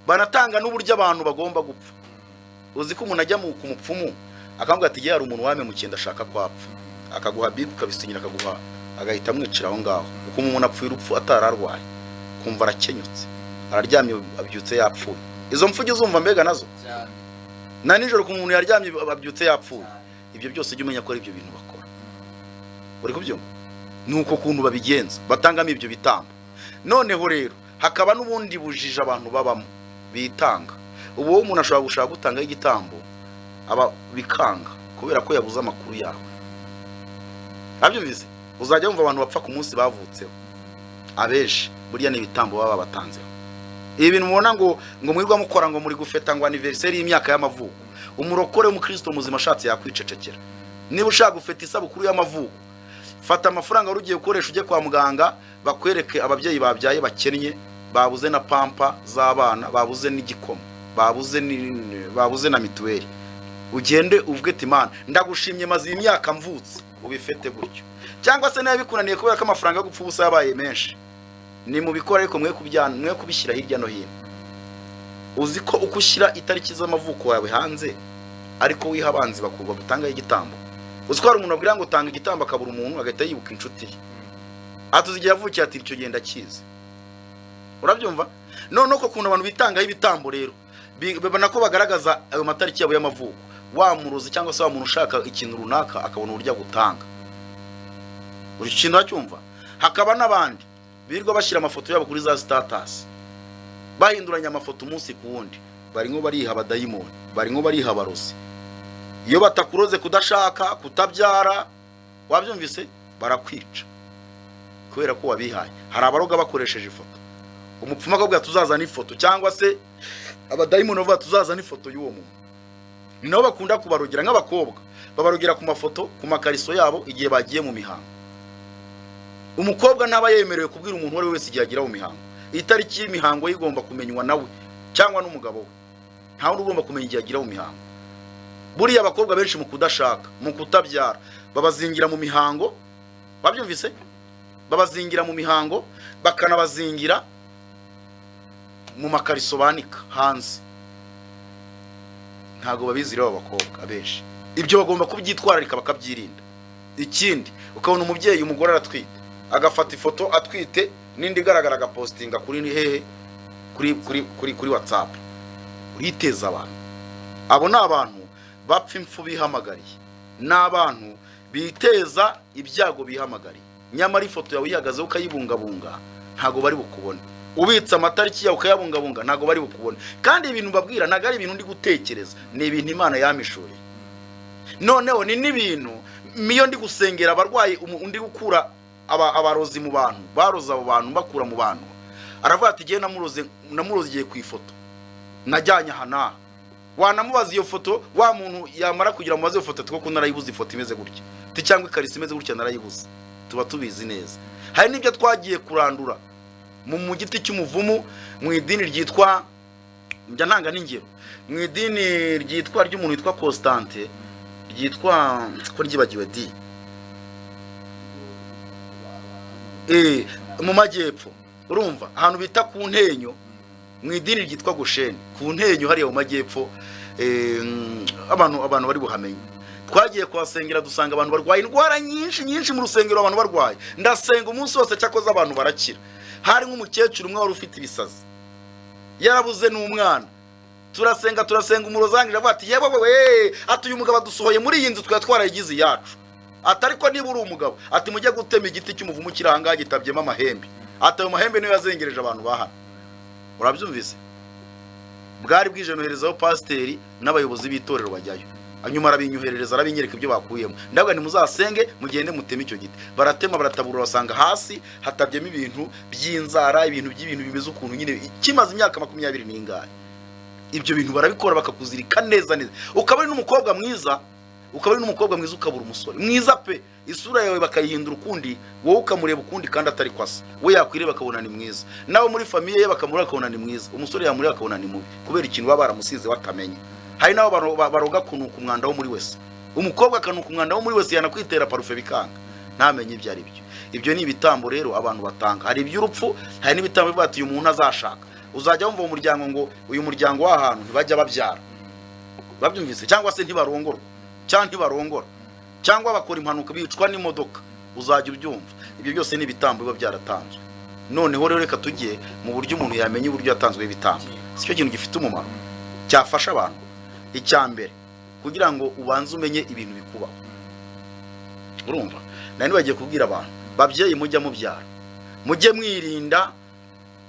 banatanga n'uburyo abantu bagomba gupfa. Uzi ko umuntu ajya ku mupfumu akamubwira ati: "Hari umuntu wampemukiye, ndashaka ko apfa." Akaguha bike, ukabisinyira, akaguha, agahita amwicira aho ngaho. Ukuntu umuntu apfuye urupfu atararwaye, kumva arakenyutse, araryamye, abyutse yapfuye. Izo mpfu ujya uzumva mbega nazo na nijoro, ku muntu yaryamye abyutse yapfuye. Ibyo byose ujye umenya ko ari ibyo bintu bakora. Uri kubyumva? Ni uko kuntu babigenza, batangamo ibyo bitambo. Noneho rero hakaba n'ubundi bujiji abantu babamo bitanga. Ubu wowe umuntu ashobora gushaka gutangaho igitambo, aba bikanga kubera ko yabuze amakuru yawe. Abyumvise? Uzajya wumva abantu bapfa ku munsi bavutseho, abenshi burya ni ibitambo baba babatanzeho. Ibi bintu mubona ngo mwirirwa mukora, ngo muri gufeta ngo anniversaire y'imyaka y'amavuko, umurokore w'umukristo muzima ashatse yakwicecekera. Niba ushaka gufeta isabukuru y'amavuko, fata amafaranga wari ugiye gukoresha ujye kwa muganga, bakwereke ababyeyi babyaye bakennye, babuze na pampa z'abana, babuze n'igikoma, babuze na mituweli. Ugende uvuge ati: "Imana, ndagushimye, maze iyi myaka mvutse." Ubifete gutyo. Cyangwa se niba bikunaniye kubera ko amafaranga yo gupfa ubusa yabaye menshi, ni mu bikora, ariko mwe kubyana, mwe kubishyira hirya no hino. Uzi ko uko ushyira itariki z'amavuko yawe hanze ariko wiha abanzi bakurwa gutangaho igitambo? Uzi ko hari umuntu abwira ngo tanga igitambo, akabura umuntu, agahita yibuka inshuti ye, atuzi igihe yavukiye, ati: "Icyo gihe ndakizi." Urabyumva? Noneho ko ukuntu abantu bitangaho ibitambo rero, babona ko bagaragaza ayo matariki yabo y'amavuko, wa murozi cyangwa se wa muntu ushaka ikintu runaka akabona uburyo agutanga. Buri kintu uracyumva? Hakaba n'abandi birirwa bashyira amafoto yabo kuri za status, bahinduranya amafoto umunsi ku wundi, barimo bariha abadayimoni, barimo bariha abarozi. Iyo batakuroze kudashaka, kutabyara, wabyumvise, barakwica kubera ko wabihaye. Hari abaroga bakoresheje ifoto. Umupfumu akabwira: "Tuzazana ifoto," cyangwa se abadayimoni bavuga: "Tuzazana ifoto y'uwo muntu." Ni nabo bakunda kubarogera, nk'abakobwa babarogera ku mafoto, ku makariso yabo igihe bagiye mu mihango. Umukobwa ntaba yemerewe kubwira umuntu uwo ari we wese igihe agira mu mihango. Itariki y'imihango ye igomba kumenywa nawe cyangwa n'umugabo we. Nta wundi ugomba kumenya igihe agira mu mihango. Buriya abakobwa benshi mu kudashaka, mu kutabyara, babazingira mu mihango. Babyumvise? Babazingira mu mihango, bakanabazingira Mu makariso banika hanze. Ntabwo babizi rero abakobwa abenshi, ibyo bagomba kubyitwararika bakabyirinda. Ikindi, ukabona umubyeyi, umugore aratwite, agafata ifoto atwite n'indi igaragara, agapostinga kuri hehe? Kuri WhatsApp. Uriteza abantu. Abo ni abantu bapfa impfu bihamagariye, ni abantu biteza ibyago bihamagariye. Nyamara ifoto yawe ihagazeho ukayibungabunga, ntabwo bari bukubone. Ubitse amatariki yawe ukayabungabunga, ntabwo bari bukubone. Kandi ibintu mbabwira ntabwo ari ibintu ndi gutekereza, ni ibintu Imana yampishuriye. Noneho ni n'ibintu iyo ndi gusengera abarwayi, undi gukura abarozi mu bantu, baroze abo bantu, mbakura mu bantu. Aravuga ati: "Igihe namuroze, namurozeye ku ifoto najyanye aha n'aha." Wanamubaza iyo foto, wa muntu yamara kugira mubaze iyo foto, ati: "Koko narayibuze, ifoto imeze gutya," ati, cyangwa ikariso imeze gutya narayibuze. Tuba tubizi neza. Hari n'ibyo twagiye kurandura mu giti cy'umuvumu mu idini ryitwa, njya ntanga n'ingero, mu idini ryitwa ry'umuntu witwa Constante, ryitwa ko ryibagiwe di mu majyepfo, urumva, ahantu bita ku Ntenyo, mu idini ryitwa Gosheni ku Ntenyo hariya mu majyepfo. Abantu bari buhamenye. Twagiye kuhasengera, dusanga abantu barwaye indwara nyinshi nyinshi mu rusengero, abantu barwaye. Ndasenga umunsi wose, cyakoze abantu barakira. Hari nk'umukecuru umwe wari ufite ibisazi, yarabuze n'umwana. Turasenga, turasenga, umurozi arangije avuga ati: "Yewe we," ati, "uyu mugabo adusohoye muri iyi nzu twari twarayigize iyacu," ati, "ariko niba uri umugabo," ati, "mujye gutema igiti cy'umuvumu kiri aha ngaha gitabyemo amahembe," ati, "ayo mahembe niyo yazengereje abantu ba hano." Urabyumvise? Bwari bwije, noherezaho pasiteri n'abayobozi b'itorero bajyayo. Hanyuma arabinyoherereza, arabinyereka ibyo bakuyemo. Ndavuga nti: "Muzasenge, mugende muteme icyo giti." Baratema, baratabura, basanga hasi hatabyemo ibintu by'inzara, ibintu by'ibintu bimeze ukuntu nyine, kimaze imyaka 20 n'ingahe. Ibyo bintu barabikora, bakakuzirika neza neza, ukaba uri n'umukobwa mwiza, ukaba uri n'umukobwa mwiza, ukabura umusore mwiza pe. Isura yawe bakayihindura ukundi, wowe ukamureba ukundi kandi atari kwasa. We yakwireba akabona ni mwiza, nawe muri famille ye bakamureba akabona ni mwiza, umusore yamureba akabona ni mubi, kubera ikintu baba baramusize batamenya. Hari n'abo baroga kunuka umwanda wo muri wese. Umukobwa akanuka umwanda wo muri wese, yanakwitera parufe bikanga, ntamenye ibyo ari byo. Ibyo ni ibitambo rero abantu batanga. Hari iby'urupfu, hari n'ibitambo bivuga ati: "Uyu muntu azashaka." Uzajya wumva mu muryango ngo uyu muryango w'ahantu ntibajya babyara, babyumvise, cyangwa se ntibarongorwa, cyangwa ntibarongora, cyangwa bakora impanuka bicwa n'imodoka. Uzajya ubyumva. Ibyo byose ni ibitambo biba byaratanzwe. Noneho rero reka tujye mu buryo umuntu yamenya uburyo yatanzwe ibitambo. Si cyo kintu gifite umumaro cyafasha abantu. Icya mbere, kugira ngo ubanze umenye ibintu bikubaho, urumva, nari bagiye kubwira abantu: babyeyi mujya mubyara, mujye mwirinda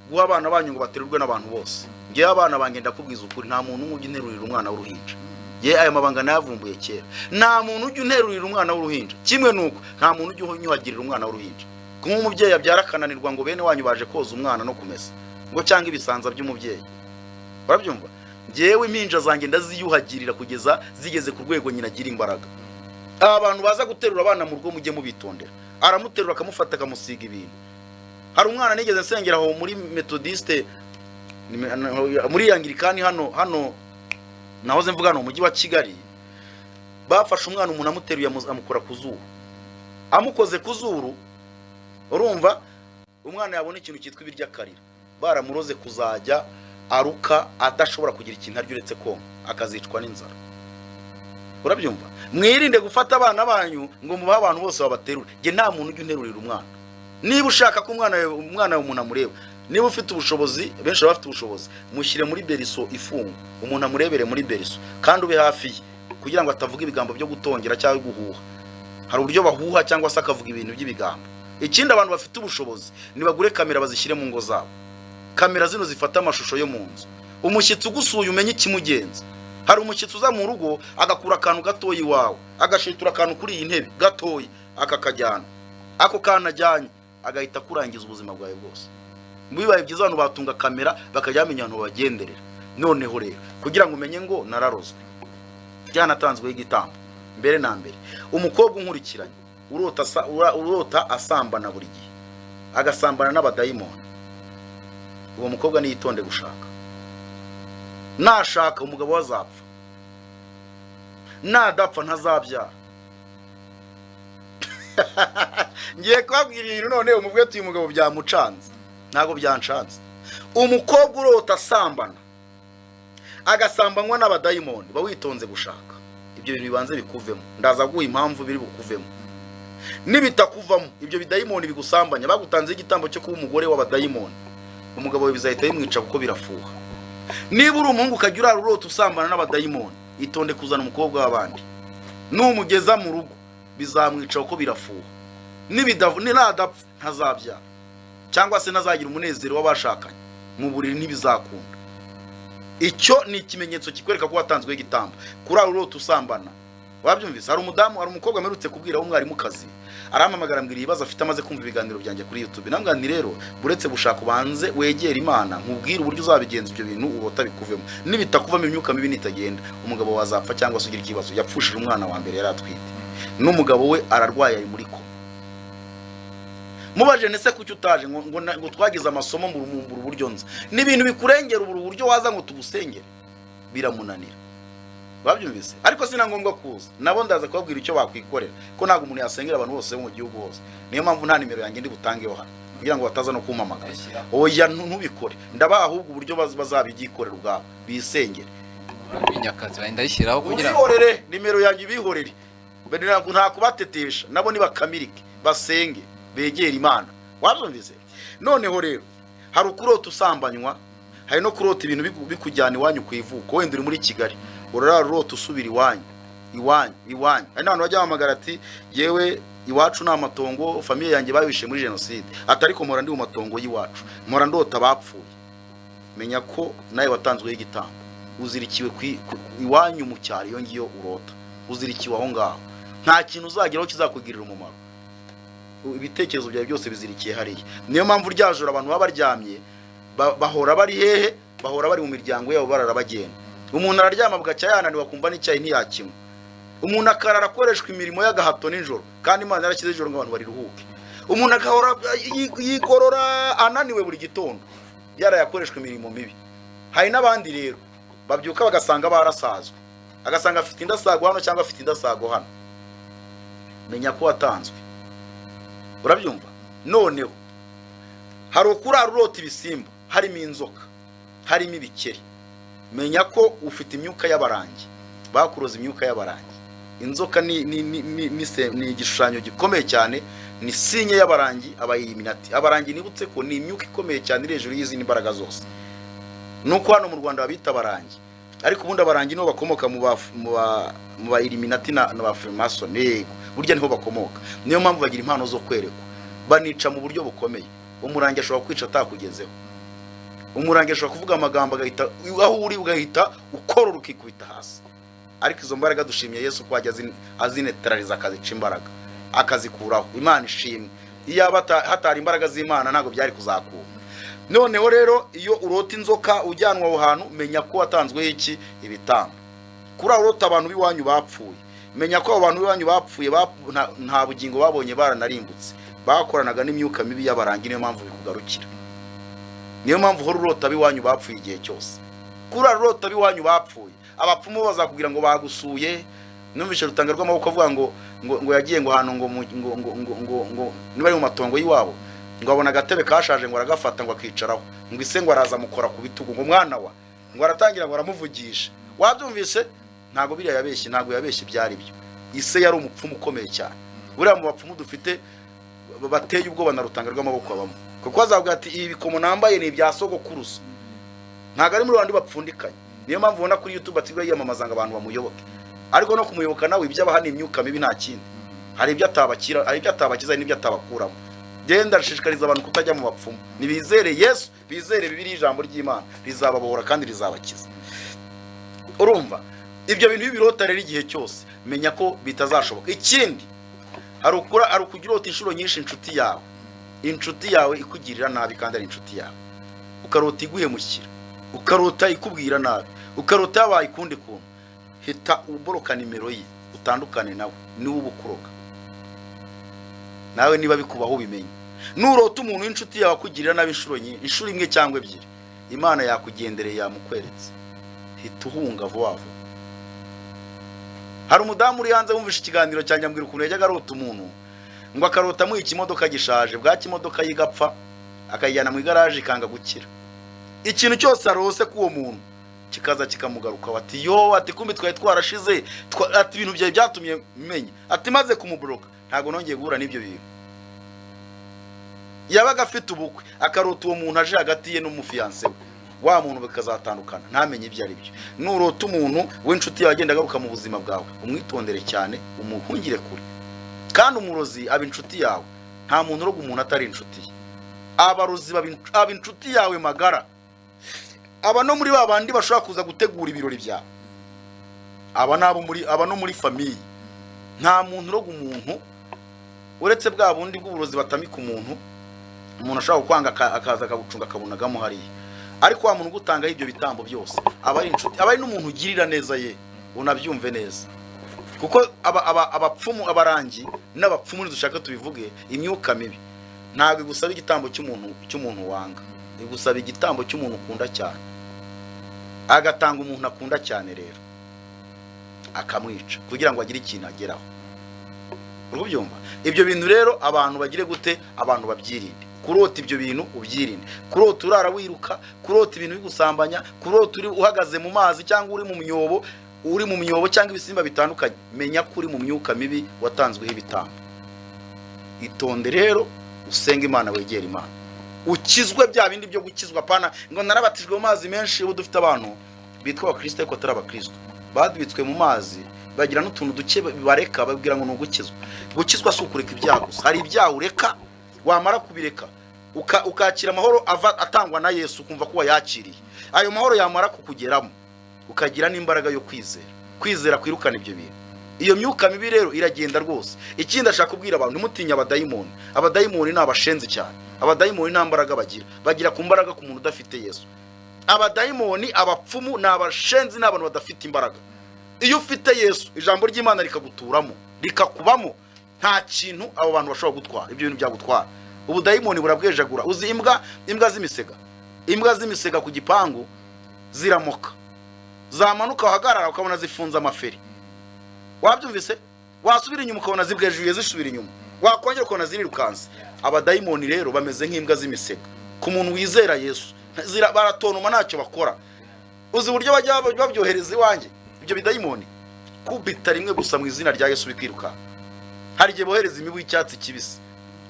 guha abana banyu ngo baterurwe n'abantu bose. Ngewe abana banjye, ndakubwiza ukuri, nta muntu umwe ujya unterurira umwana w'uruhinja. Ye, aya mabanga nayavumbuye kera. Nta muntu ujya unterurira umwana w'uruhinja. Kimwe nuko nta muntu ujya unyuhagirira umwana w'uruhinja. Kuba umubyeyi abyara akananirwa, ngo bene wanyu baje koza umwana no kumesa, ngo cyangwa ibisanza by'umubyeyi, urabyumva? Ngewe impinja zanjye ndaziyuhagirira kugeza zigeze ku rwego nyina agira imbaraga. Aba bantu baza guterura abana mu rugo, mujye mubitondera. Aramuterura, akamufata, akamusiga ibintu. Hari umwana nigeze nsengera aho muri Methodiste, muri Anglikani hano nahoze mvuga hano mu mujyi wa Kigali. Bafashe umwana, umuntu amuteruye, amukora ku zuru. Amukoze ku zuru, urumva, umwana yabona ikintu cyitwa ibiryo akarira. Baramuroze kuzajya aruka, adashobora kugira ikintu arya uretse konka, akazicwa n'inzara. Urabyumva? Mwirinde gufata abana banyu ngo mubahe abantu bose babaterure. Njye nta muntu ujya unterurira umwana. Niba ushaka ko umwana wawe umuntu amureba, niba ufite ubushobozi, benshi baba bafite ubushobozi, mushyire muri berceau ifungwa, umuntu amurebere muri berceau, kandi ube hafi ye kugira ngo atavuga ibigambo byo gutongera cyangwa guhuha. Hari uburyo bahuha cyangwa se akavuga ibintu by'ibigambo. Ikindi, abantu bafite ubushobozi nibagure kamera bazishyire mu ngo zabo, kamera zino zifata amashusho yo mu nzu. Umushyitsi ugusuye umenye ikimugenza. Hari umushyitsi uza mu rugo agakura akantu gatoya iwawe, agashitura akantu kuri iyi ntebe gatoya, akakajyana. Ako kantu ajyanye agahita akurangiza ubuzima bwawe bwose. Bibaye byiza abantu batunga kamera, bakajya bamenya ahantu babagenderera. Noneho rero kugira ngo umenye ngo nararozwe, byanatanzweho igitambo, mbere na mbere, umukobwa unkurikiranye urota asambana buri gihe, agasambana n'abadayimoni, uwo mukobwa niyitonde gushaka. Nashaka, umugabo we azapfa. Nadapfa, ntazabyara. Ngiye kubabwira ibintu none umubwe uyu mugabo byamucanze. Ntabwo byancanze. Umukobwa urota asambana, agasambanywa n'abadayimoni, ba witonze gushaka. Ibyo bintu bibanze bikuvemo. Ndaza guha impamvu biri bukuvemo. Nibitakuvamo, ibyo bidayimoni bigusambanya bagutanzeho igitambo cyo kuba umugore w'abadayimoni, umugabo wawe bizahita bimwica kuko birafuha. Niba uri umuhungu ukajya urara urota usambana n'abadayimoni, itonde kuzana umukobwa w'abandi. Numugeza mu rugo bizamwica kuko birafuha. Ninadapfa ntazabyara, cyangwa se ntazagira umunezero w'abashakanye mu buriri, ntibizakunda. Icyo ni ikimenyetso kikwereka ko watanzweho igitambo, kurara urota usambana. Wabyumvise? Hari umudamu, hari umukobwa mperutse kubwira w'umwarimukazi, arampamagara ambwira ibibazo afite amaze kumva ibiganiro byanjye kuri YouTube. Nambwira nti: "Rero uretse gushaka, ubanze wegere Imana, nkubwire uburyo uzabigenza ibyo bintu urota bikuvemo. Nibitakuvamo, imyuka mibi nitagenda, umugabo wazapfa cyangwa se ugira ikibazo." Yapfushije umwana wa mbere yari atwite, n'umugabo we ararwaye, ari muri koma. Mubajije ndetse kuki utaje, ngo twagize amasomo mu buryo nza ni ibintu bikurengera, ubu buryo waza ngo tugusengere biramunanira. Babyumvise? Ariko si na ngombwa kuza, nabo ndaza kubabwira icyo bakwikorera, ko ntabwo umuntu yasengera abantu bose bo mu gihugu hose. Niyo mpamvu nta nimero yanjye ndi butangeho hano kugira ngo bataza no kumpamagara. Oya, ntubikore. Ndabaha ahubwo uburyo bazabyikorera ubwabo, bisengere. Inyakazi ndayishyiraho kugira ngo Ubihorere, nimero yanjye ubihorere. Nta kubatetesha, nabo nibakamirike, basenge, begere Imana. Wabyumvise? Noneho rero hari ukurota usambanywa, hari no kurota ibintu bikujyana iwanyu ku ivuko. Wenda uri muri Kigali, urarara urota usubira iwanyu, iwanyu, iwanyu. Hari n'abantu bajya bahamagara ati: "Yewe, iwacu ni amatongo, famille yanjye bayishe muri jenoside," ati: "Ariko mpora ndi mu matongo y'iwacu, mpora ndota bapfuye." Menya ko nawe watanzweho igitambo, uzirikiwe iwanyu mu cyaro. Iyo ngiyo urota uzirikiwe aho ngaho, nta kintu uzageraho kizakugirira umumaro. Ibitekerezo byawe byose bizirikiye hariya. Niyo mpamvu rya joro abantu baba baryamye, bahora bari hehe? Bahora bari mu miryango yabo, barara bagenda. Umuntu araryama bugacya yananiwe, akumva n'icyayi ntiyakinywa. Umuntu akarara akoreshwa imirimo y'agahato nijoro, kandi Imana yarashyize ijoro ngo abantu bariruhuke. Umuntu agahora yigorora ananiwe buri gitondo, yarayakoreshwa imirimo mibi. Hari n'abandi rero babyuka bagasanga barasazwe, agasanga afite indasago hano cyangwa afite indasago hano. Menya ko watanzwe. Urabyumva? Noneho hari ukurara urota ibisimba, harimo inzoka, harimo ibikeri. Menya ko ufite imyuka y'abarangi, bakuroza imyuka y'abarangi. Inzoka ni igishushanyo gikomeye cyane, ni signe y'abarangi, abayiminati. Abarangi, nibutse ko ni imyuka ikomeye cyane iri hejuru y'izindi mbaraga zose. Nuko hano mu Rwanda babita abarangi, ariko ubundi abarangi nibo bakomoka mu ba Illuminati na ba Freemason. Yego, burya niho bakomoka. Niyo mpamvu bagira impano zo kwerekwa, banica mu buryo bukomeye. Umurangi ashobora kwica atakugezeho. Umurangi ashobora kuvuga amagambo agahita aho uri ugahita ukorora, ukikubita hasi. Ariko izo mbaraga dushimye Yesu ko ajya azinetraliza, akazica imbaraga, akazikuraho. Imana ishimwe. Iyo hatari imbaraga z'Imana ntabwo byari kuzakura. Noneho rero iyo urota inzoka ujyanwa aho hantu, menya ko watanzweho iki? Ibitambo. Kuri aho urota abantu b'iwanyu bapfuye, menya ko abo bantu b'iwanyu bapfuye nta bugingo babonye, baranarimbutse, bakoranaga n'imyuka mibi y'abarangi. Niyo mpamvu bikugarukira, niyo mpamvu uhora urota ab'iwanyu bapfuye igihe cyose. Kuri urota ab'iwanyu bapfuye, abapfumu bazakubwira ngo bagusuye. Numvise Rutanga rw'amaboko avuga ngo yagiye ngo ahantu ngo mu- ngo ngo ngo ngo ngo niba ari mu matongo y'iwabo, ngo abona agatebe kashaje, ngo aragafata, ngo akicaraho, ngo ise ngo araza amukora ku bitugu, ngo mwana wa, ngo aratangira ngo aramuvugisha. Wabyumvise? Ntabwo biriya yabeshye, ntabwo yabeshye, ibyari byo. Ise yari umupfumu ukomeye cyane. Buriya mu bapfumu dufite bateye ubwoba na Rutanga rw'amaboko abamo, kuko azavuga ati: "Ibi bikomo nambaye ni ibya sogokuruza." Ntabwo ari muri bandi bapfundikanye. Niyo mpamvu ubona kuri YouTube atirirwa yiyamamaza ngo abantu bamuyoboke, ariko no kumuyoboka nawe ibyo abaha ni imyuka mibi, nta kindi. Hari ibyo atabakira, hari ibyo atabakiza, hari n'ibyo atabakuramo. Genda ndashishikariza abantu kutajya mu bapfumu. Nibizere Yesu, bizere Bibiliya, ijambo ry'Imana rizababohora kandi rizabakiza. Urumva, ibyo bintu iyo ubirota rero igihe cyose, menya ko bitazashoboka. Ikindi, hari ukugira urota inshuro nyinshi inshuti yawe, inshuti yawe ikugirira nabi kandi ari inshuti yawe. Ukarota iguhemukira, ukarota ikubwira nabi, ukarota yabaye ukundi kuntu. Hita uboroka nimero ye, utandukane nawe, niwe uba ukuroga. Nawe niba bikubaho ubimenye. Nurota umuntu w'inshuti yawe akugirira nabi inshuro nyinshi, inshuro imwe cyangwa ebyiri, Imana yakugendereye, yamukweretse, hita uhunga vuba vuba. Hari umudamu uri hanze wumvishe ikiganiro cyanjye, ambwira ukuntu yajyaga arota umuntu, ngo akarota amuha ikimodoka gishaje, bwacya imodoka ye igapfa, akayijyana mu igaraje ikanga gukira. Ikintu cyose arose k'uwo muntu kikaza kikamugaruka, ati yo, ati kumbi twari twarashize, ati ibintu byawe byatumye menya, ati maze kumuburoka ntabwo nongeye guhura n'ibyo bintu. Yabaga afite ubukwe, akarota uwo muntu aje hagati ye n'umufiyanse we, wa muntu bikazatandukana, ntamenye ibyo ari byo. Nurota umuntu w'inshuti yawe agenda agaruka mu buzima bwawe, umwitondere cyane, umuhungire kure. Kandi umurozi aba inshuti yawe. Nta muntu uroga umuntu atari inshuti ye. Abarozi aba inshuti yawe magara, aba no muri ba bandi bashobora kuza gutegura ibirori byawe, aba n'abo muri, aba no muri famille. Nta muntu uroga umuntu uretse bwa bundi bw'uburozi batamika umuntu, umuntu ashobora kukwanga akaza akagucunga akabunagamo hariya. Ariko wa muntu ugutangaho ibyo bitambo byose aba ari inshuti, aba ari n'umuntu ugirira neza ye, unabyumve neza. Kuko abapfumu, abarangi n'abapfumu, nidushaka tubivuge, imyuka mibi ntabwo igusaba igitambo cy'umuntu wanga, igusaba igitambo cy'umuntu ukunda cyane. Agatanga umuntu akunda cyane rero akamwica kugira ngo agire ikintu ageraho. Uri kubyumva? Ibyo bintu rero abantu bagire gute? Abantu babyirinde. Kurota ibyo bintu ubyirinde. Kurota urara wiruka, kurota ibintu bigusambanya, kurota uri uhagaze mu mazi cyangwa uri mu myobo, uri mu myobo cyangwa ibisimba bitandukanye, menya ko uri mu myuka mibi watanzweho ibitambo. Itonde rero, usenge Imana, wegere Imana, ukizwe bya bindi byo gukizwa, pana ngo narabatijwe mu mazi menshi. Ubu dufite abantu bitwa abakristo ariko atari abakristo, badubitswe mu mazi, bagira n'utuntu duke bareka, babwira ngo ni ugukizwa. Gukizwa si ukureka ibyaha gusa. Hari ibyaha ureka, wamara kubireka ukakira amahoro ava atangwa na Yesu, ukumva ko wayakiriye. Ayo mahoro yamara kukugeramo, ukagira n'imbaraga yo kwizera, kwizera kwirukana ibyo bintu. Iyo myuka mibi rero iragenda rwose. Ikindi ashaka kubwira abantu, ntimutinye abadayimoni. Abadayimoni ni abashenzi cyane. Abadayimoni nta mbaraga bagira, bagira ku mbaraga ku muntu udafite Yesu. Abadayimoni, abapfumu ni abashenzi, ni abantu badafite imbaraga. Iyo ufite Yesu, ijambo ry'Imana rikaguturamo, rikakubamo, nta kintu abo bantu bashobora gutwara. Ibyo bintu byagutwara, ubudayimoni burabwejagura. Uzi imbwa, imbwa z'imisega, imbwa z'imisega ku gipangu ziramoka, zamanuka wahagarara ukabona zifunze amaferi. Wabyumvise? Wasubira inyuma ukabona zibwejuye zisubira inyuma, wakongera ukabona zirirukanse. Abadayimoni rero bameze nk'imbwa z'imisega ku muntu wizera Yesu. Baratonoma, ntacyo bakora. Uzi uburyo bajya babyohereza iwanjye ibyo bidayimoni? Kubita rimwe gusa mu izina rya Yesu bikirukanka. Hari igihe bohereza imibu y'icyatsi kibisi,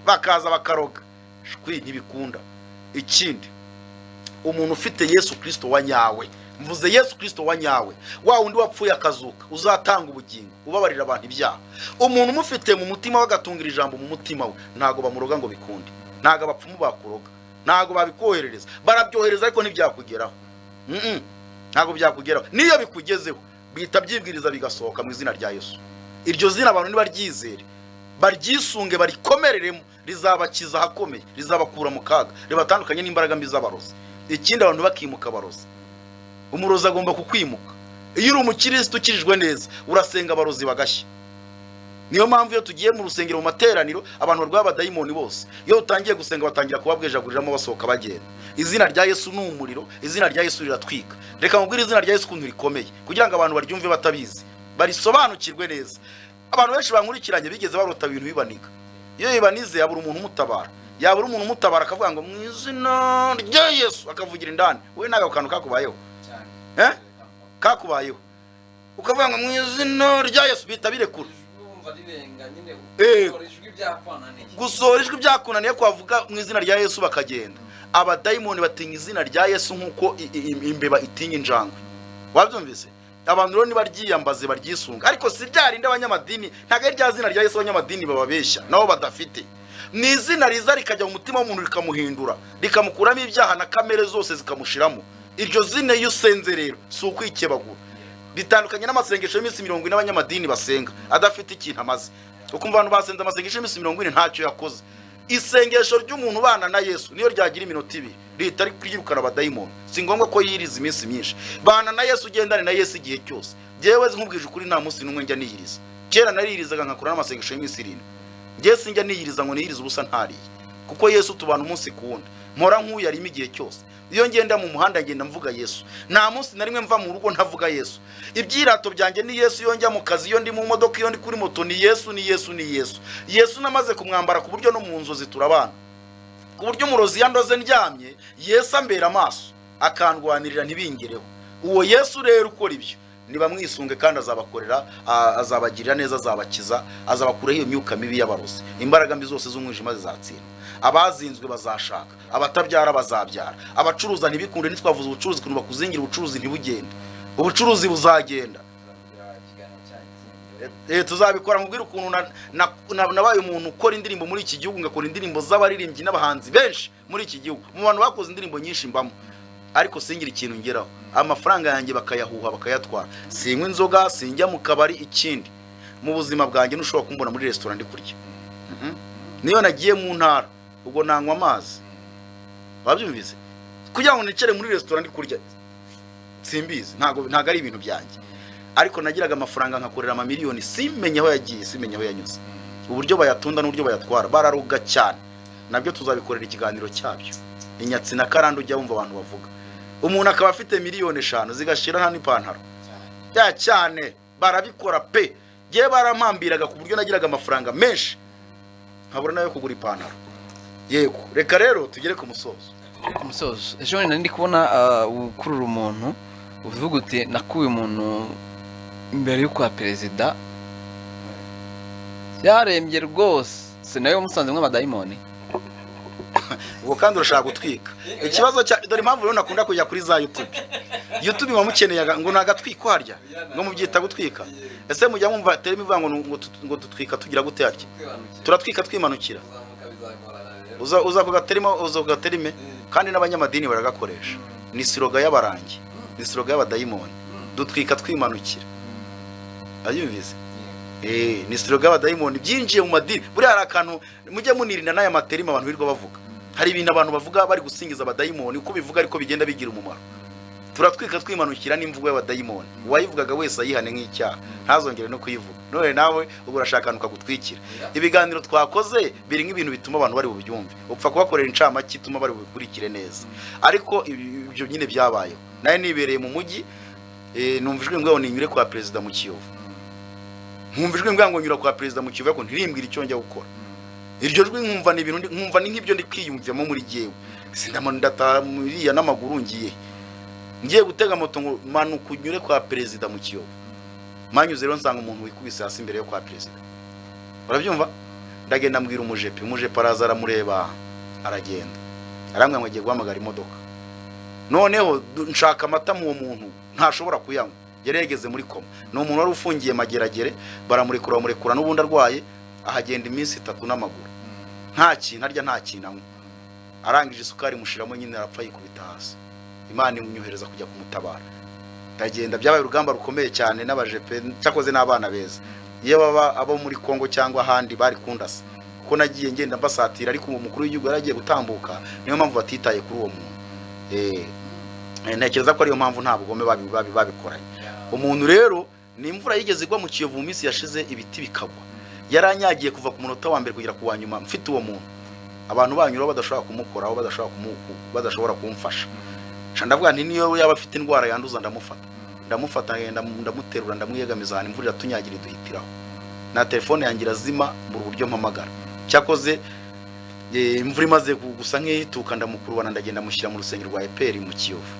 bakaza bakaroga, shwi, ntibikunda. Ikindi, umuntu ufite Yesu Kirisito wa nyawe, mvuze Yesu Kirisito wa nyawe, wa wundi wapfuye akazuka, uzatanga ubugingo, ubabarira abantu ibyaha, umuntu umufite mu mutima we, agatungira ijambo mu mutima we, ntabwo bamuroga ngo bikunde. Ntabwo abapfumu bakuroga, ntabwo babikoherereza. Barabyohereza ariko ntibyakugeraho. Ntabwo byakugeraho. Niyo bikugezeho bihita byibwiriza bigasohoka mu izina rya Yesu. Iryo zina abantu nibaryizere, baryisunge, barikomereremo, rizabakiza ahakomeye, rizabakura mu kaga, ribatandukanye n'imbaraga mbi z'abarozi. Ikindi, abantu bakimuka abarozi. Umurozi agomba kukwimuka. Iyo uri umukirisitu ukirijwe neza, urasenga abarozi bagashya. Niyo mpamvu iyo tugiye mu rusengero mu materaniro, abantu barwaye abadayimoni bose, iyo utangiye gusenga batangira kubabwejaguriramo, basohoka bagenda. Izina rya Yesu ni umuriro, izina rya Yesu riratwika. Reka mubwire izina rya Yesu ukuntu rikomeye, kugira ngo abantu baryumve batabizi barisobanukirwe neza. Abantu benshi bankurikiranye bigeze barota ibintu bibaniga. Iyo bibanize yabura umuntu umutabara, yabura umuntu umutabara akavuga ngo mu izina rya Yesu, akavugira indani. Wowe ntabwo kantu kakubayeho? Eh? Kakubayeho ukavuga ngo mu izina rya Yesu, bihita birekura? Gusohora ijwi byakunaniye, kwavuga mu izina rya Yesu bakagenda. Abadayimoni batinya izina rya Yesu nk'uko imbeba itinya injangwe. Wabyumvise? Abantu rero nibaryiyambaze, baryisunga, ariko si rya rindi abanyamadini, ntabwo ari rya zina rya Yesu abanyamadini bababeshya nabo badafite. Ni izina riza rikajya mu mutima w'umuntu, rikamuhindura, rikamukuramo ibyaha na kamere zose zikamushiramo. Iryo zina iyo usenze rero si ukwikebagura, bitandukanye n'amasengesho y'iminsi 40 abanyamadini basenga adafite ikintu amaze. Ukumva abantu basenze amasengesho y'iminsi 40 ntacyo yakoze. Isengesho ry'umuntu ubana na Yesu niyo ryagira iminota 2 rihita ryirukana abadayimoni. Si ngombwa ko yiriza iminsi myinshi. Bana na Yesu, ugendane na Yesu igihe cyose. Njyewe nkubwije ukuri, nta munsi n'umwe njya niyiriza. Kera nariyirizaga nkakora n'amasengesho y'iminsi 7. Njyewe sinjya niyiriza ngo niyirize ubusa ntariye, kuko Yesu tubana umunsi ku wundi. Mpora nk'uyarimo igihe cyose. Iyo ngenda mu muhanda ngenda mvuga Yesu. Nta munsi na rimwe mva mu rugo ntavuga Yesu. Ibyirato byanjye ni Yesu. Iyo njya mu kazi, iyo ndi mu modoka, iyo ndi kuri moto, ni Yesu, ni Yesu, ni Yesu. Yesu namaze kumwambara ku buryo no mu nzozi turabana, ku buryo umurozi yandoze ndyamye, Yesu ambera amaso. Akandwanirira ntibingereho. Uwo Yesu rero ukora ibyo, nibamwisunge kandi azabakorera, azabagirira neza, azabakiza, azabakuraho iyo myuka mibi y'abarozi. Imbaraga mbi zose z'umwijima zizatsinda. Abazinzwe bazashaka, abatabyara bazabyara, abacuruza ntibikunde. Ntitwavuze ubucuruzi, ukuntu bakuzingira ubucuruzi ntibugende. Ubucuruzi buzagenda. Tuzabikora nkubwire ukuntu nabaye umuntu ukora indirimbo muri iki gihugu, ngakora indirimbo z'abaririmbyi n'abahanzi benshi muri iki gihugu. Mu bantu bakoze indirimbo nyinshi mbamo, ariko singira ikintu ngeraho. Amafaranga yanjye bakayahuha, bakayatwara. Sinywa inzoga, sinjya mu kabari. Ikindi, mu buzima bwanjye ntushobora kumbona muri resitora ndi kurya. Niyo nagiye mu ntara, ubwo nanywa amazi. Wabyumvise? Kugira ngo nicare muri resitora ndi kurya, simbizi, ntabwo ari ibintu byanjye. Ariko nagiraga amafaranga nkakorera amamiliyoni, simenye aho yagiye, simenye aho yanyuze. Uburyo bayatunda n'uburyo bayatwara, bararuga cyane. Nabyo tuzabikorera ikiganiro cyabyo. Inyatsi na karande ujya wumva abantu bavuga, umuntu akaba afite miliyoni 5 zigashira nta n'ipantaro ya cyane. Barabikora pe. Ngewe barampambiraga ku buryo nagiraga amafaranga menshi nkabura nayo kugura ipantaro. Yego, reka rero tugere ku musozo. Ku musozo, ejo bundi nari ndi kubona ukurura umuntu uvuga uti: "Nakuye umuntu imbere yo kwa perezida yarembye rwose." Si nawe wamusanzemo amadayimoni? Ubwo kandi urashaka gutwika ikibazo cya dore impamvu rero nakunda kujya kuri za YouTube. YouTube muba mukeneye ngo ni agatwiko harya, ngo mubyita gutwika. Ese mujya mwumva terme ivuga ngo dutwika tugira gute harya? Turatwika twimanukira. Uza ku gaterima, uza ku gaterime. Kandi n'abanyamadini baragakoresha. Ni slogan y'abarangi, ni slogan y'abadayimoni: "Dutwika twimanukira." Abyumvise? Ni slogan y'abadayimoni byinjiye mu madini. Buriya hari akantu mujye munirinda n'aya materima abantu birirwa bavuga. Hari ibintu abantu bavuga bari gusingiza abadayimoni, uko bivuga ariko bigenda bigira umumaro. "Turatwika twimanukira" n'imvugo y'abadayimoni. Uwayivugaga wese ayihane nk'icyaha, ntazongere no kuyivuga. None nawe ubwo urashaka akantu kagutwikira. Ibiganiro twakoze biri nk'ibintu bituma abantu bari bubyumve, upfa kubakorera incamake ituma bari bubikurikire neza. Ariko ibyo nyine byabayeho. Nawe nibereye mu mujyi, numva ijwi ngo ninyure kwa perezida mu Kiyovu. Nkumva ijwi ngo nyura kwa perezida mu Kiyovu, ariko ntirimbwire icyo njya gukora. Iryo jwi nkumva ni ibintu nkumva ni nk'ibyo ndi kwiyumvamo muri jyewe. Sindama ndataha muriya n'amaguru, ngiye gutega moto, ngo manuka unyure kwa perezida mu Kiyovu. Manyuze rero nsanga umuntu wikubise hasi imbere yo kwa perezida. Urabyumva? Ndagenda mbwira umujepe. Umujepe araza, aramureba, aragenda, arambwira ngo agiye guhamagara imodoka. Noneho nshaka amata mu uwo muntu ntashobora kuyanywa, yari yageze muri koma. Ni umuntu wari ufungiye Mageragere, baramurekura, bamurekura n'ubundi arwaye. Ahagenda iminsi 3 n'amaguru, nta kintu arya, nta kintu anywa. Arangije isukari imushiramo nyine, arapfa yikubita hasi. Imana imyohereza kujya kumutabara. Ndagenda, byabaye urugamba rukomeye cyane n'abajepe. Cyakoze n'abana beza, iyo baba abo muri Kongo cyangwa ahandi bari kundasa, kuko nagiye ngenda mbasatira. Ariko uwo mukuru w'igihugu yari agiye gutambuka, niyo mpamvu batitaye kuri uwo muntu. Ntekereza ko ariyo mpamvu nta bugome babikoranye. Umuntu rero, ni imvura yigeze igwa mu Kiyovu mu minsi yashize, ibiti bikagwa. Yaranyagiye kuva ku munota wa mbere kugera ku wa nyuma. Mfite uwo muntu, abantu banyuraho badashobora kumukoraho, badashobora kumfasha. Sha ndavuga nti niyo yaba afite indwara yanduza, ndamufata. Ndamufata, ngenda ndamuterura, ndamwiyegamiza ahantu. Imvura iratunyagira, iduhitiraho, na telefone yanjye irazima, mbura uburyo mpamagara. Cyakoze imvura imaze gusa nk'ihituka, ndamukurubana, ndagenda mushyira mu rusengero rwa EPR mu Kiyovu.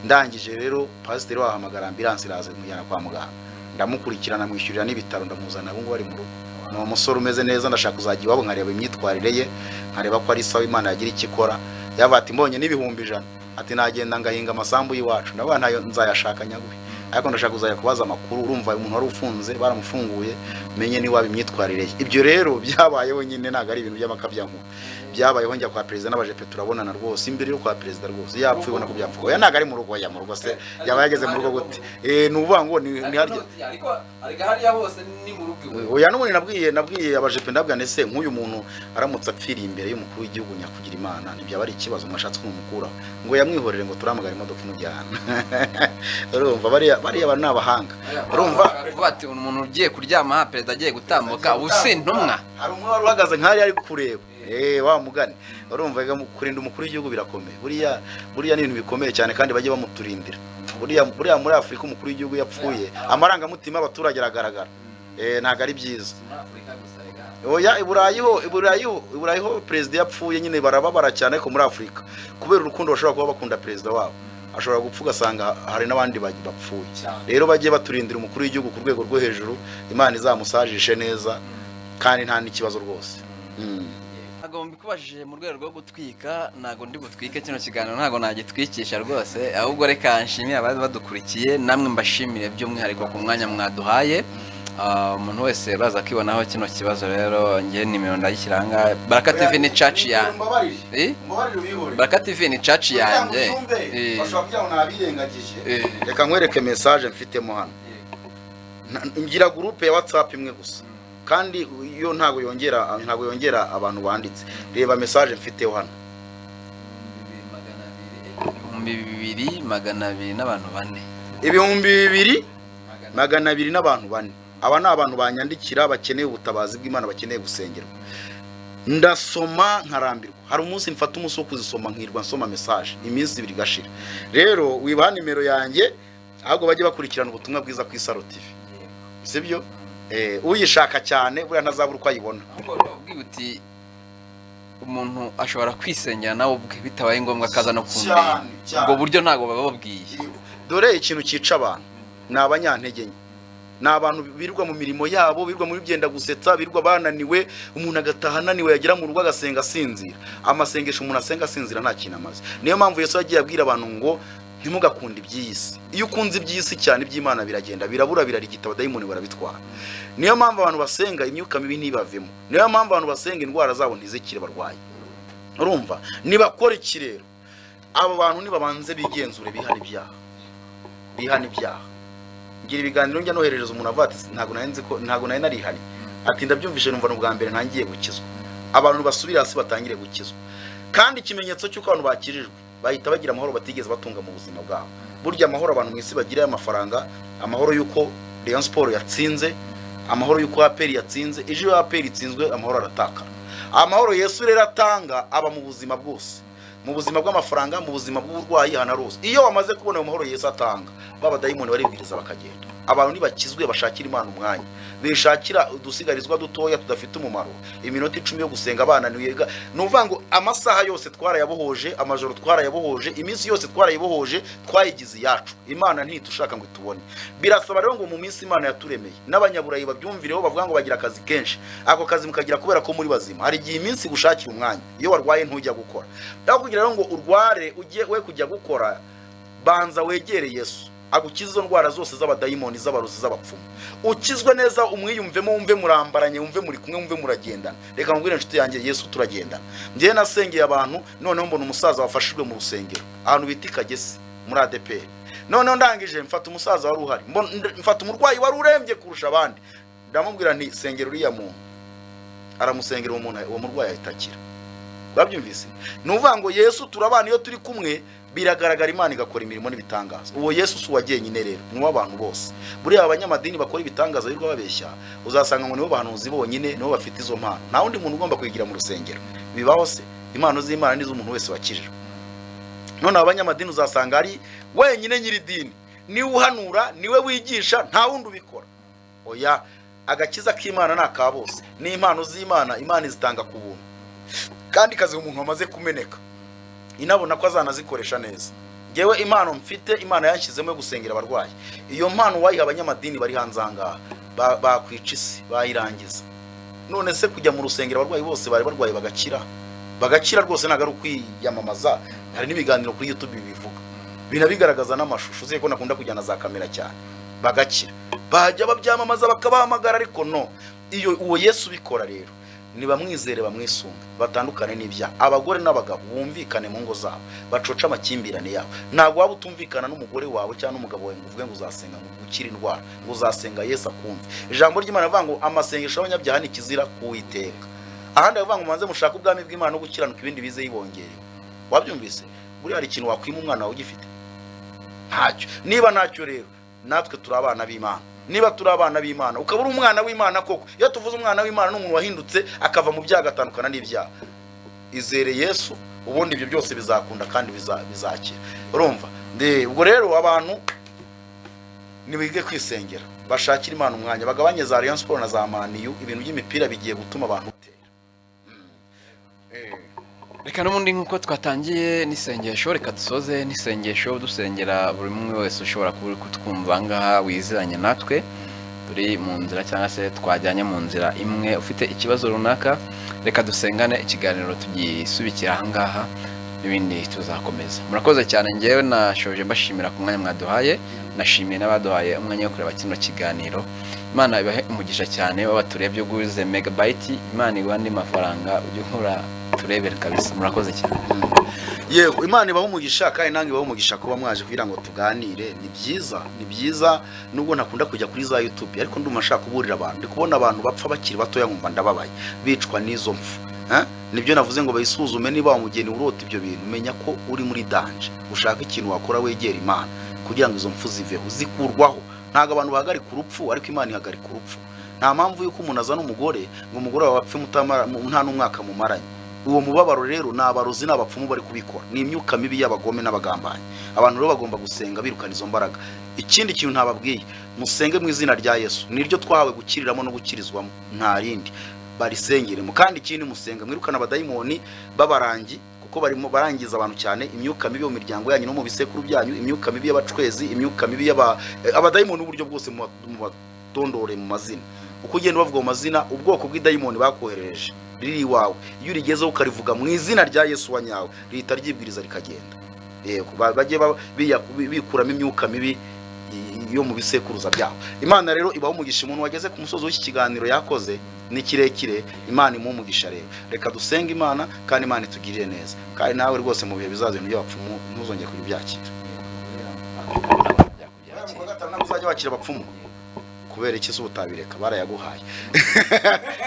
Ndangije rero, pasiteri wahamagara ambulance, iraza imujyana kwa muganga. Ndamukurikirana, mwishyurira n'ibitaro, ndamuzana. Ubu ngubu ari mu rugo, ni umusore umeze neza. Ndashaka kuzajya iwabo nkareba imyitwarire ye, nkareba ko ari sawa. Imana yagira icyo ikora. Yaba ati mbonye n'100,000, ati nagenda ngahinga amasambu y'iwacu. Ndavuga ntayo nzayashaka nyaguhe, ariko ndashaka kuzajya kubaza amakuru. Urumva, umuntu wari ufunze baramufunguye, menye niwaba imyitwarire ye. Ibyo rero byabayeho nyine, ntabwo ari ibintu by'amakabyankuru. Byabayeho, njya kwa perezida n'abajepe, turabonana rwose imbere yo kwa perezida. Rwose yapfuye, ubona ko byapfuye. Oya, ntabwo ari mu rugo. Oya, mu rugo se yaba yageze mu rugo gute? Ni ukuvuga ngo ni harya. Ariko hariya hose ni mu rugo iwe. Oya, n'ubundi nabwiye abajepe, ndabwira ese nk'uyu muntu aramutse apfiriye imbere y'umukuru w'igihugu, nyakugira Imana, ntibyaba ari ikibazo? Mwashatse kumukuraho? Ngo yamwihorere, ngo turahamagara imodoka imujyana. Urumva, bariya bantu ni abahanga, urumva? Kuvuga ati umuntu ugiye kuryama aha perezida agiye gutambuka, ubu si intumwa. Hari umwe wari uhagaze nk'ahari ari kureba. Wa mugani, urumva ega kurinda umukuru w'igihugu birakomeye. Buriya ni ibintu bikomeye cyane, kandi bajye bamuturindira. Buriya muri Afurika umukuru w'igihugu yapfuye, amarangamutima y'abaturage aragaragara. Ntabwo ari byiza. Oya, i Burayi ho perezida yapfuye nyine barababara cyane, ariko muri Afurika kubera urukundo bashobora kuba bakunda perezida wabo, ashobora gupfa ugasanga hari n'abandi bapfuye. Rero bajye baturindira umukuru w'igihugu ku rwego rwo hejuru, Imana izamusajishe neza, kandi nta n'ikibazo rwose. Ntabwo mbikubajije mu rwego rwo gutwika, ntabwo ndi butwike kino kiganiro, ntabwo nagitwikisha rwose. Ahubwo reka nshimire abari badukurikiye, namwe mbashimire by'umwihariko ku mwanya mwaduhaye. Umuntu wese uraza kwibonaho kino kibazo rero, njye nimero ndayishyira aha ngaha. Baraka TV ni church yanjye. Eh? Mbabarire ubihore. Baraka TV ni church yanjye. Bashobora kugira ngo nabirengagije. Reka nkwereke message mfitemo hano. Ngira groupe ya WhatsApp imwe gusa, kandi iyo ntabwo yongera abantu banditse. Reba message mfiteho hano. 2200 n'abantu bane. 2200 n'abantu bane. Aba ni abantu banyandikira bakeneye ubutabazi bw'Imana, bakeneye gusengerwa. Ndasoma nkarambirwa. Hari umunsi mfata umunsi wo kuzisoma, nkirwa nsoma message iminsi 2 igashira. Rero wibaha nimero yanjye, ahubwo bajye bakurikirana ubutumwa bwiza ku Isaro TV, sibyo? Uyishaka cyane buriya ntazabura uko ayibona. Ahubwo wabwiye uti umuntu ashobora kwisengera nawe ubwe, bitabaye ngombwa akaza no kundeba. Cyane, cyane. Ubwo buryo ntabwo bababwiye. Dore ikintu cyica abantu ni abanyantege nke, ni abantu birirwa mu mirimo yabo, birirwa muri byenda gusetsa, birirwa bananiwe. Umuntu agataha ananiwe, yagera mu rugo agasenga asinzira. Amasengesho umuntu asenga asinzira nta kintu amaze. Niyo mpamvu Yesu yagiye abwira abantu ngo ntimugakunde iby'iyi si. Iyo ukunze iby'isi cyane, iby'Imana biragenda birabura, birarigita, abadayimoni barabitwara. Niyo mpamvu abantu basenga imyuka mibi ntibavemo, niyo mpamvu abantu basenga indwara zabo ntizikire barwaye. Urumva, nibakora iki rero? Abo bantu nibabanze bigenzure, bihana ibyaha, bihana ibyaha. Ngira ibiganiro njya noherereza umuntu avuga ati ntabwo nari nzi ko, ntabwo nari narihanye, ati ndabyumvishe numva ni ubwa mbere ntangiye gukizwa. Abantu basubire hasi batangire gukizwa. Kandi ikimenyetso cy'uko abantu bakirijwe, bahita bagira amahoro batigeze batunga mu buzima bwabo. Burya amahoro abantu mu isi bagira y'amafaranga, amahoro y'uko Rayon Sport yatsinze, amahoro y'uko APR yatsinze, ejo iyo APR itsinzwe amahoro aratakara. Amahoro Yesu rero atanga aba mu buzima bwose, mu buzima bw'amafaranga, mu buzima bw'uburwayi, ahantu hose. Iyo wamaze kubona ayo mahoro Yesu atanga, ba badayimoni baribwiriza bakagenda. Abantu nibakizwe, bashakira Imana umwanya, bishakira udusigarizwa dutoya tudafite umumaro, iminota 10 yo gusenga bananiwe. Ni ukuvuga ngo amasaha yose twarayabohoje, amajoro twarayabohoje, iminsi yose twarayibohoje, twayigize iyacu. Imana ntitushaka ngo itubone. Birasaba rero ngo mu minsi Imana yaturemeye, n'abanyaburayi babyumvireho, bavuga ngo bagira akazi kenshi, ako kazi mukagira kubera ko muri bazima. Hari igihe iminsi gushakira umwanya, iyo warwaye ntujya gukora. Aho kugira rero ngo urware ujye we kujya gukora, banza wegere Yesu agukize izo ndwara zose z'abadayimoni, z'abarozi, z'abapfumu. Ukizwe neza, umwiyumvemo, wumve murambaranye, wumve muri kumwe, wumve muragendana. Reka nkubwire inshuti yanjye, Yesu turagendana. Njyewe nasengeye abantu, noneho mbona umusaza wafashijwe mu rusengero ahantu bita i Kagesi muri ADEPR. Noneho ndangije mfata umusaza wari uhari, mfata umurwayi wari urembye kurusha abandi, ndamubwira nti sengera uriya muntu. Aramusengera uwo muntu, uwo murwayi ahita akira. Urabyumvise? Ni ukuvuga ngo Yesu turabana, iyo turi kumwe biragaragara, Imana igakora imirimo n'ibitangaza. Uwo Yesu si uwa jyenyine rero, ni uw'abantu bose. Buriya abanyamadini bakora ibitangaza birirwa babeshya, uzasanga ngo nibo bahanuzi bonyine, nibo bafite izo mpano, nta wundi muntu ugomba kuyigira mu rusengero. Bibaho se? Impano z'Imana ni iz'umuntu wese wakijijwe. None abanyamadini uzasanga ari wenyine nyiri dini, niwe uhanura, niwe wigisha, nta wundi ubikora. Oya, agakiza k'Imana ni aka bose. N'impano z'Imana, Imana izitanga ku buntu kandi ikaziha umuntu wamaze kumeneka, inabona ko azanazikoresha neza. Ngewe impano mfite Imana yanshyizemo yo gusengera abarwayi, iyo mpano wayiha abanyamadini bari hanze aha ngaha, bakwica isi bayirangiza. None se kujya mu rusengero abarwayi bose bari barwaye bagakira, bagakira rwose, ntabwo ari ukwiyamamaza. Hari n'ibiganiro kuri YouTube bibivuga, binabigaragaza n'amashusho, uzi ko nakunda kujyana za kamera cyane, bagakira. Bajya babyamamaza bakabahamagara, ariko no iyo uwo Yesu ubikora rero nibamwizere, bamwisunge, batandukane n'ibyaha. Abagore n'abagabo bumvikane mu ngo zabo, bacoce amakimbirane yabo. Ntabwo waba utumvikana n'umugore wawe cyangwa n'umugabo wawe ngo uvuge ngo uzasenga ngo ukire indwara, ngo uzasenga Yesu akumve. Ijambo ry'Imana rivuga ngo amasengesho y'abanyabyaha ni ikizira kuwiteka. Ahandi bavuga ngo mubanze mushake ubwami bw'Imana no gukiranuka, ibindi bize yibongerewe. Wabyumvise? Buriya hari ikintu wakwima umwana wawe ugifite? Ntacyo. Niba ntacyo rero, natwe turi abana b'Imana. Niba turi abana b'Imana, ukaba uri umwana w'Imana koko, iyo tuvuze umwana w'Imana ni umuntu wahindutse akava mu byaha, agatandukana n'ibyaha. Izere Yesu, ubundi ibyo byose bizakunda kandi bizakira. Urumva? Ubwo rero abantu nibige kwisengera. Bashakire Imana umwanya, bagabanye za Rayon Sport na za Man U. Ibintu by'imipira bigiye gutuma abantu batera. Reka n'ubundi nk'uko twatangiye n'isengesho, reka dusoze n'isengesho, dusengera buri umwe wese ushobora kuba uri kutwumva aha ngaha, wizeranye natwe, turi mu nzira cyangwa se twajyanye mu nzira imwe, ufite ikibazo runaka. Reka dusengane, ikiganiro tugisubikira aha ngaha, n'ibindi tuzakomeza. Murakoze cyane. Ngewe nashoje mbashimira ku mwanya mwaduhaye, nashimiye n'abaduhaye umwanya wo kureba kino kiganiro. Imana ibahe umugisha cyane. Waba turebye uguze megabyte, Imana iguha andi mafaranga, ujye uhora turebere kabisa. Murakoze cyane. Yego, Imana ibaha umugisha, kandi nange ibaha umugisha kuba mwaje kugira ngo tuganire. Ni byiza, ni byiza. Nubwo ntakunda kujya kuri za YouTube, ariko ndumva nshaka kuburira abantu. Ndi kubona abantu bapfa bakiri batoya, nkumva ndababaye, bicwa n'izo mpfu. Eh? Nibyo navuze ngo bayisuzume. Niba wa mugeni urota ibyo bintu, menya ko uri muri danger, ushaka ikintu wakora, wegera Imana kugira ngo izo mpfu ziveho. Zikurwaho. Ntabwo abantu bahagarika urupfu, ariko Imana ihagarika urupfu. Nta mpamvu y'uko umuntu azana umugore ngo umugore wawe apfe nta n'umwaka mumaranye. Uwo mubabaro rero ni abarozi n'abapfumu bari kubikora, ni imyuka mibi y'abagome n'abagambanyi. Abantu rero bagomba gusenga birukana izo mbaraga. Ikindi kintu ntababwiye, musenge mu izina rya Yesu, niryo twahawe gukiriramo no gukirizwamo, nta rindi, barisengeremo. Kandi ikindi, musenga mwirukana abadayimoni b'abarangi, kuko barimo barangiza abantu cyane, imyuka mibi yo mu miryango yanyu no mu bisekuru byanyu, imyuka mibi y'abacwezi, imyuka mibi y'aba abadayimoni uburyo bwose, mubatondore mu mazina. Uko ugenda ubavuga mu mazina, ubwoko bw'idayimoni bakoherereje riri iwawe, iyo urigezeho ukarivuga mu izina rya Yesu wa nyawe, rihita ryibwiriza rikagenda. Yego, bajye bikuramo imyuka mibi yo mu bisekuruza byabo. Imana rero ibaha umugisha. Umuntu wageze ku musozi w'iki kiganiro, yakoze ni kirekire, Imana imuha umugisha. Rero reka dusenge Imana, kandi Imana itugirire neza. Kandi nawe rwose mu bihe bizaza, ibintu by'abapfumu ntuzongere kujya ubyakira. Kubyakira. Kuwa gatanu ntabwo uzajya wakira abapfumu. Kubera iki se utabireka? Barayaguhaye,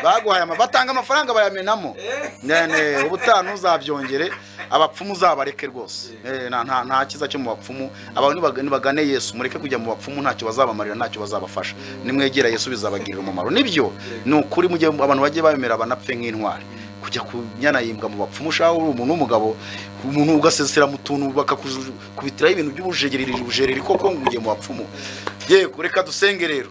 baguhaye batanga amafaranga bayamenamo. Nene ubutaha ntuzabyongere. Abapfumu uzabareke rwose. Nta cyiza cyo mu bapfumu. Abantu nibagane Yesu, mureke kujya mu bapfumu, ntacyo bazabamarira, ntacyo bazabafasha. Nimwegera Yesu bizabagirira umumaro. Nibyo, ni ukuri. Mujye abantu bajye bemera banapfe nk'intwari. Kujya kunyanayimbwa mu bapfumu, ushaka uri umuntu w'umugabo, umuntu ugasesera mu tuntu, bakakubitiraho ibintu by'ubujegereri bujereri, koko ngo ugiye mu bapfumu. Yego, reka dusenge rero.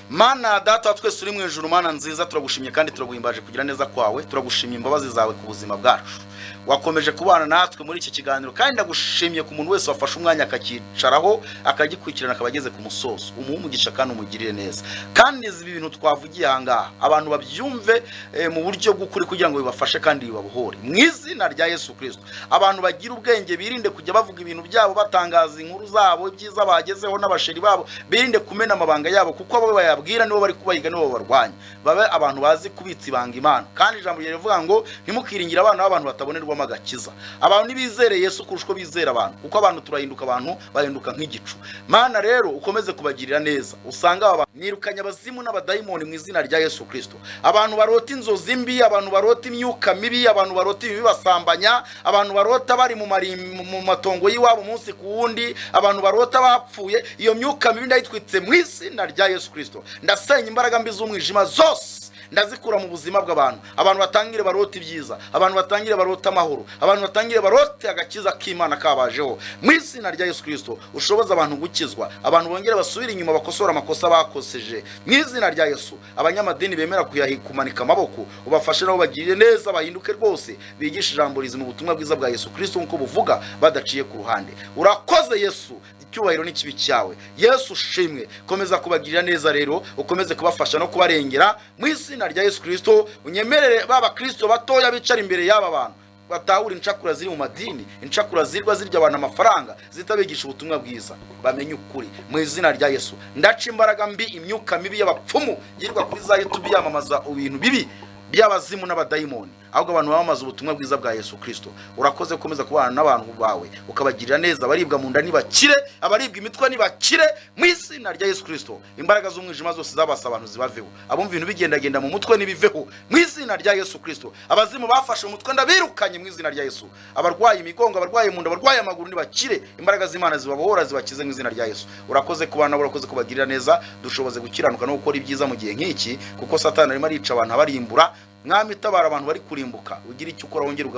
Mana Data wa twese uri mu ijuru, Mana nziza, turagushimye kandi turaguhimbaje kugira neza kwawe. Turagushimye imbabazi zawe ku buzima bwacu. Wakomeje kubana natwe muri iki kiganiro, kandi ndagushimye ku muntu wese wafashe umwanya akakicaraho, akagikurikirana, akaba ageze ku musozo. Umuhe umugisha kandi umugirire neza. Kandi ibi bintu twavugiye aha ngaha, abantu babyumve mu buryo bw'ukuri, kugira ngo bibafashe kandi bibabohore mu izina rya Yesu Kirisito. Abantu bagira ubwenge, birinde kujya bavuga ibintu byabo, batangaza inkuru zabo, ibyiza bagezeho n'abasheri babo. Birinde kumena amabanga yabo, kuko abo bayabwira nibo bari kubahiga, nibo babarwanya. Babe abantu bazi kubitsa ibanga Imana. Kandi ijambo rivuga ngo ntimukiringire abana b'abantu batabonerwamo agakiza. Abantu ntibizere Yesu kurusha uko bizera abantu, kuko abantu turahinduka, abantu bahinduka nk'igicu. Mana rero ukomeze kubagirira neza. Usanga aba mwirukanye abazimu n'abadayimoni mu izina rya Yesu Kirisito. Abantu barota inzozi mbi, abantu barota imyuka mibi, abantu barota ibibi basambanya, abantu barota bari mu matongo y'iwabo umunsi ku wundi, abantu barota bapfuye, iyo myuka mibi ndayitwitse mu izina rya Yesu Kirisito. Ndasenya imbaraga mbi z'umwijima zose, ndazikura mu buzima bw'abantu. Abantu batangire barota ibyiza, abantu batangire barota amahoro, abantu batangire barote agakiza k'Imana kabajeho mu izina rya Yesu Kirisito. Ushoboza abantu gukizwa, abantu bongere basubire inyuma, bakosora amakosa bakoseje mu izina rya Yesu. Abanyamadini bemera kumanika amaboko, ubafashe nabo, bagirire neza, bahinduke rwose, bigishe ijambo rizima, ubutumwa bwiza bwa Yesu Kirisito nk'uko buvuga, badaciye ku ruhande. Urakoze Yesu, icyubahiro n'ikibi cyawe. Yesu ushimwe. Komeza kubagirira neza rero, ukomeze kubafasha no kubarengera mu izina rya Yesu Kirisito. Unyemerere ba bakristo batoya bicara imbere y'aba bantu batahura incakura ziri mu madini, incakura zirwa zirya abantu amafaranga, zitabigisha ubutumwa bwiza, bamenye ukuri mu izina rya Yesu. Ndaca imbaraga mbi, imyuka mibi y'abapfumu yirirwa kuri za YouTube yamamaza ibintu bibi by'abazimu n'abadayimoni, ahubwo abantu bamamaza ubutumwa bwiza bwa Yesu Kirisito. Urakoze gukomeza kubana n'abantu bawe, ukabagirira neza. Abaribwa mu nda nibakire, abaribwa imitwe nibakire mu izina rya Yesu Kirisito. Imbaraga z'umwijima zose zabasa abantu zibaveho. Abumva ibintu bigendagenda mu mutwe nibiveho mu izina rya Yesu Kirisito. Abazimu bafashe umutwe ndabirukanye mu izina rya Yesu. Abarwaye imigongo, abarwaye mu nda, abarwaye amaguru nibakire. Imbaraga z'Imana zibabohora, zibakize mu izina rya Yesu. Urakoze kubana, urakoze kubagirira neza. Dushoboze gukiranuka no gukora ibyiza mu gihe nk'iki, kuko Satani arimo arica abantu, abarimbura. Mwami, tabara abantu bari kurimbuka, ugira icyo ukora, wongere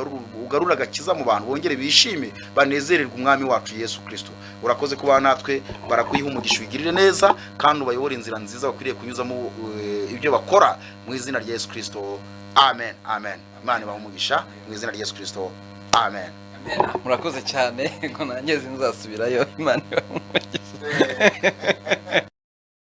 ugarure agakiza mu bantu, bongere bishime, banezererwe Umwami wacu Yesu Kirisito. Urakoze kuba natwe, barakuyiha umugisha, uyigirire neza kandi ubayobore inzira nziza bakwiriye kunyuzamo ibyo bakora, mu izina rya Yesu Kirisito, amen, amen. Imana ibahe umugisha mu izina rya Yesu Kirisito, amen. Murakoze cyane, ngo nanjye sinzasubirayo. Imana ibahe umugisha.